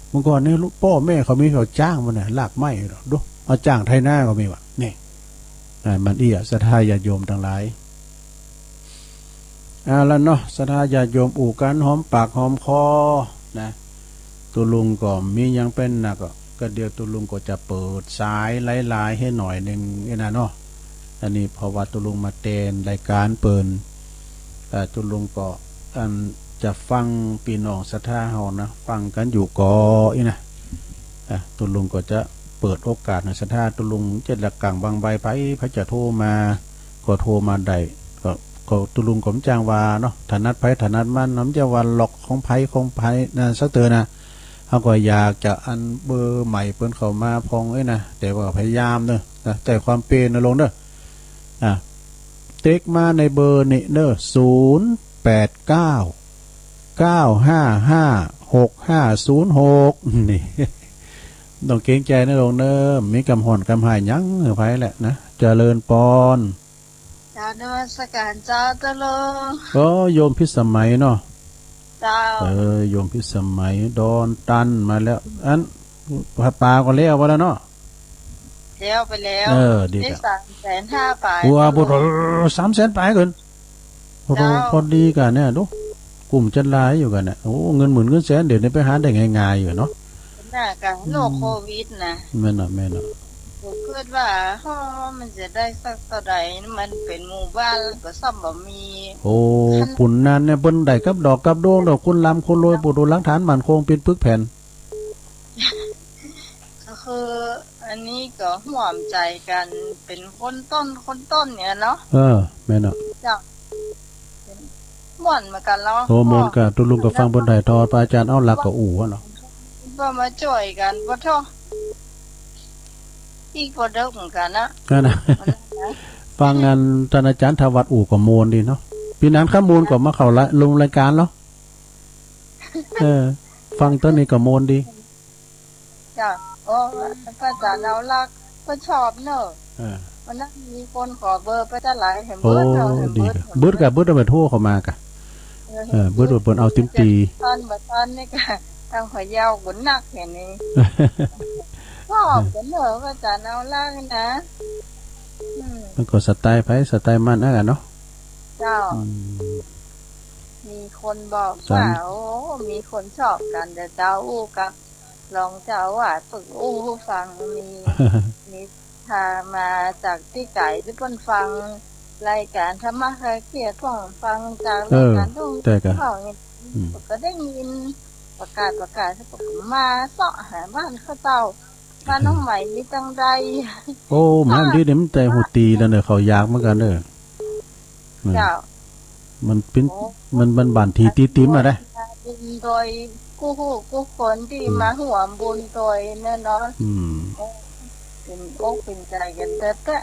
เมื่อก่อนนี่ป้อแม่เขามีเผาจ้างปู้นน่ะ ลากไม้ ดู เอาจ้างไถนาก็มีวะ นี่ อ่า มันอี้อะ ศรัทธาญาติโยมตังหลาย เอาละเนาะ ศรัทธาญาติโยม อู้กั๋นหอมปากหอมคอนะ ตุ๊ลุงก็มีหยังเป๋นนักก็ ก็เดี๋ยวตุ๊ลุงก็จะเปิดสายหลายๆ หื้อหน่อยนึ่งนี่นะเนาะ อันนี้เพราะว่าตุ๊ลุงมาแตนรายก๋านเปิ้น เอ่อ ตุ๊ลุงก็อันจะฟังปี้น้องศรัทธาเฮานะ ฟังกั๋นอยู่ก่ออี้นะ อ่ะ ตุ๊ลุงก็จะเปิดโอกาสหื้อศรัทธา ตุ๊ลุงจะละกั๋งบังใบ ใผ ใผจะโทรมา ก็โทรมาได้ ก็ ก็ตุ๊ลุงก็บ่จ้างว่าเนาะ ถนัดใผถนัดมันเนาะ บ่จ้างว่าล็อกของใผของใผนะ สักเตื้อนะ เฮาก็อยากจะอันเบอร์ใหม่เปิ้นเข้ามาพ่องเอ้ยนะ แต่ว่าพยายามเนาะ นะ ใต้ความเป๋นนะลุงเนาะ อ่ะ เต็กมาในเบอร์นี้เนาะ ศูนย์แปดเก้า เก้าห้าห้า หกห้าศูนย์หก นี่ ต้องเกรงใจ๋นะลุงเนาะ มีกำฮ้อนกำฮ้ายหยังหื้อใผแหละนะ เจริญปอน เจ้านมัสก๋านเจ้า ตุ๊ลุง โอ้ โยมพิสมัยเนาะ เจ้า เออ โยมพิสมัย ดอนตันมาแล้ว อัน ปาก็แล้วว่าแล้วเนาะ แล้วไปแล้ว เออ ดี นี่ กะ สามแสนห้าปาย ว่า ตุ๊ลุง บ่ สามแสนปายเกิน โอ้โห เจ้า พอดีกั๋นเนี่ย ดู กุ้มจั๊ดหลายอยู่กั๋นเนี่ย โอ้ เงินหมื่นเงินแสน เดี๋ยวนี้ไปหาได้ง่ายๆ อยู่เนาะ น่ะกะ อืม โรคโควิดนะ แม่นน่ะ แม่นน่ะ ก็กึ๊ดว่า โอ้ มันจะได้สักเต้าใด มันเป๋นหมู่บ้านก็ซ้ำบ่มี โอ้ คัน ปู้นนั้นเนี่ย เปิ้นได้กับดอกกับดวงดอก คนร่ำคนรวย ปู้น หลักฐานมั่นคง เป๋นปึกแผ่น ก็คือ อันนี้ก็ฮ่วมใจ๋กั๋น เป๋นคนต้น คนต้นเนี่ยเนาะ เออ แม่นน่ะ เจ้า ม่วนเหมือนกั๋นเนาะ โอ้ ม่วนกะ ตุ๊ลุงก็ฟังเปิ้นถ่ายทอด พระอาจารย์เอาหลักก็อู้อะเนาะ ก็มาจ้วยกั๋น ปะโธ่ อีกปะเดิกเหมือนกั๋นนะ นั่นน่ะ วันนั้นนะ ฟังงานต้านอาจ๋ารย์ธวัฒน์อู้ก็ม่วนดีเนาะ ปี้นั้นข้ามูลก็มาเข้าละ ลงรายก๋านเนาะ เออ ฟังต๋อนนี้ก็ม่วนดี จ้ะ โอ้ พระอาจ๋ารย์เอาหลักก็ชอบเนาะ เออ วันนั้นมีคนขอเบอร์ไปจั๊ดหลาย แหม โอ้ เบิดเนาะ แหม ดี เบิด กะ เบิดกะ เบิดเอาไปโทรเข้ามากะ เออ เออ เบิด เบิด เปิ้นเอาติมตี ต๋อนบ่ต๋อนนี่กะ ต้องขอยาวกว่านักอย่างนี้ ชอบกั๋นเนาะ พระอาจ๋ารย์เอาหลักนะ อืม มันก็สไตล์ใผสไตล์มันอะเนาะ เจ้า อืม มีคนบอกว่า สาม โอ้ มีคนชอบกั๋น เดี๋ยวเจ้าอู้กับ รองเจ้าอาวาสปึกอู้หื้อฟัง มี นี่ ถ้ามาจากตี้ไก๋ตี้เปิ้นฟังรายก๋านธรรมะคลายเครียด ก็ฟังจากรายก๋าน เออ ตรง ใจ้ก่ะ เฮาเนี่ย อืม ก็ได้ยินประกาศ ประกาศ มาเซาะหาบ้านข้าเจ้า บ้านน้องใหม่มีตังใด โอ้ มาตี้นี่มันใจ๋หูตี้แล้วเน่อ เขาอยากเหมือนกั๋นเน่อ เจ้า มันเป๋น โอ้ มัน มันบ้านตี้ตี้ติ๋มอะนะ บุญโดยกู้ กู้คนตี้ อืม มาฮ่วมบุญโดยแน่นอน อืม โอ้ เป๋นอกเป๋นใจ๋กั๋นแต๊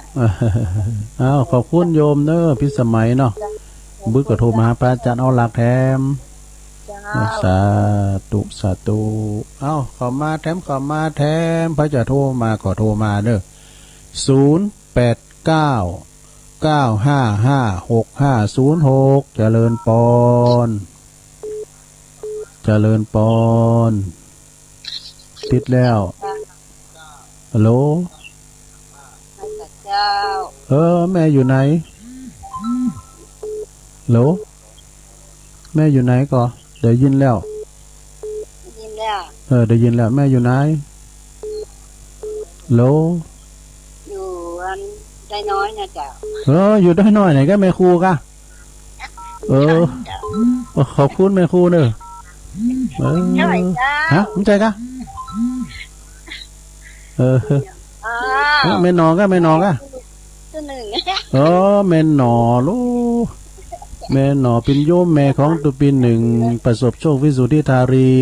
ๆ อ้าว ขอบคุณโยมเน่อ พิสมัยเนาะ เจ้า บึกก็โทรมาหาพระอาจารย์เอาหลักแถม เจ้า สาธุ สาธุ เอ้า เข้ามาแถม เข้ามาแถม ใผจะโทรมาก็โทรมาเน่อ ศูนย์แปดเก้า เก้าห้าห้า หกห้าศูนย์หก เจริญปอน เจริญปอน ติดแล้ว ฮัลโหล เจ้า เออ แม่อยู่ไหน ฮัลโหล แม่อยู่ไหนก่อ ได้ยินแล้ว ได้ยินแล้ว เออ ได้ยินแล้ว แม่อยู่ไหน ฮัลโหล อยู่อันดอยน้อยนะเจ้า เออ อยู่ดอยน้อยไหนกะแม่ครูกะ เออ เจ้า โอ้ ขอบคุณแม่ครูเน่อ เออ ใจ้เจ้า ฮะ บ่ใจ้กะ เออ อ้าว เออ แม่หน่อกะ แม่หน่อกะ ตี้นึ่ง เออ แม่หน่อลูก แม่หน่อเป๋นโยมแม่ของตุ๊ปินนึ่ง ประสบโชค วิสุทธิธารี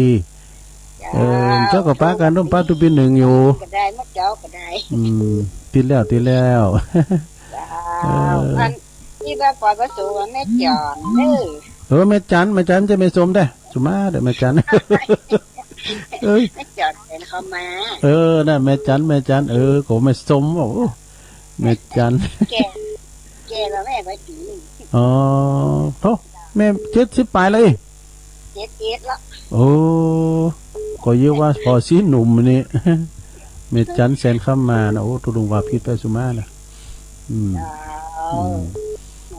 เจ้า เออ เจ้าก็ปะกั๋นร่วมปะตุ๊ปินนึ่งอยู่ ก็ได้ มาเจ้าก็ได้ อืม ติดแล้ว ติดแล้ว เจ้า เออ อันตี้ว่าปล่อยประสูติแม่จ๋อนเน่อ เออ แม่จัน แม่จันจะแม่สมได้ สุมาเด้อแม่จัน เอ้ย แม่จ๋อนแสนคำมา เออ นั่นแม่จัน แม่จัน เออ ก็แม่สม โอ้ แม่จัน แก่ แก่กว่าแม่ไปปี๋นึ่ง อ๋อ โธ่ แม่เจ็ดสิบป๋ายแล้วอิ เจ็ดเอ็ดแล้ว โอ้ ก็เยียะว่าผ่อสีหนุ่มนี่ แม่จันแสนคำมานะ โอ้ ตุ๊ลุงว่าผิดไปสุมานะ อืม เจ้า อืม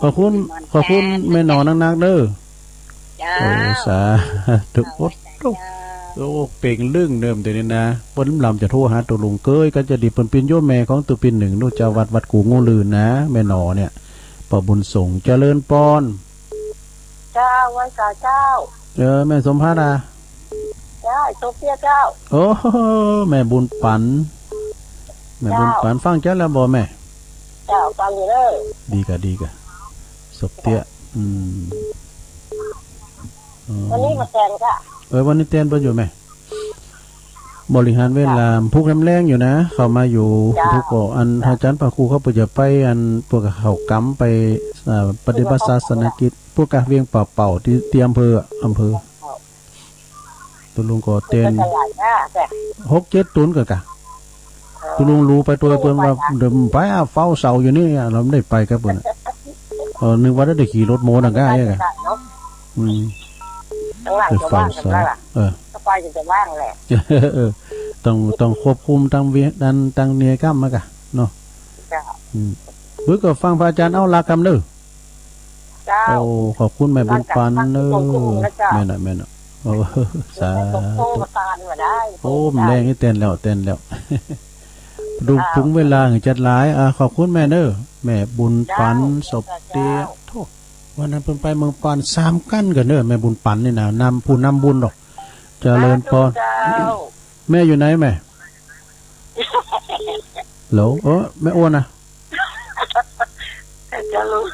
ขอบคุณ ขอบคุณแม่หน่อนักๆ เน่อ เจ้า โอ้ สาธุ โอ้ เจ้า โอ้ เป่งลึ่งเน่อ เดี๋ยวนี้นะ เปิ้นลำจะโทรหาตุ๊ลุงเกย ก็จะดี เปิ้นเป๋นโยมแม่ของตุ๊ปินนึ่ง นู่นเจ้าวัด วัดกู่งู่ลื่นนะ แม่หน่อเนี่ย ป้อบุญส่ง เจริญปอน เจ้า ไหว้สาเจ้า เออ แม่สมภัทรอะ เจ้า สมเตี้ยเจ้า โอ้ แม่บุญปั๋น แม่บุญปั๋น เจ้า ฟังจั๊ดแล้วบ่แม่ เจ้า ฟังอยู่เน่อ ดีกะ ดีกะ สมเตี้ย อืม อ๋อ วันนี้มาแตนกะ เออ วันนี้แตนเปิ้นอยู่แม่ บริหารเวลา เจ้า พุกแฮมแรงอยู่นะ เข้ามาอยู่ เจ้า พุกก็อัน เจ้า อาจ๋ารย์พระครูเขาเปิ้นจะไปอัน พวกเขากำไป อ่า ปฏิบัติศาสนกิจ พวกกะเวียงป่าเป่าตี้ ตี้อำเภอ อำเภอ ตุ๊ลุงก็แตน หกเจ็ดตุ๊นก่อนกะ ตุ๊ลุงรู้ไปตวยเปิ้นว่า เดี๋ยวไปอะ เฝ้าเสาอยู่นี่อะ เฮาบ่ได้ไปกับเปิ้นอะ เออ นึกว่าได้ขี่รถโม้นั่นกะ อืม ข้างหลังจะว่างกันแล้วล่ะ เออ ถ้าไปจะว่างแหละ เออ ต้อง ต้องควบคุมตังเวีย ตัง ตังเนียกำมาก่ะเนาะ เจ้า อืม บึกก็ฟังพระอาจ๋ารย์เอาหลักกำเน่อ เจ้า โอ้ ขอบคุณแม่บุญปั๋นเน่อ แม่นอะ แม่นอะ โอ้ สาธุ โอ้ แม่แรงนี่แตนแล้ว แตนแล้ว ดู เจ้า ปรุงเวลาหื้อจัดหลาย อ่า ขอบคุณแม่เน่อ แม่บุญปั๋น เจ้า สมเตี้ย เจ้า โธ่ วันนั้นเปิ้นไปเมืองปานสามกั๋นก่อเน่อ แม่บุญปั๋นนี่นะ นำ ผู้นำบุญดอก เจริญปอน สาธุเจ้า แม่อยู่ไหนแม่ ฮัลโหล เออ แม่อ้วนนะ แม่จรูน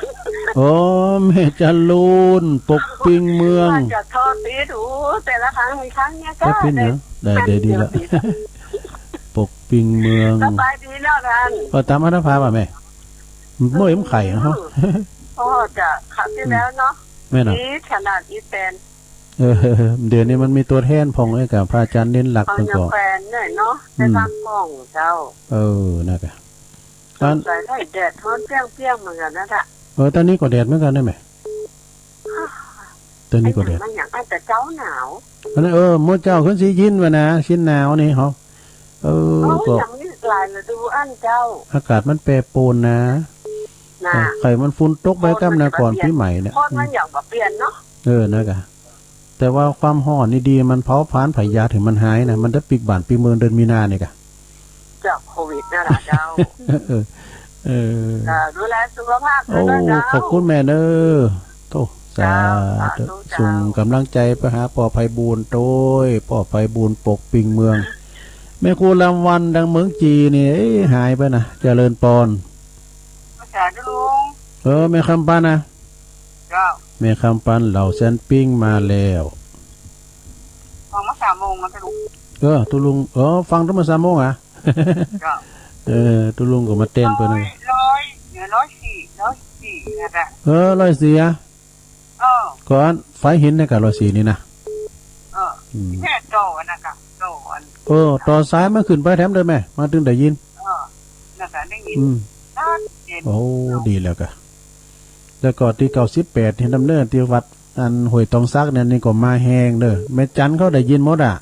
โอ้ แม่จรูน ปกปิงเมือง ว่าจะโทษติดหู แต่ละครั้งมีครั้งเนี่ย แอดมินเหรอ ได้ ได้ดีละ ปกปิงเมือง สบายดีเนาะท่าน เออ ต๋ามอัตภาพอะแม่ เมื่อยมันไข้เนาะ อืม ก็จะคราวตี้แล้วเนาะ แม่นอะ อีขนาดอีแตน เออ เดี๋ยวนี้มันมีตั๋วแทนพ่องเอ้ย กับพระอาจ๋ารย์เน้นหลัก เอา มันก็ ยาแควนหน่อยเนาะ อืม ในบ้านพ่องเจ้า เออ นั่นกะ สงสัยได้แดดฮ้อนเปรี้ยงๆ เหมือนกั๋นนะจ๊ะ เออ ต๋อนนี้ก็แดดเหมือนกั๋นได้แม่ ต๋อนนี้ก็แดด ไอ้หยัง มันหยัง อาจจะเจ๊าหนาว อันนั้น เออ เมื่อเจ๊าขึ้นสียินวะนะ สิหนาวนี่เหรอ เออ โอ้ย ก็ ยังมีอีกหลายฤดูอันเจ้า อากาศมันแปรปรวนนะ นะ เออ ไข่มันฝุ่นตกไปกำนะ ก่อนปี๋ใหม่เนี่ย ฮ้อนมันอย่างบ่เปลี่ยนเนาะ เออ นั่นกะ แต่ว่าความฮ้อนนี่ดี มันเผาผลาญพยาธิหื้อมันหายนะ มันจะปิ๊กบ้านปิ๊กเมืองเดือนมีนานี่กะ จากโควิดเนี่ยนะเจ้า เออ เออ เออ ดูแลสุขภาพด้วยนะเจ้า โอ้ ขอบคุณแม่เนอะ โธ่ เจ้า สาธุ สาธุเจ้า ส่งก๋ำลังใจ๋ไปหาป้อไพบูลย์โตย ป้อไพบูลย์ปกปิงเมือง แม่ครูลำวันดังเมืองจีนนี่ เอ๊ะ หายไปนะ เจริญปอน สาธุลุง เออ แม่คำปันนะ เจ้า แม่คำปัน เหล่าแสนปิ้งมาแล้ว ฟังมาสามโมงแล้วเจ้าลุง เออ ตุ๊ลุง เออ ฟังตั้งแต่สามโมงอะ เจ้า เออ ตุ๊ลุงก็มาเต้นไปนะ ร้อย ร้อย เนี่ย ร้อยสี่ ร้อยสี่ นะเจ้า เออ ร้อยสี่อะ เออ ก่อน ฝายหินเนี่ยกะร้อยสี่นี่นะ เออ อืม แค่ต่ออันนั้นกะ ต่ออัน เออ ต่อสายมาขึ้นไปแถมด้วยแม่ มาตึงได้ยิน เออ นั่นกะได้ยิน อืม ชัดเจน โอ้ ดีแล้วกะ แล้วก็ตี้เก้าสิบแปดนี่นำเนอะ ตี้วัดอันห้วยตองสักเนี่ย นี่ก็มาแฮงเด้อ แม่จันเขาได้ยินหมดอะ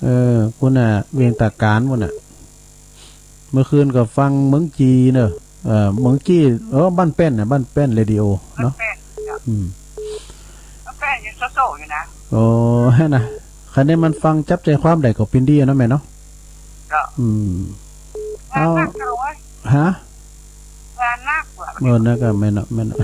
เออ พุ้นน่ะ เวียงตาการพุ้นน่ะ เมื่อคืนก็ฟังเมืองจีนเนอะ เออ เมืองจีน เออ บ้านแป้นน่ะ บ้านแป้นเรดิโอเนาะ บ้านแป้น อืม บ้านแป้นยังโซๆอยู่นะ โอ้ นะ คันนี้มันฟังจับใจ๋ความได้ก็เป๋นดีอะเนาะแม่เนาะ เจ้า อืม งานหนัก เอา เจ้าเว้ย ฮะ งานหนักว่ะ เออ นั่นก็แม่นเนาะ แม่นเนาะ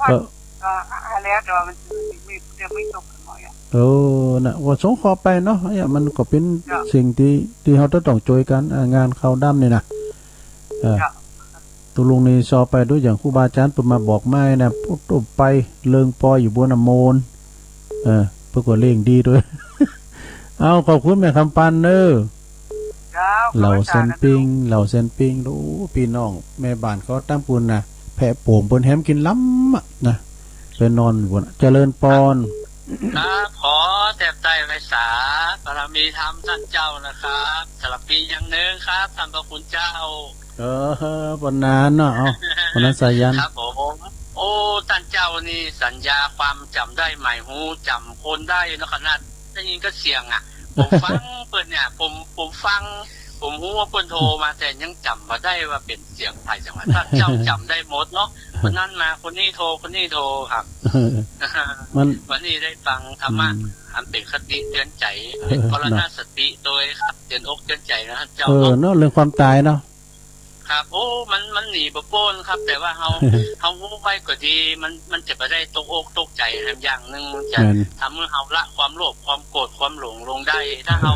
ว่า ก็ ก็อะไร แต่ว่ามันจะมี จะไม่จบกันหมดอะ เออ น่ะ ว่าสงเคราะห์ไปเนาะ เนี่ย มันก็เป๋น เจ้า สิ่งตี้ ตี้เฮาจะต้องจ้วยกั๋น อ่า งานขาวดำนี่นะ เออ เจ้า ตุ๊ลุงนี่ซอไปดูอย่างครูบาอาจ๋ารย์เปิ้นมาบอกมานะ ปุ๊บตุ๊บไป เริงปอยอยู่บนน่ะโมน เออ เปิ้นก็เร่งดีตวย เอา ขอบคุณแม่คำปันเนอะ เจ้า เหล่าแสนปิ้ง ขอบคุณอาจ๋ารย์นะ เหล่าแสนปิ้ง โอ้ ปี้น้องแม่บ้านเขาตั้งปูนน่ะ แผะโป่งเปิ้นแหมกิ๋นล้ำอะนะ ไปนอนอยู่บนน่ะ เจริญปอน ครับ ขอแทบใต้ไหว้สาบารมีธรรมต้านเจ้านะครับ สำหรับปี้อย่างนึ่งครับ ต้านพระคุณเจ้า เออ ปานนั้นเนาะ เอา ปานนั้นสายัน ครับผม โอ้ ต้านเจ้านี่สัญญาความจ๋ำได้ใหม่ฮู้ จ๋ำคนได้เนาะ ขนาดได้ยินก็เสียงอะ ผมฟังเปิ้นเนี่ย ผม ผมฟัง ผมฮู้ว่าเปิ้นโทรมา แต่ยังจ๋ำบ่ได้ว่าเป๋นเสียงใผ จังหวะ ต้านเจ้าจ๋ำได้หมดเนาะ คนนั้นมา คนนี้โทร คนนี้โทรครับ มัน วันนี้ได้ฟังธรรมะ อืม อันเป๋นคติเตือนใจ๋ เออ เป๋นมรณสติตวยครับ เนาะ เตือนอกเตือนใจ๋นะต้านเจ้า เออ เนาะ เนาะ เรื่องความต๋ายเนาะ ครับ โอ้ มัน มันหนีบ่ป๊นครับ แต่ว่าเฮา เฮาฮู้ไว้ก็ดี มัน มันจะบ่ได้ตกอกตกใจ๋แหมอย่างนึ่ง จะ แม่น ทำหื้อเฮาละความโลภ ความโกรธ ความหลงลงได้ ถ้าเฮา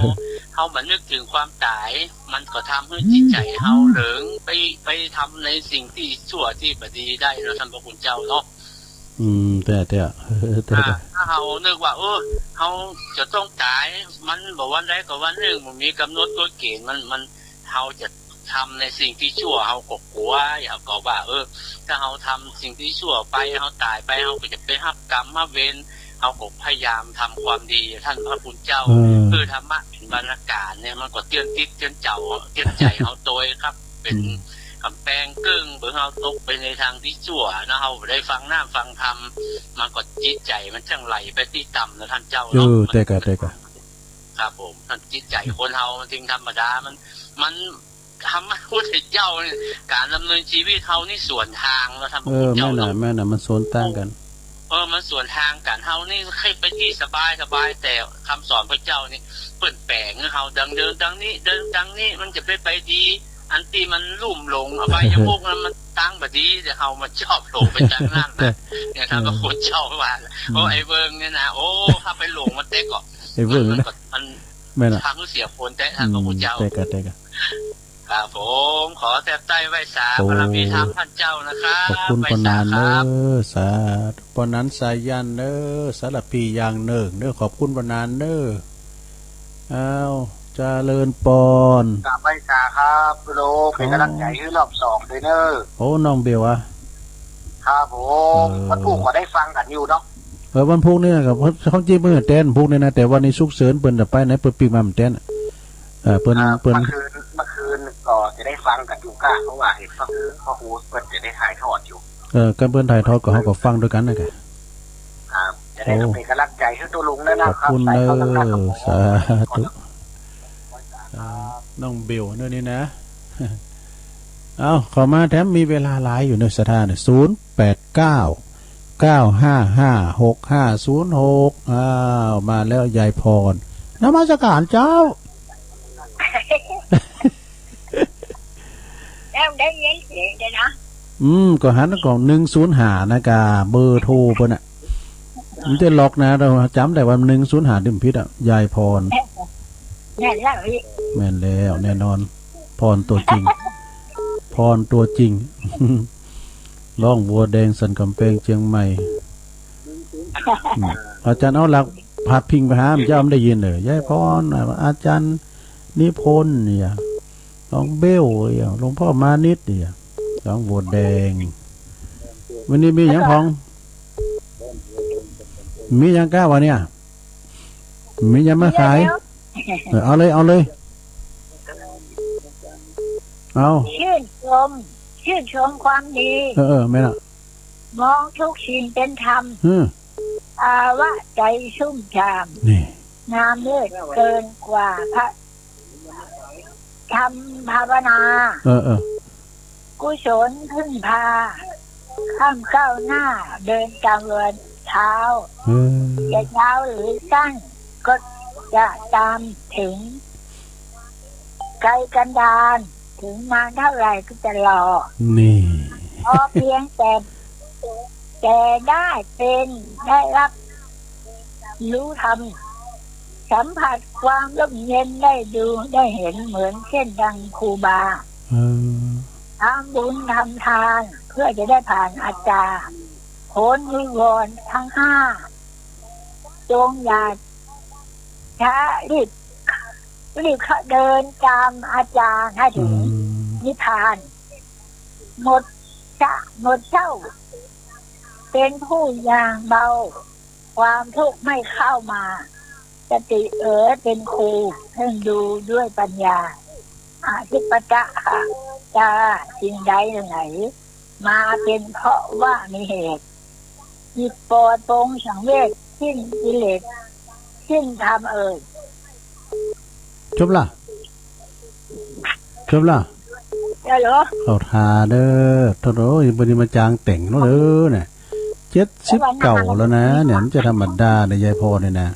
เฮาบ่นึกเถิงความต๋าย มันก็ทำหื้อจิตใจ๋เฮา อืม เหลิงไป ไปทำในสิ่งตี้ชั่วตี้บ่ดีได้เนาะ ต้านพระคุณเจ้าเนาะ อืม แต่ แต่ แต่ อ่า ถ้าเฮานึกว่า เออ เฮาจะต้องต๋าย มันบ่วันใดก็วันนึ่ง บ่มีก๋ำหนดกฎเกณฑ์ มัน มัน เฮาจะทำในสิ่งตี้ชั่ว เฮาก็กั๋ว เฮาก็ว่า เออ ถ้าเฮาทำสิ่งตี้ชั่วไป เฮาต๋ายไป เฮาก็จะไปฮับกรรมฮับเวร เฮาก็พยายามทำความดี ต้านพระคุณเจ้า เออ คือธรรมะเป๋นบรรณาการเนี่ย มันก็เตือนจิตเตือนเจ้า เตือนใจ๋เฮาตวยครับ เป๋น อืม ก๋ำแปงเกิ่ง เปื้อเฮาตกไปในตางตี้ชั่วนะ เฮาบ่ได้ฟังน้ำฟังธรรม มันก็จิตใจ๋มันจั่งไหลไปตี้ต่ำนะต้านเจ้าเนาะ เออ แต่กะ แต่กะ ครับผม จิตใจ๋คนเฮามันจึงธรรมดา มัน มัน ธรรมะพุทธเจ้านี่ ก๋านดำเนินจีวิตเฮานี่สวนตางนะต้านพระคุณเจ้าเนาะ เออ แม่นน่ะ แม่นน่ะ มันสวนตางกั๋น เออ มันสวนตางกั๋น เฮานี่ใค่ไปตี้สบายสบาย แต่คำสอนพระเจ้านี่ เปิ้นแป๋งหื้อเฮาดังเดินตางนี้ เดินตางนี้ มันจะไป ไปดี อันตี้มันลุ่มหลง อบายมุขนั้นมันตางบ่ดี แต่เฮามาชอบหลงไปตางนั้นนะ เนี่ย ต้านพระคุณเจ้าว่า อืม โอ้ ไอ้เวิงเนี่ยนะ โอ้ ถ้าไปหลงมันแต๊ก็ ไอ้เวิง มัน มันก็ มัน แม่นน่ะ ทางเสียคนแต๊ ต้านพระคุณเจ้า อืม แต่กะ แต่กะ ครับผม ขอแทบใต้ไหว้สาบารมีธรรมต้านเจ้านะครับ ขอบคุณปานนั้นเนอะ ไหว้สาครับ สาธุ ปานนั้นสายันเนอะ สำหรับปี้อย่างนึ่งเนอะ ขอบคุณปานนั้นเนอะ อ้าว เจริญปอน กราบไหว้สาครับ โล เป๋นก๋ำลังใจ๋หื้อรอบสองตวยเนอะ โอ้ น้องเบลอะ ครับผม เออ วันพูกก็ได้ฟังกั๋นอยู่เนาะ เออ วันพูกนี่กะ ความจริงเปิ้นจะเต้นพูกนี่นะ แต่วันนี้สุกเสิญ เปิ้นจะไปไหน เปิ้นปิ๊กมาบ่เต้น เออ เปิ้น ครับ เปิ้น เมื่อคืน เมื่อคืนก็จะได้ฟังกั๋นอยู่ก้า เพราะว่าเห็นพระครู พระครูเปิ้นจะได้ถ่ายทอดอยู่ เออ ก็เปิ้นถ่ายทอดก็เฮาก็ฟังตวยกั๋นนะกะ ครับ จะได้ โอ้ เป๋นก๋ำลังใจ๋หื้อตุ๊ลุงด้วยนะครับ ขอบคุณเนอะ สาธุ เออ น้องเบลเนอะนี่นะ เอ้า เข้ามาแถมมีเวลาหลายอยู่เนอะ ศรัทธาเนี่ย ศูนย์แปดเก้า เก้าห้าห้า หกห้าศูนย์หก อ้าว มาแล้วยายพร นมัสการเจ้า ต้องได้ยินเสียงเลยนะ อืม ก็หันก่อน หนึ่งศูนย์ห้า นะ ก่าเบอร์โทรเปิ้นน่ะ มันจะหลอกนะ เฮาจ๋ำได้ว่า หนึ่งศูนย์ห้า นี่บ่ผิดอะ ยายพร แม่นแล้วพี่ แม่นแล้ว แน่นอน พรตั๋วจริง พรตั๋วจริง ร้องบัวแดงสันก๋ำแปงเจียงใหม่ อืม อาจ๋ารย์เอาหลักพาดพิงไปหา มันจะเอา มันได้ยินเลย ยายพร อาจ๋ารย์นิพนธ์เนี่ย หลวงเบ้วเนี่ย หลวงพ่อมานิตเนี่ย ร้องบัวแดง วันนี้มีหยังพอง มีหยังก้าวะเนี่ย มีหยังมาขาย เออ เอาเลย เอาเลย เอา ชื่นชม ชื่นชมความดี เออ เออ แม่นละ มองทุกสิ่งเป็นธรรม อืม ภาวะใจชุ่มฉ่ำ นี่ งามเลิศเกินกว่าพระธรรมภาวนา เออ เออ กุศลพึ่งพา ข้ามก้าวหน้า เดินตามรอยเท้า เออ จะยาวหรือสั้น ก็จะตามถึง ไกลกันดาร ถึงนานเท่าไหร่ก็จะรอ นี่ พอเพียงแต่ แต่ได้เป็น ได้รับรู้ธรรม สัมผัสความร่มเย็น ได้ดู ได้เห็น เหมือนเช่นดังครูบา เออ ทำบุญทำทาน เพื่อจะได้ผ่านอาจารย์ พ้นนิวรณ์ทั้งห้า จงอย่าช้า รีบ รีบเดินตามอาจารย์ให้ถึง อืม นิพพาน หมดชะ หมดเศร้า เป็นผู้อย่างเบา ความทุกข์ไม่เข้ามา สติเอ๋ยเป็นครู เพ่งดูด้วยปัญญา อธิปตะหาจา สิ่งใดไหน มาเป็นเพราะว่ามีเหตุ จิตปลอดโปร่งสังเวช สิ้นกิเลส สิ้นธรรมเอ่ย จบละ จบละ ฮัลโหล เข้าท่าเด้อ โธ่ โธ่ บ่ได้มาจ้างแต่งเนาะเด้อเนี่ย เจ็ดสิบเก้าแล้วนะ เนี่ย มันจะธรรมดาเนี่ย ยายพรเนี่ยนะ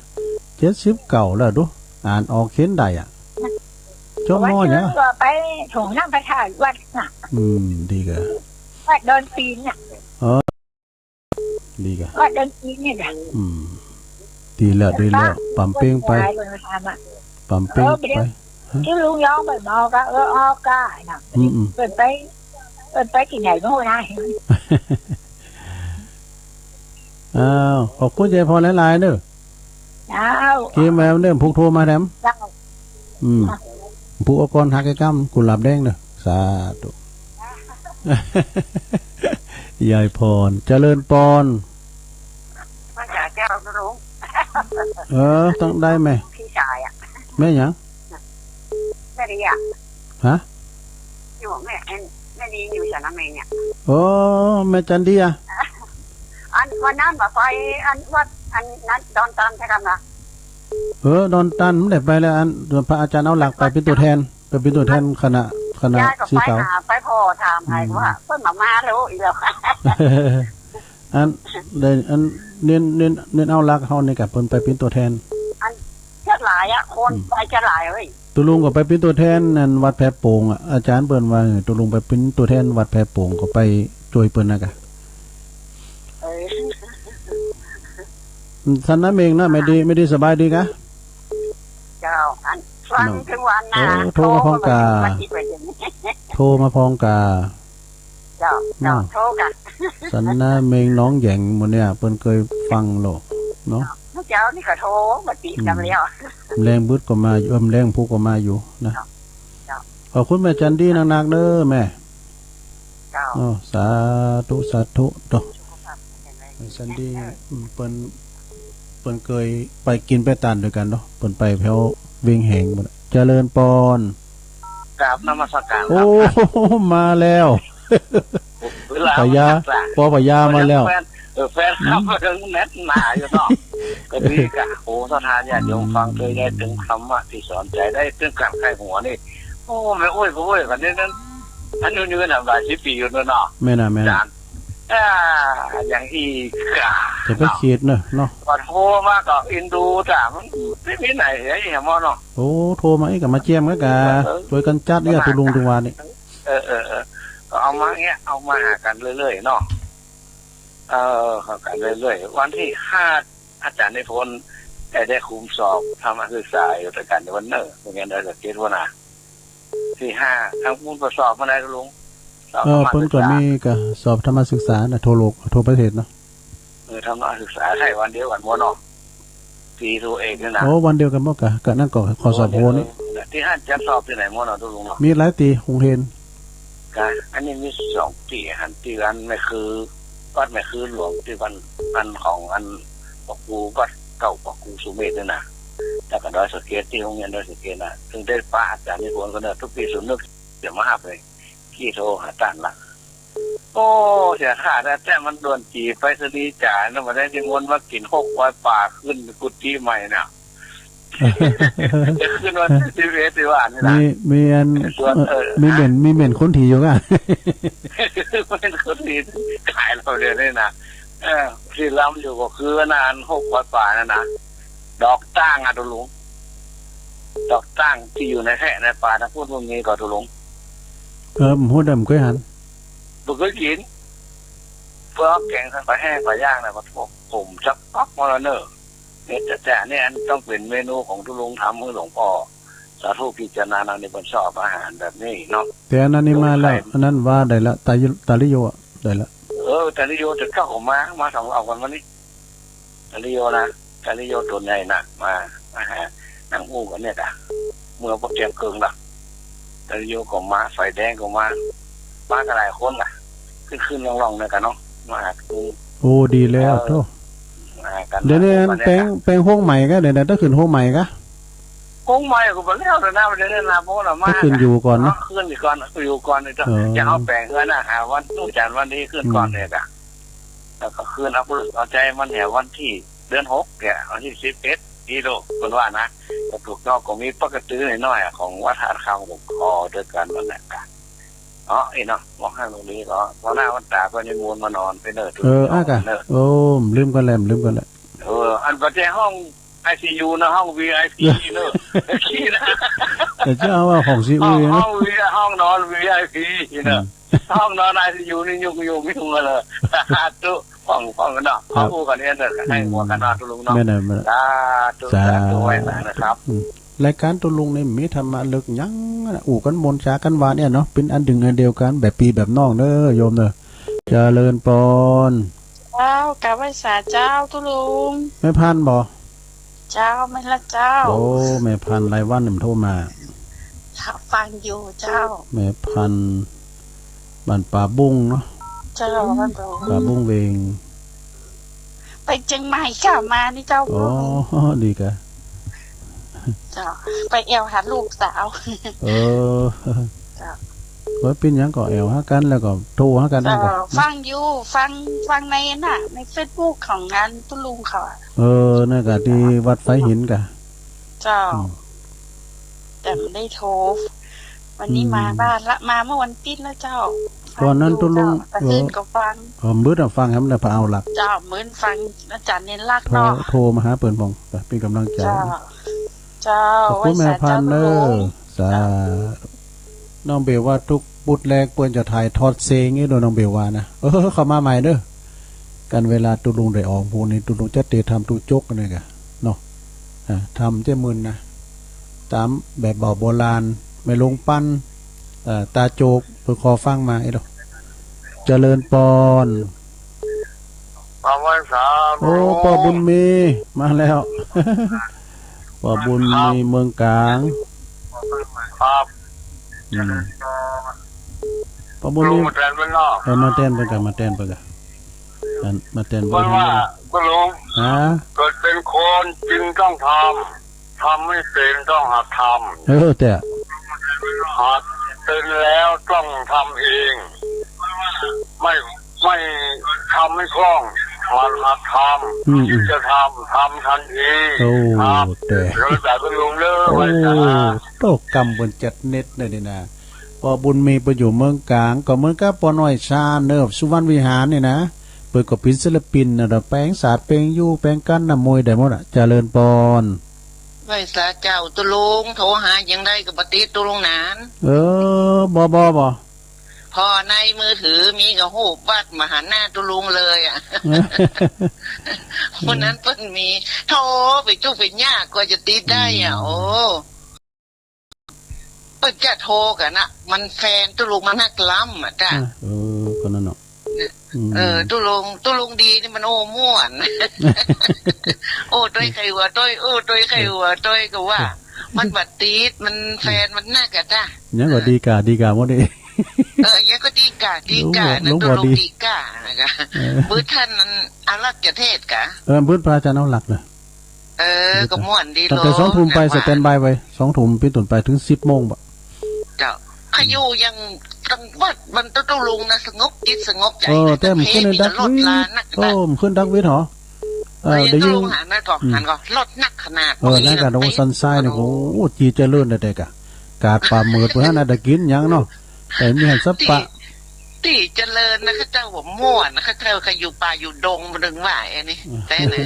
เจ็ดสิบเก้าแล้วดู อ่านออกเขียนได้อะ จบ มอ เนี่ย ก็ไปส่งน้ำพระธาตุวัดน่ะ อืม ดีกะ วัดดอนปีนน่ะ อ๋อ ดีกะ วัดดอนปีนเนี่ยนะ อืม ดีแล้ว ดีแล้ว ป๋ำเป้งไป ป๋ำเป้งไป เออ ไป ฮะ ตี้ลุงย้องไปหมอก็ เออ ออกก็น่ะ อืม อืม เปิ้นไป เปิ้นไปตี้ไหนบ่ฮู้นะ อ้าว ขอบคุณยายพรหลายๆ เด้อ เจ้า เกมแหมเด้อ ผูกโทรมาแถม เจ้า อืม ผูกเอาก่อน หักไอ้กำ กุหลาบแดงเด้อ สาธุ ยายพร เจริญปอน พระเจ้าเจ้าลุง เออ ต้องได้ไหม พี่ชายอะ แม่หยัง แม่ดีอะ ฮะ อยู่แม่ แม่ดีอยู่สันนเมงเนี่ย โอ้ แม่จันดีอะ อันวันนั้นบ่ไป อันวัด อันนั้นดอนตันใช่ไหมล่ะ เออ ดอนตันบ่ได้ไปแล้ว อันพระอาจารย์เอาหลักไปเป๋นตั๋วแทน ไปเป๋นตั๋วแทนคณะ คณะ ยายก็ สี ไป ขาว หา ไปผ่อถามให้ อืม ว่าเปิ้นบ่มาแล้วอีกแล้ว อัน ได้ อัน เน้น เน้น เน้นเอาหลักเฮานี่กะ เปิ้นไปเป๋นตั๋วแทน อัน เสียหลายอะ คน อืม ไปเสียหลายเอ้ย ตุ๊ลุงก็ไปเป๋นตั๋วแทนอันวัดแพโป่งอะ อาจ๋ารย์เปิ้นว่า เออ ตุ๊ลุงไปเป๋นตั๋วแทนวัดแพโป่ง ก็ไปจ้วยเปิ้นนะกะ เออ อืม สันนเมงนะ แม่ดี แม่ดีสบายดีกะ เจ้า อัน ฟัง เนาะ ถึงวันนะ โอ้ โทรมาพองกา โทรมาพองกา เจ้า เจ้า เนาะ โทรกะ สันนเมงหนองแหยงหมู่เนี่ย เปิ้นเกยฟังโลเนาะ เจ้า เมื่อเจ๊านี่ก็โทรมาติดกันแล้ว อืม แลงบึดก็มาอยู่ เออ แลงพุกก็มาอยู่นะ เจ้า เจ้า ขอบคุณแม่จันดีนักๆ เด้อแม่ เจ้า อ้อ สาธุ สาธุ โต สุขภาพแข็งแรง แม่จันดี อืม เปิ้น เปิ้นเกยไปกิ๋นไปตานตวยกั๋นเนาะ เปิ้นไปแถวเวียงแหงหมดอะ เจริญปอน กราบนมัสการ โอ้ ครับ มาแล้ว เวลา ปะยา มันจัดสรร ปอปะยามาแล้ว แฟน เออ แฟนคลับ อืม มันแน่นหนาอยู่เนาะ ก็ดีกะ โอ้ ศรัทธาญาติโยมฟังเกยได้เถิงธรรมะตี้สอนใจ๋ ได้เถิงก๋านใค่หัวนี่ โอ้ แม่โอ้ย พ่อโอ้ย กั๋นนี่นั้น อันยืนๆ น่ะ หลายสิบปี๋อยู่เนาะ แม่นน่ะ แม่นน่ะ อาจ๋ารย์ อ่า อย่างอี้กะ จะไปขีดเนาะ เนาะ พอโทรมาก็อินดูจ้ะ มันไม่มีไหนเหรอ อีหยังบ่เนาะ โอ้ โทรมาอี้กะมาเจียมกั๋นกะ เออ จ้วยกั๋นจัดเนี่ย ตุ๊ลุงตุ๊วานี่ เออ เออ เออ เอามาเงี้ย เอามาหากั๋นเรื่อยๆ เนาะ เออ หากั๋นเรื่อยๆ วันตี้ห้า อาจ๋ารย์นิพนธ์ได้ ได้คุมสอบธรรมศึกษาอยู่ตวยกั๋นในวันเน่อ โฮงเฮียนดอยสะเก็ดพู้นน่ะ ตี้ห้า ตางปู๊นก็สอบมาได้ ตุ๊ลุง สอบ เออ ธรรมศึกษา เปิ้นก็มีก่อ สอบธรรมศึกษาน่ะ ทั่วโลก ทั่วประเทศเนาะ เออ ธรรมศึกษา ใช่ วันเดียวกั๋นหมดเนาะ ตรีโทเอกนี่นะ โอ้ วันเดียวกั๋นหมดก่ะ ก่ะนั้นก่อ ข้อสอบหัวนี้ ตี้หั้นจัดสอบตี้ไหนหมดเนาะ ตุ๊ลุงเนาะ มีหลายตี้ โฮงเฮียน ก่ะ อันนี้มีสองตี้ หั้นตี้อันแม่คือ วัดแม่คือหลวง ตี้บ้าน บ้านของอัน ป้อกู่ วัดเก่าป้อกู่สุเมธนี่นะ แล้วก็ดอยสะเก็ด ตี้โฮงเฮียนดอยสะเก็ดน่ะ เถิงได้ปะอาจ๋ารย์นิพนธ์ก็เน่อ ตุ๊กปี้สมนึกจะมาฮับเลย กี้โทรหาต้านละ โอ้ เสียท่าแต๊ๆ มันด่วนจี๋ ไปรษณีย์จ๋าเนาะ บ่ได้นิมนต์มากิ๋นฮกปอยป่า ขึ้นกุฏิใหม่น่ะ จะขึ้นวันตี้สิบเอ็ดตี้ว่านี่นะ มี มีอัน ส่วน เอ่อ เอ่อ มีเหม็น มีเหม็นคนถีอยู่ก่ะ เหม็นคนถีก๋ายเฮาเดี๋ยวนี้นะ เออ ตี้ลำอยู่ก็คืออันนั้น ฮกปอยป่านั่นนะ ดอกตั้งอะตุ๊ลุง ดอกตั้งตี้อยู่ในแพะในป่านะ พูดตรงนี้ก่อตุ๊ลุง เออ ผมพูดได้ ผมเคยหัน บ่เคยกิ๋น เปื้อแก๋งใส่ปลาแห้งปลาย่างน่ะ มันขมจักก๊อกมาแล้วเน่อ เด็ดแต๊ๆ เนี่ย อันต้องเป๋นเมนูของตุ๊ลุงทำหื้อหลวงป้อ สาธุพิจารณา อันนี้เปิ้นชอบอาหารแบบนี้เนาะ แต่อันนั้นนี่มาแล้ว อันนั้นว่าได้ละ ตาลิ ตาลิโยอะ ได้ละ เออ ตาลิโย แต่เก่าก็มา มาสองรอบก่อนวันนี้ ตาลิโยนะ ตาลิโยตั๋วใหญ่นะ มา มาหา นั่งอู้กั๋นเนี่ยก่ะ เมื่อพวกเตียงเกิงล่ะ ตาลิโยก็มา ไฟแดงก็มา มากั๋นหลายคนล่ะ ขึ้นๆ ล่องๆ เนี่ยก่ะเนาะ มาหากู โอ้ ดีแล้ว เออ โธ่ มากั๋น เดี๋ยวนี้ หลายคน แป๋ง เนี่ยก่ะ แป๋งโฮงใหม่ก่ะ เดี๋ยวนี้ต้องขึ้นโฮงใหม่ก่ะ โฮงใหม่ก็บ่แล้วนะ เดี๋ยวนี้นะ เพราะว่ามา ต้องขึ้นอยู่ก่อนเนาะ ขึ้นอยู่ก่อน อยู่ก่อนนี่ เออ จะเอาแป๋งเฮือนน่ะ หาวัน วันจันทร์วันนี้ขึ้นก่อนเนี่ยก่ะ อืม แล้วก็คืนเอาเปิ้นเอาใจ๋มันเนี่ย วันตี้ เดือนหกเนี่ย วันตี้สิบเอ็ด ตี้โลก เปิ้นว่านะ ก็ถูกต้อง ก็มีปะกะตื้อน้อยๆ อะ ของวัดธาตุคำ ก็ขอตวยกั๋นนั่นแหละก่ะ เนาะ อี้เนาะ บอกหั้นตรงนี้ก็ วันหน้าวันต๋าก็นิมนต์มานอนไปเน่อ เออ อ่ะก่ะ เน่อ โอ้ ลืมก่อนแล้ว ลืมก่อนแล้ว เออ อันบ่ใจ้ห้อง ไอซียู นะ ห้องวีไอพี เน่อ ขี้นะ แต่จะเอาว่าห้องซีอู ห้อง เนาะ ห้องวี ห้องนอนวีไอพี เน่อ อืม ห้องนอนไอซียู นี่ยุ่งๆ ยุ่งกันเลย สาธุ ฟัง ฟังกั๋นเนาะ ครับ เอาอู้กั๋นเนี่ยเถอะ หืม หื้อหัวกั๋นเนาะ ตุ๊ลุงเนาะ แม่นๆ แม่นๆ สาธุ สาธุ สาธุ ไหว้สานะครับ อืม รายก๋านตุ๊ลุงนี่มีธรรมะลึกหยังนะ อู้กั๋นม่วนจ๋ากั๋นหวานเนี่ยเนาะ เป๋นอันดึงอันเดียวกั๋น แบบปี้แบบน้องเน่อ โยมเน่อ เจริญปอน เจ้า กราบไหว้สาเจ้า ตุ๊ลุง แม่พันธุ์บ่ เจ้า แม่นละเจ้า โอ้ แม่พันธุ์ หลายวันบ่โทรมา ค่ะ ฟังอยู่เจ้า แม่พันธุ์ บ้านป่าบุ้งเนาะ เจ้า บ้านป่าบุ้ง ป่าบุ้งเวง ไปเจียงใหม่ค่ะ มานี่เจ้า อ๋อ ดีก่ะ เจ้า ไปแอ่วหาลูกสาว เออ เจ้า ว่าเป๋นหยังก็แอ่วหากั๋น แล้วก็โทรหากั๋น เจ้า นั่นก่ะ ฟังอยู่ ฟัง ฟังในน่ะ ในเฟซบุ๊กของงานตุ๊ลุงเขาอะ เออ นั่นก่ะ ตี้วัดไฟหินก่ะ เจ้า อืม แต่บ่ได้โทร วันนี้ อืม มาบ้านละ มาเมื่อวันติ๊ดแล้วเจ้า ต๋อนนั้นตุ๊ลุง ฟังอยู่เจ้า ตะคืนก็ฟัง เออ เออ มื้อน่ะฟังแหมน่ะ พระเอาหลัก เจ้า มื้อฟังอาจ๋ารย์เณรลักษณ์ โทร เนาะ โทรมาหาเปิ้นพ่อง เป๋นก๋ำลังใจ๋ เจ้า เจ้า ขอบคุณแม่พันธุ์เน่อ ไหว้สาเจ้าตุ๊ลุง สาธุ น้องเบลว่าตุ๊กปุ๊ดแรกเปิ้นจะถ่ายทอดเสียงอี้โดย น้องเบลว่านะ เออ เข้ามาใหม่เน่อ กั๋นเวลาตุ๊ลุงได้ออกพู้นนี่ ตุ๊ลุงจะเตรียมทำตุ๊จกอันนี้ก่ะ เนาะ อ่า ทำเจ้ามื่นนะ ต๋ามแบบบ่าโบราณ แม่ลงปัน เอ่อ ต๋าโจก เปิ้นขอฟังมาเอ้ยเนาะ เจริญปอน มาไหว้สา โอ้ หลวง ป้อบุญมี มาแล้ว ป้อบุญมี ครับ เมืองกลาง ครับ อืม ป้อบุญมี ลุงมาแตนเปิ้นเนาะ เออ มาแตนเปิ้นก่ะ มาแตนเปิ้นก่ะ อัน มาแตนเปิ้น เปิ้นว่า คุณลุง ฮะ เกิดเป็นคนจึงต้องทำ ทำไม่เป็นต้องหัดทำ เออ แต่ หัดเป็นแล้วต้องทำเอง ไม่ ไม่ทำไม่คล่อง หัด หัดทำ อืม อืม จะทำ ทำทันที โอ้ ครับ แต่ เดี๋ยวจะไปลงเด้อ โอ้ ไหว้สา โต๊ะกำเปิ้นจัดเน็ตเลยนี่นะ ป้อบุญมีเปิ้นอยู่เมืองกลาง ก็เหมือนกับป้อน้อยชาญเนอะ สุวรรณวิหารนี่นะ เปิ้นก็เป๋นศิลปินนะ แป๋งสาด เป๋งยู่ แป๋งกั๋นน้ำมวยได้หมดอะ เจริญปอน ไหว้สาเจ้าตุ๊ลุง โทรหาจังใดก็บ่ติดตุ๊ลุงนาน เออ บ่ บ่ บ่ ผ่อในมือถือมีก็ฮูปวัดมาหันหน้าตุ๊ลุงเลยอะ วันนั้นเปิ้นมี โทรไปตุ๊กไปยากกว่าจะติดได้อะ อืม โอ้ เปิ้นจะโทรกั๋นนะ มันแฟนตุ๊ลุงมันนักล้ำอะจ้ะ อ่ะ เออ ก็นั่นเนาะ อืม เออ ตุ๊ลุง ตุ๊ลุงดีนี่มันโอ้ม่วน โอ้ตวยใค่หัวตวย โอ้ตวยใค่หัวตวยก็ว่า เออ มันบ่ติด มันแฟนมันนักอะจ้ะ ยังก็ดีก่า ดีก่าหมดนี่ เออ ยังก็ดีก่า ดีก่า หลวง นะ หลวงพ่อตุ๊ลุง ดี ดีก่านะกะ เออ ปื๊ดต้านนั้นอารักษ์จะเทศน์กะ เออ ปื๊ดพระอาจารย์เอาหลักเลย เออ ก็ม่วนดี ตั้งแต่ โล สองทุ่มไป นะ สแตนด์บายไว้ สองทุ่มเปิ้นต้นไปเถิงสิบโมงบ่ เจ้า ขยูยัง จังหวัดมันตุ๊ลุงนะ สงบจิตสงบใจ๋ เออ นะ แต่มันขึ้นในดักวิทย์ รถลานัก เออ มันขึ้นดักวิทย์เหรอ เออ เออ ได้ยิน ตุ๊ลุงหันนะก่อ อืม หันก่อ รถนักขนาด เออ นั่นกะ โอ้ สันทรายนี่ โอ้ โอ้ จีเจริญได้ ได้กะ กาดป่าเหมิดเปิ้นหั้นน่ะ ได้กิ๋นหยังเนาะ แต่มีหันสัปปะ ตี้ ตี้เจริญนะ เขาเจ้าว่าม่วนนะ เขาเจ้าก็อยู่ป่าอยู่ดง บ่เถิงว่าไอ้นี่ อืม แต่นะ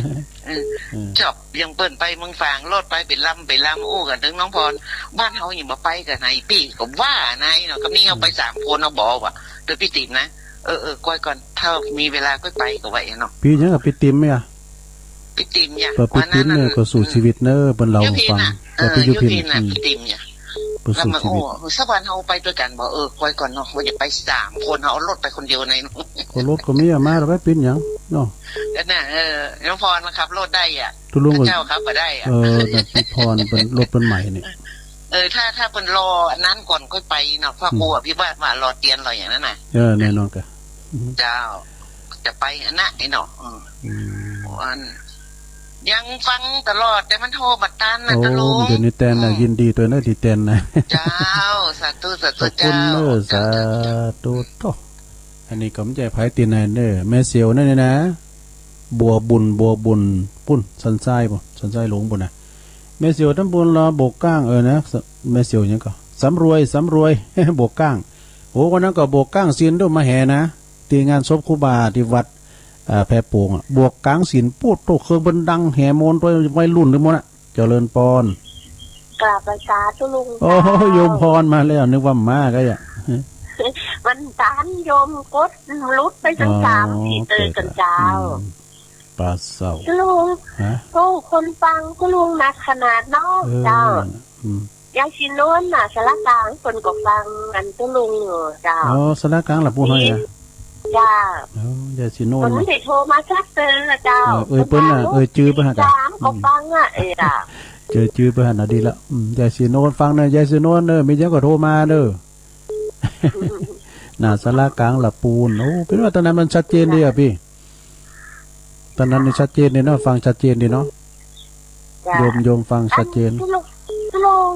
เออ อืม จอบ อย่างเปิ้นไปเมืองฝาง รถไปเป๋นลำเป๋นลำ อู้กั๋นเถิงน้องพร บ้านเฮายังบ่ไปกั๋นไหน ปี้ก็ว่าไหนเนาะ ก็มีเฮาไป อืม สามคนเนาะ บ่ว่า โดยปี้ติ๋มนะ เออ เออ ก้อยก่อน ถ้ามีเวลาก้อยไปก็ว่าเนาะ ปี้หยังอะ ปี้ติ๋มอะ ปี้ติ๋มเนี่ย เออ ปี้ติ๋มเนี่ย วันนั้น ก็สู้ อืม ชีวิตเนอะ เปิ้นเล่า อยู่พีน ฟัง น่ะ เออ เออ ปี้อยู่พีน อยู่พีนน่ะ อืม ปี้ติ๋มเนี่ย เปิ้นสู้ชีวิต แล้วมา โอ้ สักวันเฮาไปตวยกั๋นบ่ เออ ก้อยก่อนเนาะ ว่าจะไปสามคน เฮาเอารถไปคนเดียวไหนเนาะ ก็รถก็มีอะ มาแล้วไปเป๋นหยังเนาะ เออ น่ะ เออ น้องพรมาขับรถได้อะ ตุ๊ลุงก็ เจ้าขับบ่ได้อะ เออ น่ะ ปี้พรเปิ้น รถเปิ้นใหม่นี่ เออ ถ้า ถ้าเปิ้นรออันนั้นก่อนก้อยไปเนาะ เพราะ อืม กลัวพิวาทว่ารอเตียนรออย่างนั้นน่ะ เออ แน่นอนกะ อืม เจ้า จะไปอันนั้นไอ้เนาะ อืม อืม อัน ยังฟังตลอด แต่มันโทรบ่ตันน่ะ โอ้ ตุ๊ลุง เดี๋ยวนี้แตนน่ะ อืม ยินดีตวยนะตี้แตนน่ะ เจ้า สาธุ สาธุ ขอบคุณเนอะ เจ้า สาธุ โธ่ อันนี้ก็บ่ใจ้ใผตี้ไหนเนอะ แม่เสียวนั่นนี่นะ บัวบุญ บัวบุญ ปุ้น สันทรายปุ้น สันทรายหลวงปุ้นน่ะ แม่เสียวตำบลละโบกก้าง เออนะ แม่เสียวหยังก่อ สำรวย สำรวย โบกก้าง โอ้ วันนั้นก็โบกก้างศีลโดมาแห่นะ ตี้งานศพครูบาตี้วัด เอ่อ แพโป่งอะ โบกก้างศีล ปู๊ดโธ่ เครื่องเปิ้นดัง แห่มนต์ตวยวัยรุ่นตึงหมดอะ เจริญปอน กราบไหว้สาตุ๊ลุง โอ้โห เจ้า โยมพรมาแล้ว นึกว่าหมาก็อย่า มันตันโยมกดหลุดไปตั้ง อ๋อ สามสี่เตยกั๋นเจ้า อืม ปาเศร้า ตุ๊ลุง ฮะ โอ้ คนฟังตุ๊ลุงนักขนาดเนาะ เออ เจ้า อืม ยายศรีนวลน่ะ สารกลางเปิ้นก็ฟังอันตุ๊ลุงอยู่เจ้า อ๋อ สารกลางละปูนฮ้อยอะ เจ้า อ๋อ ยายศรีนวล เปิ้นบ่ได้โทรมาสักเตยละเจ้า เออ เอ่ยเปิ้นน่ะ เปิ้นมา เอ่ยจื้อเปิ้นหั้นกะ สามก็ฟังอะ เอ้ยจ้ะ เอ่ยจื้อเปิ้นหั้นน่ะดีละ อืม ยายศรีนวลฟังเน่อ ยายศรีนวลเน่อ มีหยังก็โทรมาเน่อ น่ะ สารกลางละปูน โอ้ เป๋นว่าตอนนั้นมันชัดเจนดีอะปี้ ตอนนั้นนี่ชัดเจนดีเนาะ ฟังชัดเจนดีเนาะ จ้ะ โยม โยมฟังชัดเจน อันตุ๊ลุง ตุ๊ลุง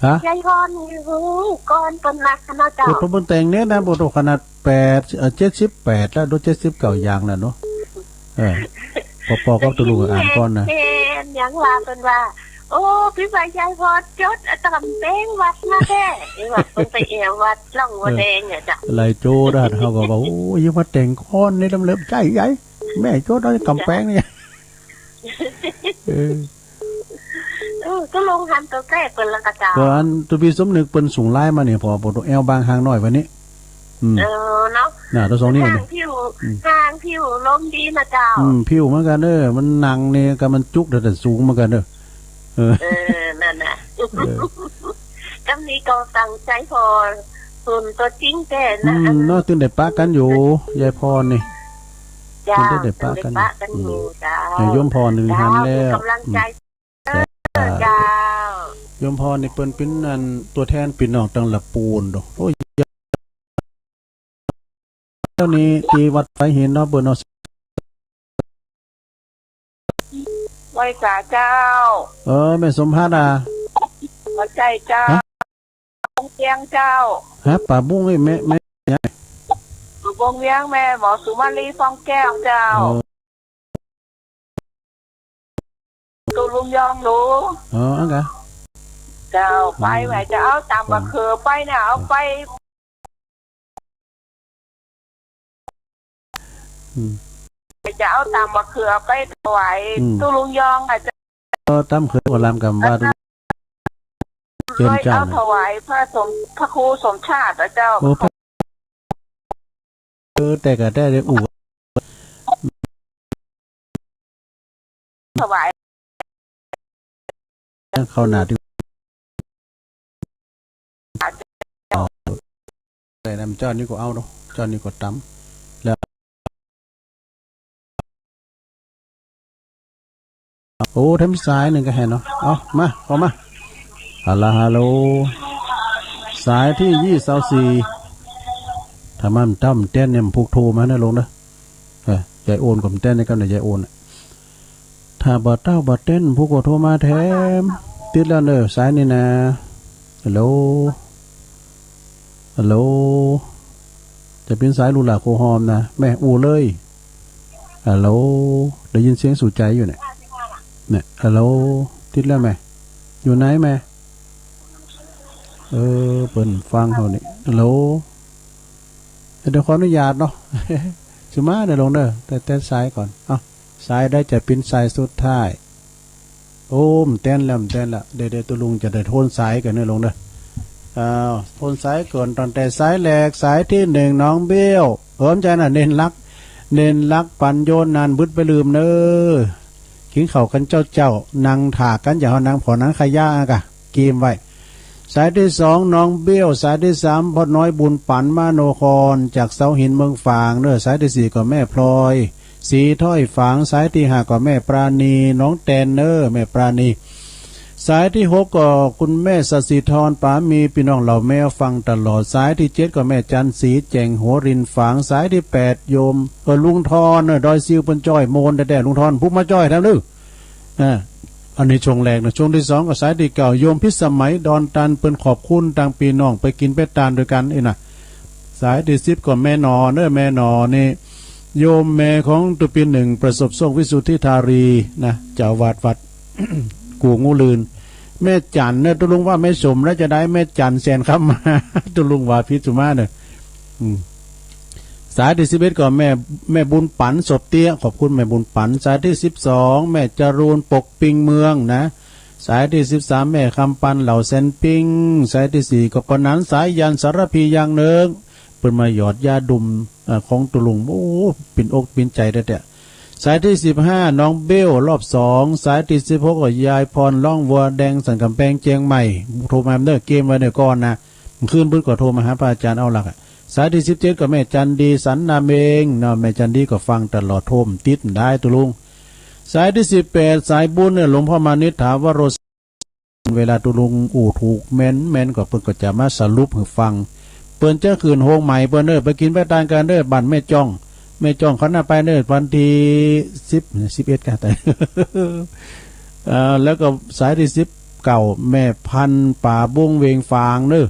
ฮะ ยายพรนี่ฮู้ก่อนเปิ้นนักขนาดเจ้า โอ้ เปิ้นแต่งเนี่ยนะ โอ้โธ่ ขนาดแปด เอ่อ เจ็ดสิบแปดแล้ว ดูเจ็ดสิบเก้าอย่างแล้วเนาะ เออ ปอๆ กับตุ๊ลุงอ่านก่อนนะ แม่น ยังว่าเปิ้นว่า โอ้ ปี้ว่ายายพรจดเอาตำแหน่งวัดมาแท้ นี่ว่าเปิ้นไปแอ่ววัดหลวงบัวแดงเนี่ยจ้ะ เออ ไหลโจ้ด้าน เฮาก็ว่า โอ้ ยังมาแต่งก่อนนี่ลำเลิศใหญ่ใหญ่ แม่โจ้ด้านกำแพงนี่ เออ เออ ตุ๊ลุงหันตั๋วแก้เปิ้นละกะเจ้า ก็อันตุ๊ปี้สมนึกเปิ้นส่งไลน์มานี่ ปอ ปอ แอ่วบางห่างหน้อยวันนี้ อืม เออ เนาะ น่ะ ตั๋วสองนี้ ห่างผิว อืม ห่างผิวลมดีนะเจ้า อืม ผิวเหมือนกั๋นเออ มันนั่งนี่ก็มันจุก แต่ แต่สูงเหมือนกั๋นเออ เออ เออ นั่นน่ะ เออ กำนี้ก็ตั้งใจ๋ผ่อ หุ่นตั๋วจริงแท้นะ อืม เนาะ ตึงได้ปะกั๋นอยู่ ยายพรนี่ เจ้า ตึงได้ปะกั๋น ตึงได้ปะกั๋นอยู่ อืม เจ้า โยมพรนี่หันแล้ว เจ้า เป๋นก๋ำลังใจ๋ อืม เจ้า โยมพรนี่เปิ้นเป๋นอันตั๋วแทนปี้น้องตังละปูนโด โอ้ย เดี๋ยวนี้ตี้วัดฝายหินเนาะ เปิ้นเนาะ ไหว้สาเจ้า เออ แม่สมภัทรอะ บ่ใจ้เจ้า ฮะ วงเวียงเจ้า ฮะ ป่าบุ้งนี่แม่ แม่ วงเวียงแม่หมอสุมาลี ฟองแก้วเจ้า เออ ตุ๊ลุงยองหลู อ๋อ อันกะ เจ้า ไป อืม ไหว้จะเอาตำบักเขือไปเนี่ย เอาไป อืม จะเอาตำบักเขือไปถวาย อืม ตุ๊ลุงยองอะเจ้า เออ ตำเขือก็ลำกำว่า เจิญเจ้า เอาถวายพระสม พระครูสมชาติอะเจ้า โอ้ พระ อ แต่ก็ได้เลย อู่ ถวาย เข้าหน้าตี้ อ๋อ แต่น้ำเจ้านี้ก็เอาเนาะ เจ้านี้ก็ตำ แล้ว โอ้ แถมสายนึ่งก็แหนเนาะ เอา มา เข้ามา ฮัลโหล ฮัลโหล สายตี้ยี่สิบสี่ ถ้ามันต่ำแต๊นเนี่ย มันผูกโทรมานะลุงเนาะ เออ ยายโอนก็มันแต๊นนี่ก็เนี่ย ยายโอนน่ะ ถ้าบ่เต้าบ่เต้น ผู้ก็โทรมาแถม ติดแล้วเนอะ สายนี่นะ ฮัลโหล ฮัลโหล จะเป๋นสายลูกหล้าโคหอมนะ แม่อู้เลย ฮัลโหล ได้ยินเสียงสู่ใจ๋อยู่เนี่ย เนี่ย ฮัลโหล ติดแล้วแม่ อยู่ไหนแม่ เออ เปิ้นฟังเฮานี่ ฮัลโหล เดี๋ยวขออนุญาตเนาะ สิมาเด้อลุงเด้อ แต่ แต่สายก่อน เอ้า สายได้จะเป๋นสายสุดท้าย โอ้ มันแต๊นแล้ว มันแต๊นแล้ว เดี๋ยว เดี๋ยวตุ๊ลุงจะได้โทนสายก่อนเนอะลุงเนอะ อ้าว โทนสายก่อน ตั้งแต่สายแรก สายตี้หนึ่ง น้องเบี้ยว เออ บ่ใจ้นะ เณรลักษณ์ เณรลักษณ์ ปั๋นโยน นั่น บึดไปลืมเนอะ กิ๋นข้าวกั๋นเจ๊าๆ นั่งถ่ากั๋น อย่าเอานั่งผ่อหนังขย้าอะกะ เกียมไว้ สายตี้สอง น้องเบี้ยว สายตี้สาม พ่อน้อยบุญปั๋น มโนคร จากเสาหินเมืองฝางเนอะ สายตี้สี่ก็แม่พลอย สีถ้อยฝาง สายตี้ห้าก็แม่ปราณี น้องแตนเนอะ แม่ปราณี สายตี้หกก็คุณแม่สศิธร ป๋ามี ปี้น้องเหล่าแมวฟังตลอด สายตี้เจ็ดก็แม่จันทร์ศรี แจ่งหัวรินฝาง สายตี้แปดโยม เออ ลุงทอนเนอะ ดอยซิว เปิ้นจ้อยโมนแต๊ๆ ลุงทอน ผู้มาจ้อยแถมเนอะ อ่า อันนี้ช่วงแรกนะ ช่วงตี้สองก็สายตี้เก้า โยมพิสมัย ดอนตัน เปิ้นขอบคุณตางปี้น้องไปกิ๋นไปตานตวยกั๋นอี้นะ สายตี้สิบก็แม่หน่อเนอะ แม่หน่อนี่ โยมแม่ของตุ๊ปี๋นึ่ง ประสบโชค วิสุทธิธารีนะ เจ้าอาวาสวัด กู่งูลื่น แม่จันทร์เนอะ ตุ๊ลุงว่าแม่สมแล้วจะได้ แม่จันทร์แสนคำมา ตุ๊ลุงว่าผิดสุมาเนอะ อืม สายตี้สิบเอ็ดก็แม่ แม่บุญปั๋น ศพเตี้ย ขอบคุณแม่บุญปั๋น สายตี้สิบสอง แม่จรูน ปกปิงเมืองนะ สายตี้สิบสาม แม่คำปัน เหล่าแสนปิง สายตี้สี่ก็ กอนัน สายัณ สารภี ยางเนิง เปิ้นมาหยอดยาดุม เอ่อ ของตุ๊ลุง โอ้ ปิ้นอกปิ้นใจ๋แต๊ๆ สายตี้สิบห้า น้องเบล รอบสอง สายตี้สิบหกก็ยายพร ร้องวัวแดง สันก๋ำแปง เจียงใหม่ โทรมาเนอะ เกียมไว้เนอะก่อนนะ คืนพุธก็โทรมาหาพระอาจารย์เอาหลักอะ สายตี้สิบเจ็ดก็แม่จันดี สันนาเมงเนาะ แม่จันดีก็ฟังตลอด โทรบ่ติดบ่ได้ตุ๊ลุง สายตี้สิบแปด สายบุญเนี่ย หลวงพ่อมานิษฐ ถาวโร เวลาตุ๊ลุงอู้ถูกแม่นๆ ก็เปิ้นก็จะมาสรุปหื้อฟัง เปิ้นจะขึ้นโฮงใหม่เปิ้นเด้อ ไปกิ๋นไปตานกั๋นเด้อ บ้านแม่จ้อง แม่จ้องเขาน่าไปเด้อ วันตี้สิบ สิบเอ็ด กะ แต่ เอ่อ แล้วก็สายตี้สิบเก้า แม่พันธุ์ ป๋าบุ้ง เวียงฝางเด้อ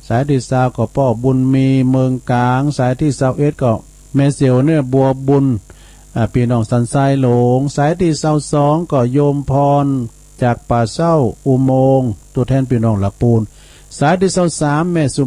สายตี้ซาวก็ป้อบุญมี เมืองกลาง สายตี้ซาวเอ็ดก็แม่เสี่ยวเนอะ บัวบุญ อ่า ปี้น้องสันทรายหลง สายตี้ซาวสองก็โยมพร จากป่าเศร้าอุโมงค์ ตั๋วแทนปี้น้องหละปูน สายตี้ซาวสาม แม่สุ